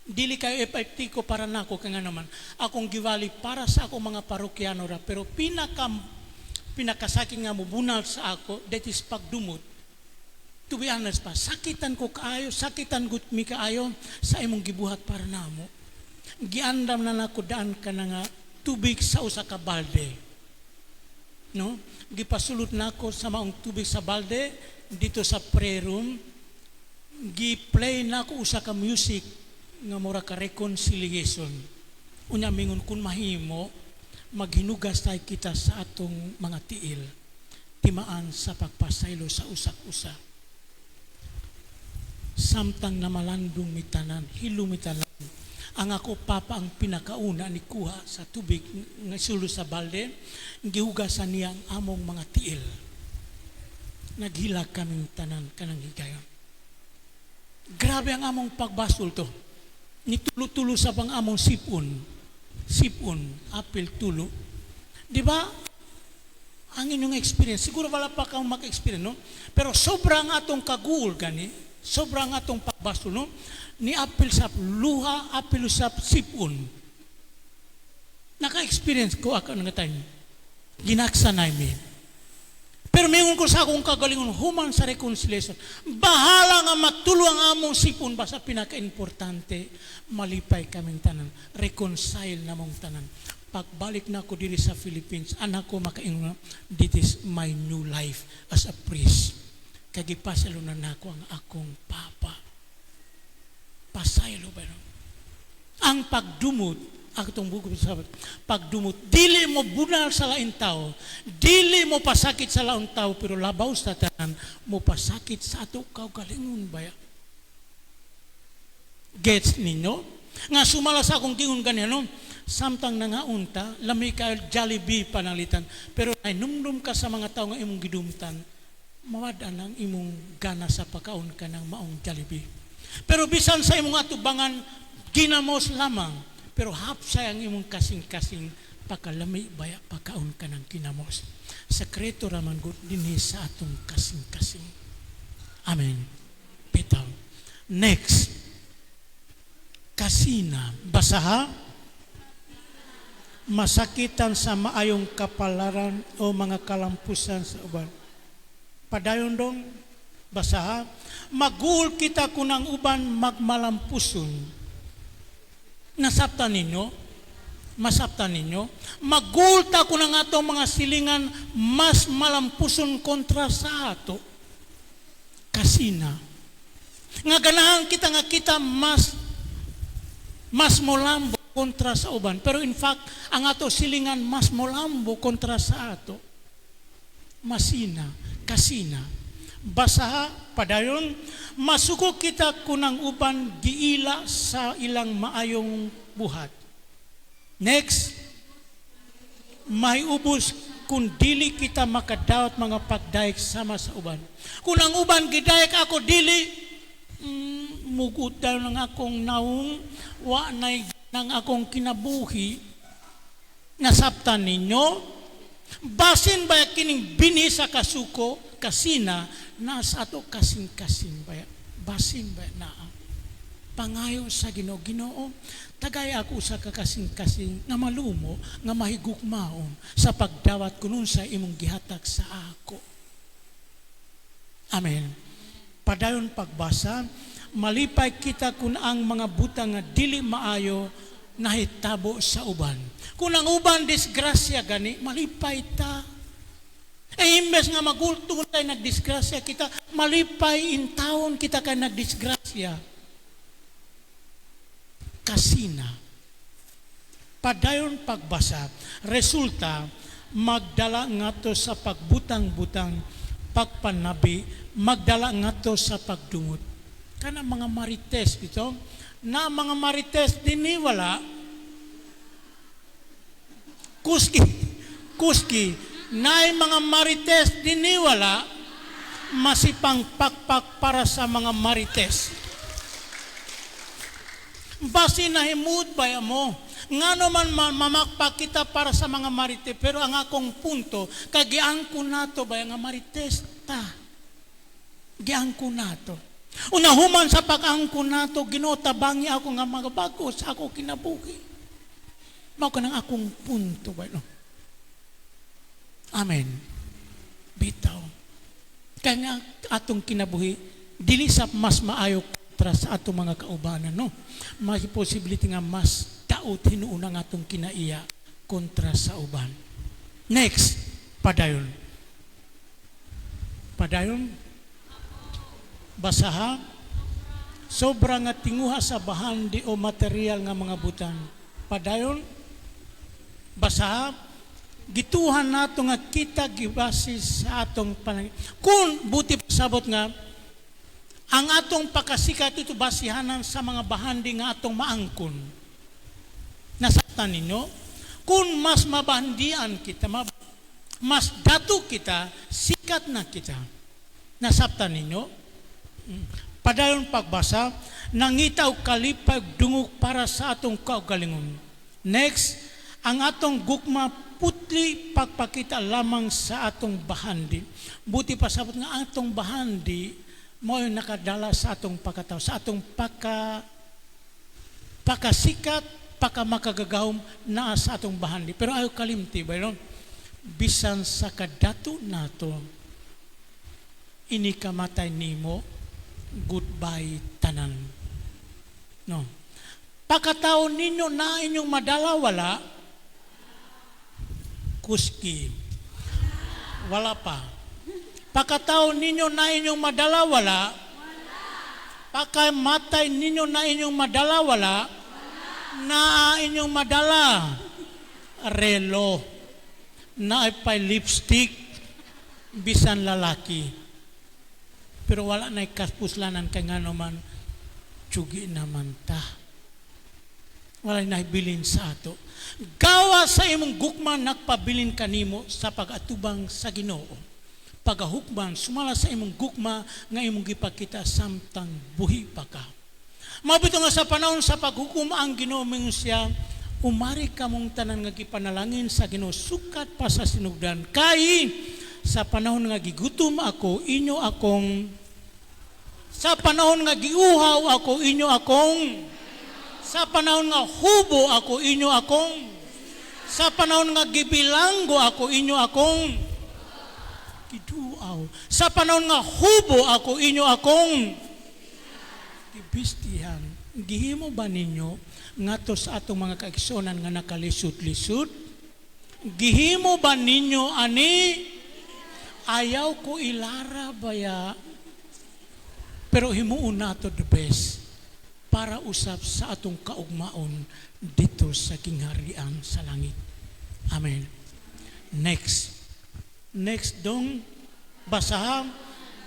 dili kayo FFT ko para nako kay ngano man, akong giwali para sa akong mga parokyano ra, pero pinakasakit nga mubunal sa ako, that is pagdumot. To be honest pa, sakitan ko kaayo, sakitan gud mi kaayo sa imong gibuhat para namo. Giandam na nako daan ka na nga tubig sa usa ka balde. No? Gipasulot nako sa maong tubig sa balde dito sa prayer room. Gi-play nako usa ka music nga mura ka reconciliation. Unya mingon kun mahimo maghinugas tayo kita sa atong mga tiil timaan sa pagpasaylo sa usak-usa. Samtang namalandong mitanan, hilo mitanan, ang ako papa ang pinakauna ni kuha sa tubig nga sulo sa balde, gihugasan niya ang among mga tiil. Naghilak kaming tanan kanang higayon. Grabe ang among pagbasol to. Nitulo-tulo sa pang among sipon. Sipon, apil tulo. Di ba? Ang inyong experience, siguro wala pa kang maka-experience, no? Pero sobrang atong kaguol gani, sobrang atong pagbasto, no? Ni apil sa luha, apil sa sipon. Naka-experience ko ako nga time. Ginaksanay mi. Pero mingon ko sa akong kagalingon, human sa reconciliation, bahala nga matulo ang among sipon, basta pinaka-importante, malipay kaming tanan, reconcile namong tanan. Pagbalik na ako diri sa Philippines, anak ko makaingon, "This is my new life as a priest." Kay gipasaylo na nako ang akong papa. Pasaylo ba, no? Ang pagdumot, atong bugod sa pagdumot, dili mo bunal sa lain tao, dili mo pasakit sa lain tao, pero labaw sa tanan, mo pasakit sa ato kaugalingon baya. Gets ninyo? Nga sumala sa akong gingon ganyan, no? Samtang nangaunta, lami ka Jollibee panalitan, pero ay numdum ka sa mga tao nga imong gidumtan, mawad-an ang imong gana sa pagkaon ka ng maong Jollibee. Pero bisan sa imong atubangan, ginamos lamang, pero hapsay ang imong kasing-kasing pakalami baya pagkaon ka ng ginamos. Sekreto raman gud dinhi sa atong kasing-kasing. Amen. Bitaw. Next. Kasina. Basaha. Masakitan sa maayong kapalaran o mga kalampusan sa uban. Padayon dong. Basaha. Maguol kita kung ang uban magmalampuson. Nasaptan ninyo? Masaptan ninyo? Magulta kung ang atong mga silingan mas malampuson kontra sa ato. Kasina. Nga ganahan kita nga kita mas mas molambo kontra sa uban. Pero in fact, ang ato silingan mas molambo kontra sa ato. Masina, kasina. Basaha, padayon, masuko kita kung ang uban giila sa ilang maayong buhat. Next, may ubos kung dili kita makadawat mga pagdayeg sama sa uban. Kung ang uban gidayeg ako dili, mugot daw ng akong naong, wa na'y ng akong kinabuhi, nasaptan ninyo, basin ba kining bini sa kasuko, kasina, nasa ato kasing-kasing ba, basin ba naa. Pangayo sa Ginoo, "Ginoo, tagay ako sa kakasing-kasing nga malumo, nga mahigugmaon sa pagdawat kunon sa imong gihatag sa ako." Amen. Padayon pagbasa, malipay kita kung ang mga butang nga dili maayo nahitabo sa uban. Kung ang uban disgrasya gani, malipay ta. Eh, imbes nga magulto tayo nagdisgrasya kita, malipay in taon kita kay nagdisgrasya. Kasina. Padayon pagbasa, resulta, magdala ngato sa pagbutang-butang, pagpanabi, magdala ngato sa pagdungot. Kana mga marites ito, na mga marites dinhi wala, kuski, kuski, naay mga marites dinhi wala, masipang pakpak para sa mga marites. Basi nahimud ba mo? Ngano man mamakpak kita para sa mga marites, pero ang akong punto, kagiangko nato ba nga marites ta? Giangko nato. Unahuman sa pag-angko nato, Ginoo, tabangi ako nga magabago sa ako kinabuhi. Mao kanang akong punto ba, no? Amen. Bitaw. Kaya nga atong kinabuhi, dili sa mas maayo kontra sa atong mga kaubanan, no? May possibility nga mas daot hinuon ang atong kinaiya kontra sa uban. Next, padayon. Padayon. Basaha. Sobra nga tinguha sa bahandi o material nga mga butang. Padayon. Basaha. Gituhan nato nga kita gibase sa atong panang. Kung buti pasabot nga ang atong pakasikat ito basihanan sa mga bahandi nga atong maangkon. Nasaktan ninyo? Kung mas mabahandian kita, mas dato kita, sikat na kita. Nasaptan ninyo? Padayon pagbasa, nangita og kalipay dungog para sa atong kaugalingon. Next, ang atong gugma Putli pagpakita lamang sa atong bahandi. Buti pasabot nga atong bahandi mao nakadala sa atong pagkatao, sa atong pakasikat, pakamakagagahom naa sa atong bahandi. Pero ayo kalimti ba no? Bisan sa kadato nato, ini kamatay nimo, goodbye tanan. No. Pakatao ninyo na inyong madala, wala? Kuski. Wala pa. Pakatao ninyo na inyong madala, wala? Pakamatay ninyo na inyong madala, wala? Na inyong madala. Relo. Na pay lipstick bisan lalaki. Pero wala na kapuslanan kay ngano man tsugi naman ta. Wala na bilin sa ato. Gawa sa imong gukma nagpabilin kanimo sa pag-atubang sa Ginoo. Pagahukman sumala sa imong gukma nga imong gipakita samtang buhi pa ka. Mabito nga sa panahon sa paghukom ang Ginoo mingon siya, umari kamong tanan nga gipanalangin sa Ginoo sukat pa sa sinugdan kay sa panahon nga gigutom ako inyo akong, sa panahon nga giuhaw ako inyo akong, sa panahon nga hubo ako inyo akong, sa panahon nga gibilanggo ako inyo akong giduaw, sa panahon nga hubo ako inyo akong gibistihan. Gihimo ba ninyo ngadto sa atong mga kaigsuonan nga nakalisod-lisod? Gihimo ba ninyo ani? Ayaw ko ilara baya, pero himuon nato the best para usap sa atong kaugmaon dito sa gingharian sa langit. Amen. Next. Next dong, basaha,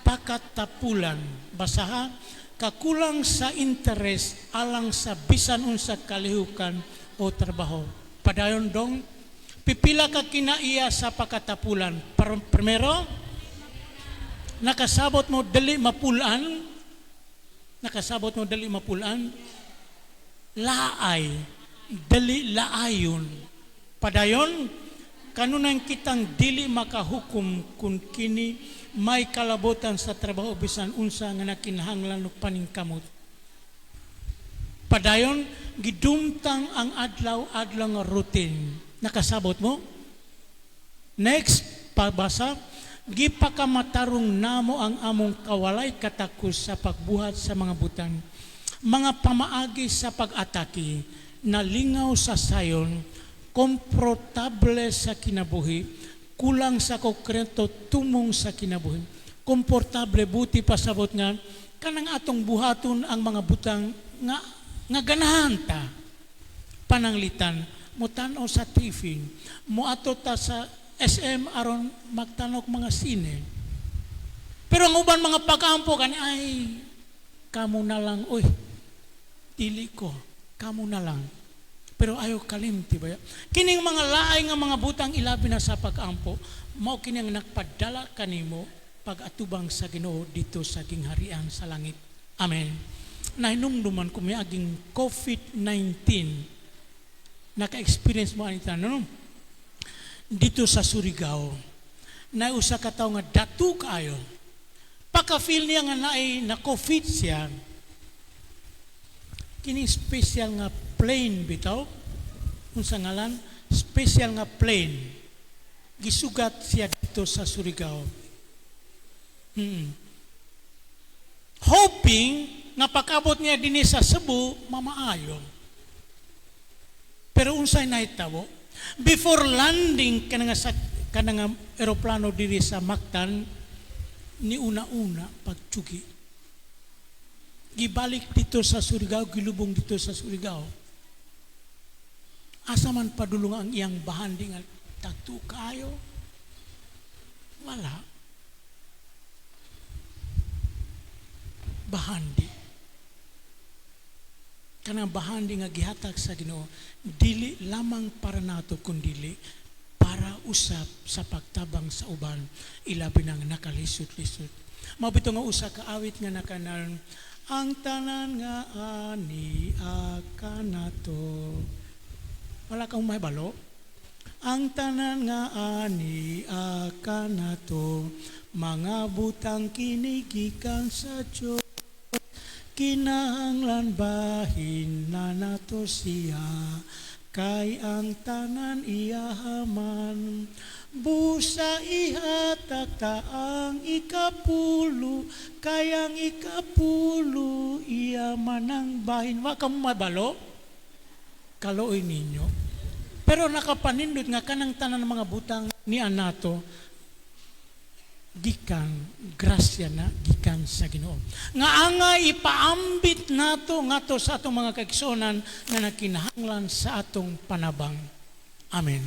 pakatapulan. Basaha, kakulang sa interes alang sa bisan unsa kalihukan o trabaho. Padayon dong, pipila ka kinaiya sa pakatapulan. Primero, nakasabot mo dali mapulan. Nakasabot mo dali mapulan. Laay, dali laayon. Padayon, kanunang kitang dili makahukom kung kini may kalabotan sa trabaho bisan unsa nga nakinahanglan og paningkamot. Padayon, gidumtang ang adlaw-adlaw nga routine. Nakasabot mo? Next, pabasa, gipakamatarong namo ang among kawalay katakos sa pagbuhat sa mga butang, mga pamaagi sa pag-atake, nalingaw sa sayon, komportable sa kinabuhi, kulang sa konkreto tumong sa kinabuhi. Komportable buti pasabot nga kanang atong buhaton ang mga butang nga nga ganahan ta. Pananglitan, motan-aw sa TV, moato ta sa SM aron magtanok mga sine. Pero ang uban mga pag-ampo kani ay kamo na lang, oy, dili ko, kamo na lang. Pero ayaw kalimti ba? Kining mga laay nga mga butang ilabi na sa pag-ampo, mao kini ang nagpadala kanimo pag-atubang sa Ginoo dito sa gingharian sa langit. Amen. Nahinumduman ko miaging COVID-19. Naka-experience mo anita, no? Dito sa Surigao, na usa ka tawo nga datu kaayo. Paka-feel niya nga naay na COVID siya. Kini special nga plane bitaw, unsa ngalan, special nga plane. Gisugat siya dito sa Surigao. Hoping nga pag-abot niya dinhi sa Cebu, mamaayo. Pero unsay nahitabo? Before landing kanang eroplano diri sa Mactan, ni una-una pagtsugi. Gibalik dito sa Surigao, gilubong dito sa Surigao. Asa man padulong ang iyang bahandi nga tagto kaayo? Wala. Bahandi. Kanang bahandi nga gihatag sa Ginoo, dili lamang para nato kundili para usap sa pagtabang sa uban, ilabi nang nakalisod-lisod. Mao bitaw nga usa ka awit nga nakanan, ang tanan nga ani akanato. Wala kang mahibalo. Ang tanan nga ani kanato, mga butang kini gikan sa Dios. Kinahanglan bahin na nato siya, kay ang tanan iyaha man. Busa ihatag ta ang ikapulo, kay ang ikapulo iya manang bahin. Wa ka mabalo? Kaluoy ninyo. Pero nakapanindot nga kanang tanan ng mga butang ni anato gikan grasya na gikan sa Ginoo. Nga angay ipaambit nato ngadto sa atong mga kaigsuonan nga nakinahanglan sa atong panabang. Amen.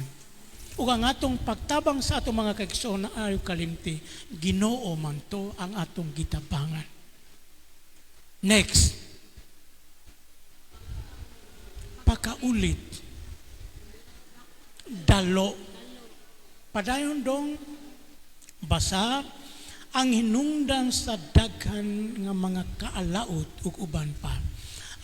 Ug ang atong pagtabang sa atong mga kaigsuonan ayo kalimti, Ginoo man to ang atong gitabangan. Next. Pakaulit. Dalo. Padayon dong basa ang hinungdan sa daghan nga mga kaalaot ug uban pa.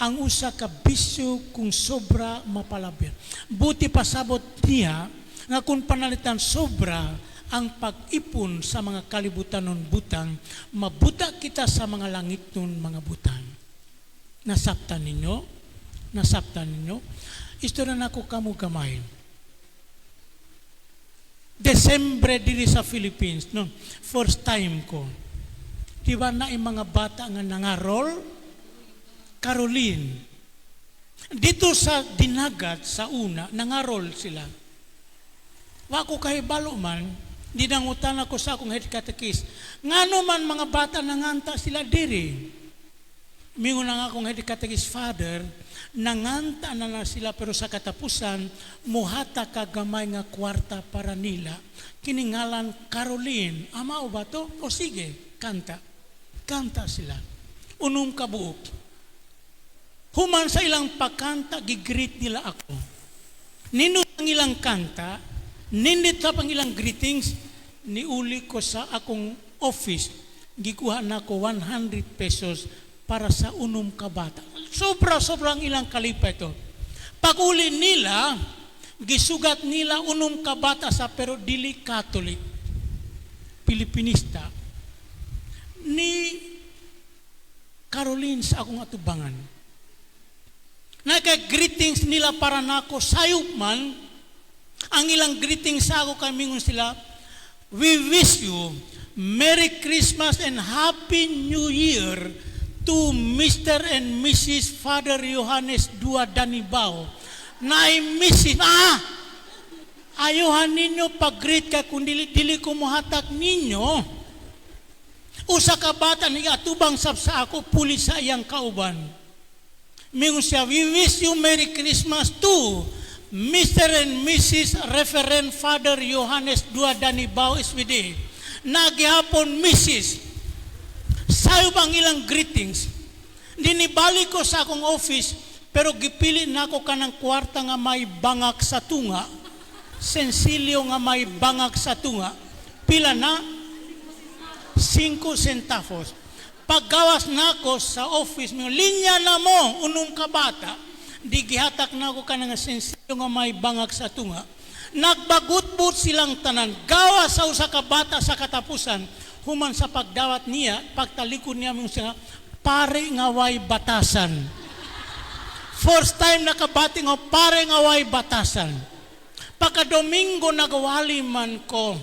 Ang usa ka bisyo kung sobra mapalabir. Buti pasabot niya nga kung panalitan sobra ang pag-ipon sa mga kalibutanon butang, mabuta kita sa mga langitnon mga butang. Nasaptan ninyo? Nasaptan ninyo? Istorya nako kamo gamay. Desembre diri sa Philippines, no? First time ko. Di ba na yung mga bata nga nangarol? Caroline. Dito sa Dinagat, sa una, nangarol sila. Wa ko kahibalo man, di nangutan ako sa akong head catechist. Ngano man mga bata nanganta sila diri. Mingon na nga akong head catechist, "Father, nanganta na na sila pero sa katapusan, muhata ka gamay nga kwarta para nila. Kiningalan Caroline." Ama o ba to? O sige, kanta. Kanta sila. 6 ka buok. Human sa ilang pagkanta, gigreet nila ako. Nindot ang ilang kanta, nindot sa pang ilang greetings, niuli ko sa akong office, gikuha na ko 100 pesos para sa 6 ka bata. Sobra-sobra ang ilang kalipay ito. Pag-uli nila, gisugat nila 6 ka bata sa pero dili Catholic, Pilipinista. Ni Caroline sa akong atubangan. Naka-greetings nila para nako sayop man, ang ilang greetings sa ako kay mingon sila, "We wish you Merry Christmas and Happy New Year to Mr. and Mrs. Father Johannes Dua Danibao." Na Mrs. Ayuhan ninyo pag-greet ka kung dili, dili ko muhatak ninyo. Usa ka bata ni atubang sab sa ako puli sa iyang kauban. Mingon siya, "We wish you Merry Christmas to Mr. and Mrs. Reverend Father Johannes Dua Danibao SVD." Nagihapon Mrs. Sayo bang ilang greetings? Dinibalik ko sa akong office, pero gipili nako kanang kwarta nga may bangak sa tunga. Sensilyo nga may bangak sa tunga. Pila na? 5 centavos. Paggawas nako sa office, may linya na mo, 6 ka bata. Di gihatak nako kanang sensilyo nga may bangak sa tunga. Nagbagutbut silang tanan. Gawas sa usa ka bata sa katapusan. Human sa pagdawat niya, pagtalikod niya mong siya, pare nga way batasan. First time nakabati nga pare nga way batasan. Pagka Domingo nagwali man ko.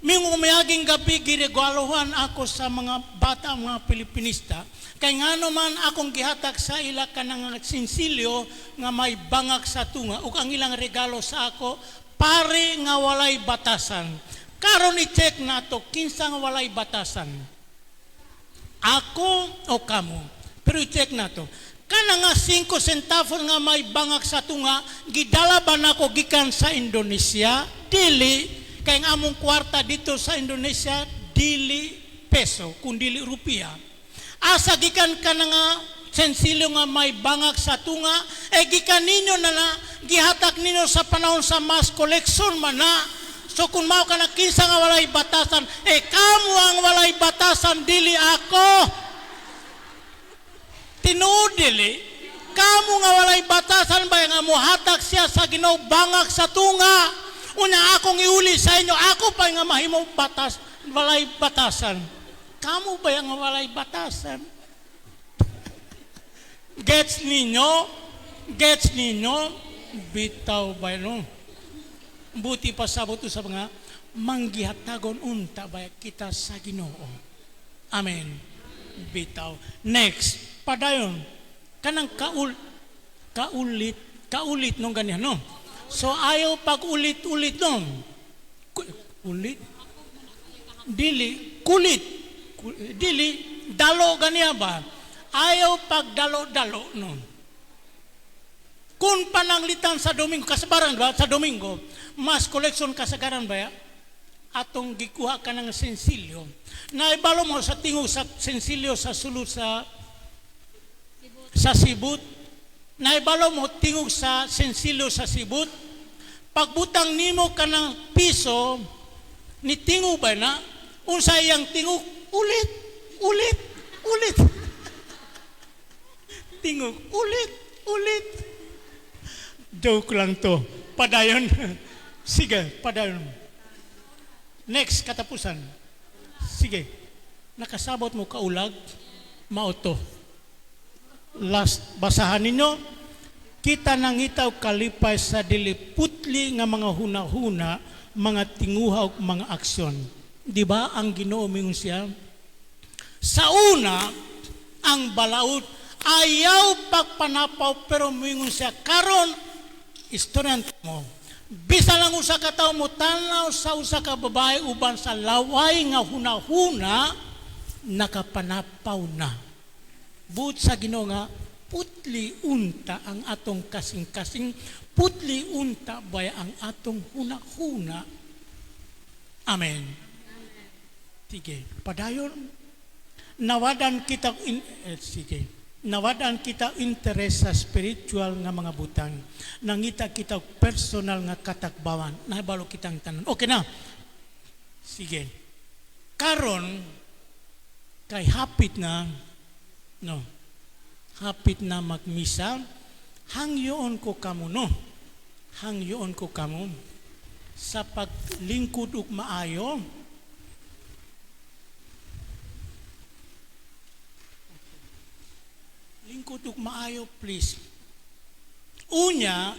Mingong mayaging gabi giregaluhan ako sa mga bata, mga Pilipinista. Kay ngano man akong gihatag sa ila kanang sinsilyo nga may bangak sa tunga ug ang ilang regalo sa ako pare nga walay batasan. Karon i-check nato kinsa nga walay batasan. Ako o kamo. Pero i-check nato. Kana nga 5 centavos nga may bangak sa tunga, gidala ba nako gikan sa Indonesia? Dili. Kay ang among kwarta dito sa Indonesia, dili peso, kun dili rupiah. Asa gikan ka na nga sensilyo nga may bangak sa tunga, eh gikan ninyo na na, gihatak ninyo sa panahon sa mass collection man na. So kung mao ka na kinsa nga walay batasan, eh kamo ang walay batasan, dili ako. Tinuod dili, kamo nga walay batasan ba nga muhatak siya sa Ginoo bangak sa tunga. Una akong iuli sa inyo, ako pa nga mahimo batas, walay batasan. Kamo ba nga walay batasan? Gets ninyo? Gets ninyo? Bitaw ba no? Buti pa sabot sa mga manggihatagon unta ba kita sa Ginoo. Amen. Bitaw. Next, padayon kanang kaulit nung ganyan no. So ayaw pag ulit-ulit nung. Ulit. Dili kulit. Dili dalo ganiya ba? Ayaw pag dalo-dalo nun. Kung pananglitan sa Domingo, kasabaran ba? Sa Domingo, mas collection kasagaran ba ya? Atong gikuha ka ng sensilyo. Naibalo mo sa tingog sa sensilyo sa sulod sa sibut. Naibalo mo tingog sa sensilyo sa sibut. Pagbutang nimo ka ng piso, ni tingog ba na? Unsa iyang tingog? Ulit, ulit, ulit. Tingog, ulit, ulit. Joke lang to. Padayon. Sige, padayon. Next, katapusan. Sige. Nakasabot mo kaulag, mauto. Last, basahan ninyo. Kita nangitaw kalipay sa diliputli nga mga huna-huna, mga tinguha ug mga aksyon. Di ba ang Ginoo mingon siya? Sa una, ang balaod ayaw pagpanapaw pero mingon siya karon istoryan mo. Bisan lang usa ka tawo mo tan-aw sa usa ka babae uban sa laway nga hunahuna nakapanapaw na. Buot sa Ginoo nga putli unta ang atong kasing-kasing, putli unta baya ang atong hunahuna. Amen. Sige, padayon. Nawadan kita sige. Nawadan kita interes sa spiritual nga mga butang. Nangita kita personal nga katakbawan. Nahibalo kitang tanan. Okay na. Sige. Karon kay hapit na no. Hapit na magmisa, hangyoon ko kamo no. Hangyoon ko kamo sa paglingkod ug maayo. Lingkod ug maayo, please. Unya,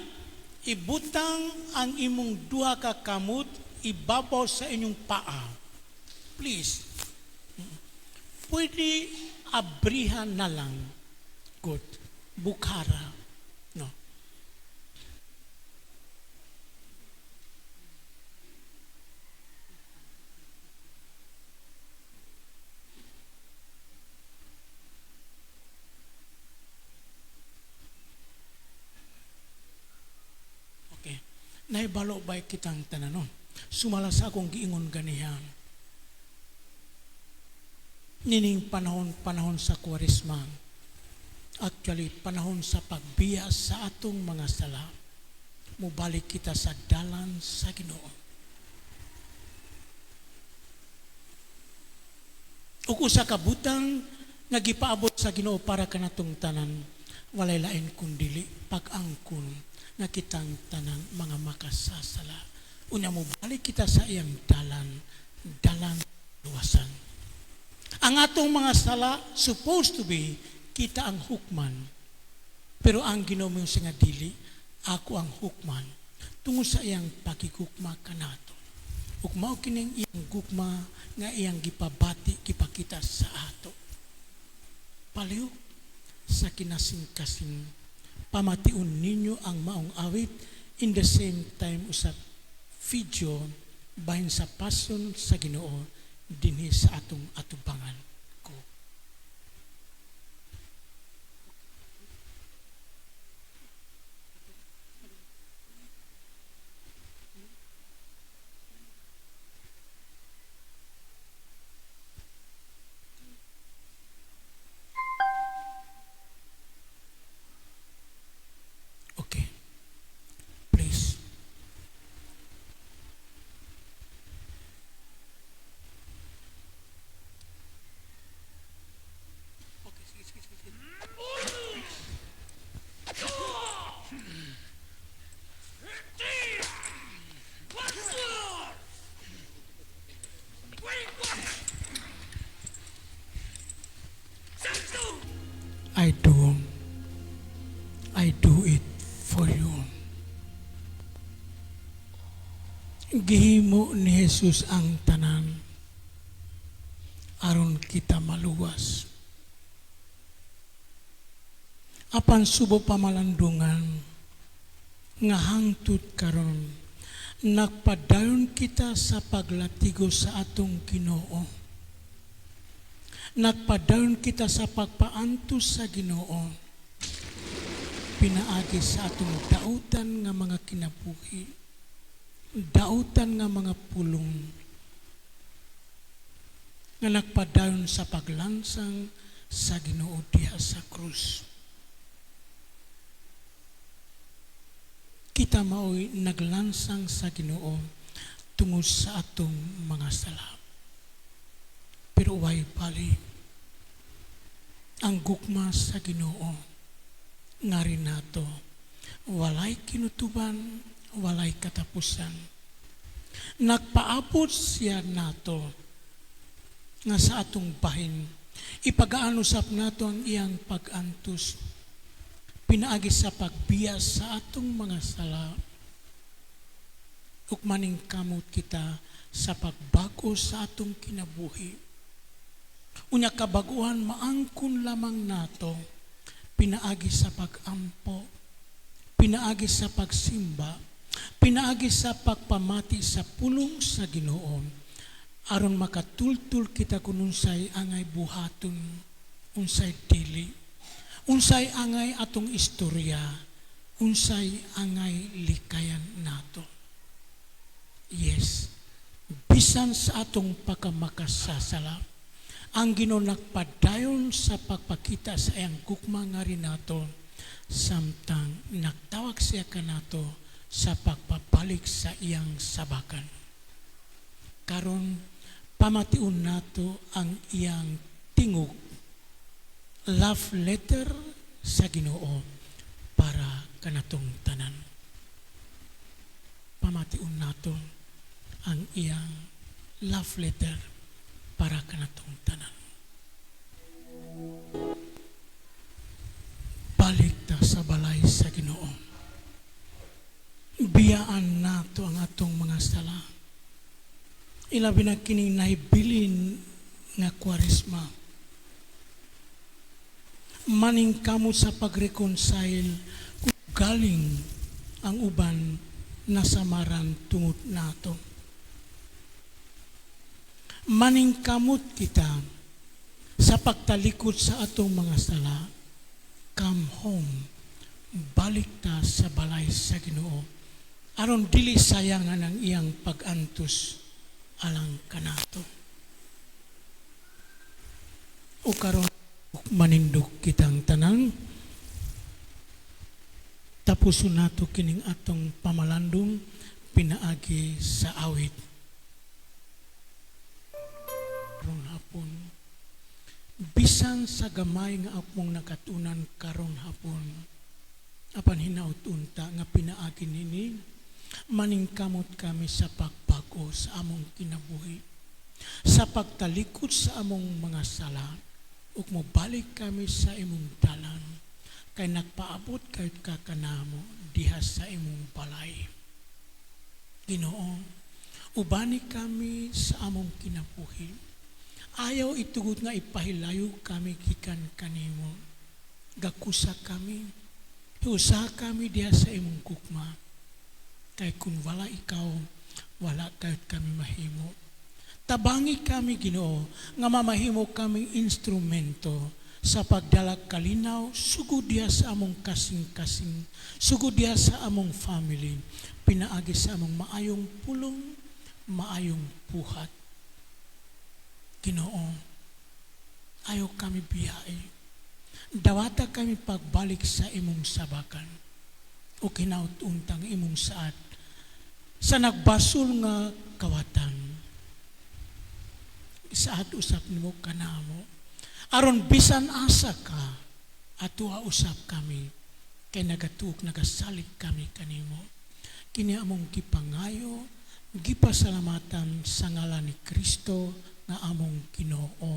ibutang ang imong duha ka kamot ibabaw sa inyong paa. Please. Pwede abrihan na lang. Good. Bukhara. No. Okay. Naibalo ba kitang tanan? Sumala sa akong giingon ganihan. Nining panahon sa Kwaresma. Actually, panahon sa pagbiya sa atong mga sala. Mubalik kita sa dalan sa Ginoo. Ug usa ka butang nga gipaabot sa Ginoo para kanatong tanan, walay lain kundili pag-angkon nga kitang tanan mga makasasala. Unya mobalik kita sa iyang dalan, dalan luwasan. Ang atong mga sala supposed to be kita ang hukman. Pero ang Ginoo mo nga dili, ako ang hukman. Tungod sa iyang pagigukma kanato. Ug mao kining iyang gukma nga iyang gipabati, gipakita sa ato. Palihog sa kinasingkasing pamation ninyo ang maong awit in the same time usab video bahin sa passion sa Ginoo dinhi sa atong atubangan ko. Okay. Please. Okay, sige, sige, sige. Gihimo ni Jesus ang tanan aron kita maluwas. Apan subo pamalandungan nga hangtod karon nagpadayon kita sa paglatigo sa atong Ginoo. Nagpadayon kita sa pagpaantos sa Ginoo pinaagi sa atong dautan nga mga kinabuhi, dautan nga mga pulong nga nagpadayon sa paglansang sa Ginoo diha sa krus. Kita mao'y naglansang sa Ginoo tungod sa atong mga sala. Pero way bali ang gugma sa Ginoo ngari nato, walay kinutuban, walay katapusan. Nagpaabot siya nato nga sa atong bahin ipagaan usab nato ang iyang pag-antos pinaagi sa pagbiya sa atong mga sala ug maningkamot kita sa pagbago sa atong kinabuhi. Unya kabaguhan maangkon lamang nato pinaagi sa pag-ampo, pinaagi sa pagsimba, pinaagi sa pagpamati sa pulong sa Ginoo aron makatultul kita kung unsay angay buhaton, unsay dili, unsay angay atong istorya, unsay angay likayan nato. Yes, bisan sa atong pagkamakasasala, ang Ginoo nagpadayon sa pagpakita sa iyang gugma ngari nato samtang nagtawag siya kanato sa pagpabalik sa iyang sabakan. Karon pamation nato ang iyang tingog, love letter sa Ginoo para kanatong tanan. Pamation nato ang iyang love letter para kanatong tanan. Balik ta sa balay sa Ginoo. Biyaan nato ang atong mga sala. Ilabi na kining nahibilin nga Kwaresma. Maningkamot sa pag-reconcile kung galing ang uban nasamaran tungod nato. Maningkamot kita sa pagtalikod sa atong mga sala. Come home, balik ta sa balay sa Ginoo aron dili sayangan ang iyang pag-antos alang kanato. O karon manindog kitang tanan, tapuson nato kining atong pamalandong pinaagi sa awit. Karon hapon, bisan sa gamay nga akong nakatunan karon hapon, apan hinaut unta nga pinaagi nini maningkamot kami sa pagbago sa among kinabuhi, sa pagtalikod sa among mga sala, ug mobalik kami sa imong dalan, kay nagpaabot kayod ka kanamo diha sa imong balay. Ginoo, ubani kami sa among kinabuhi. Ayaw itugot nga ipahilayo kami gikan kanimo. Gakusa kami, hiusa kami diha sa imong gugma. Kay kung wala ikaw, wala kayod kami mahimo. Tabangi kami, Ginoo, nga mamahimo kaming instrumento sa pagdala kalinaw, sugod diha sa among kasing-kasing, sugod diha sa among family, pinaagi sa among maayong pulong, maayong buhat. Ginoo, ayaw kami biyahe. Dawata kami pagbalik sa imong sabakan o hinaut untang imong saad sa nagbasol nga kawatan. Isaad usab nimo kanamo aron bisan asa ka, atoa usab kami, kay nagatuok, nagasalig kami kanimo. Kini among gipangayo, gipasalamatan sa ngalan ni Kristo nga among Ginoo.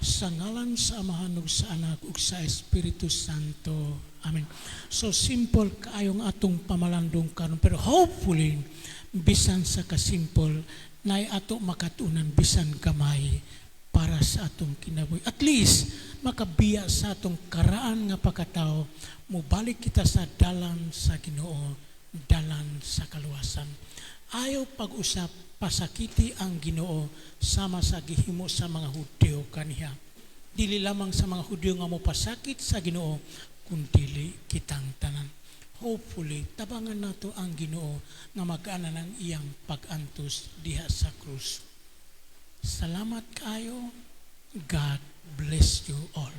Sa ngalan sa Amahan ug sa Anak ug sa Espiritu Santo. Amen. So simple kaayong atong pamalandong karon, pero hopefully Bisan sa kasimple, naay ato makatunan bisan gamay para sa atong kinabuhi. At least, makabiya sa atong karaan nga pagkatao, mubalik kita sa dalan sa Ginoo, dalan sa kaluwasan. Ayaw pag-usap, pasakiti ang Ginoo sama sa gihimo sa mga Hudyo kaniya. Dili lamang sa mga Hudyo nga mopasakit sa Ginoo, kundili kitang tanan. Hopefully, tabangan nato ang Ginoo nga mag-ana ng iyang pag-antos diha sa krus. Salamat kayo. God bless you all.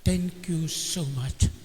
Thank you so much.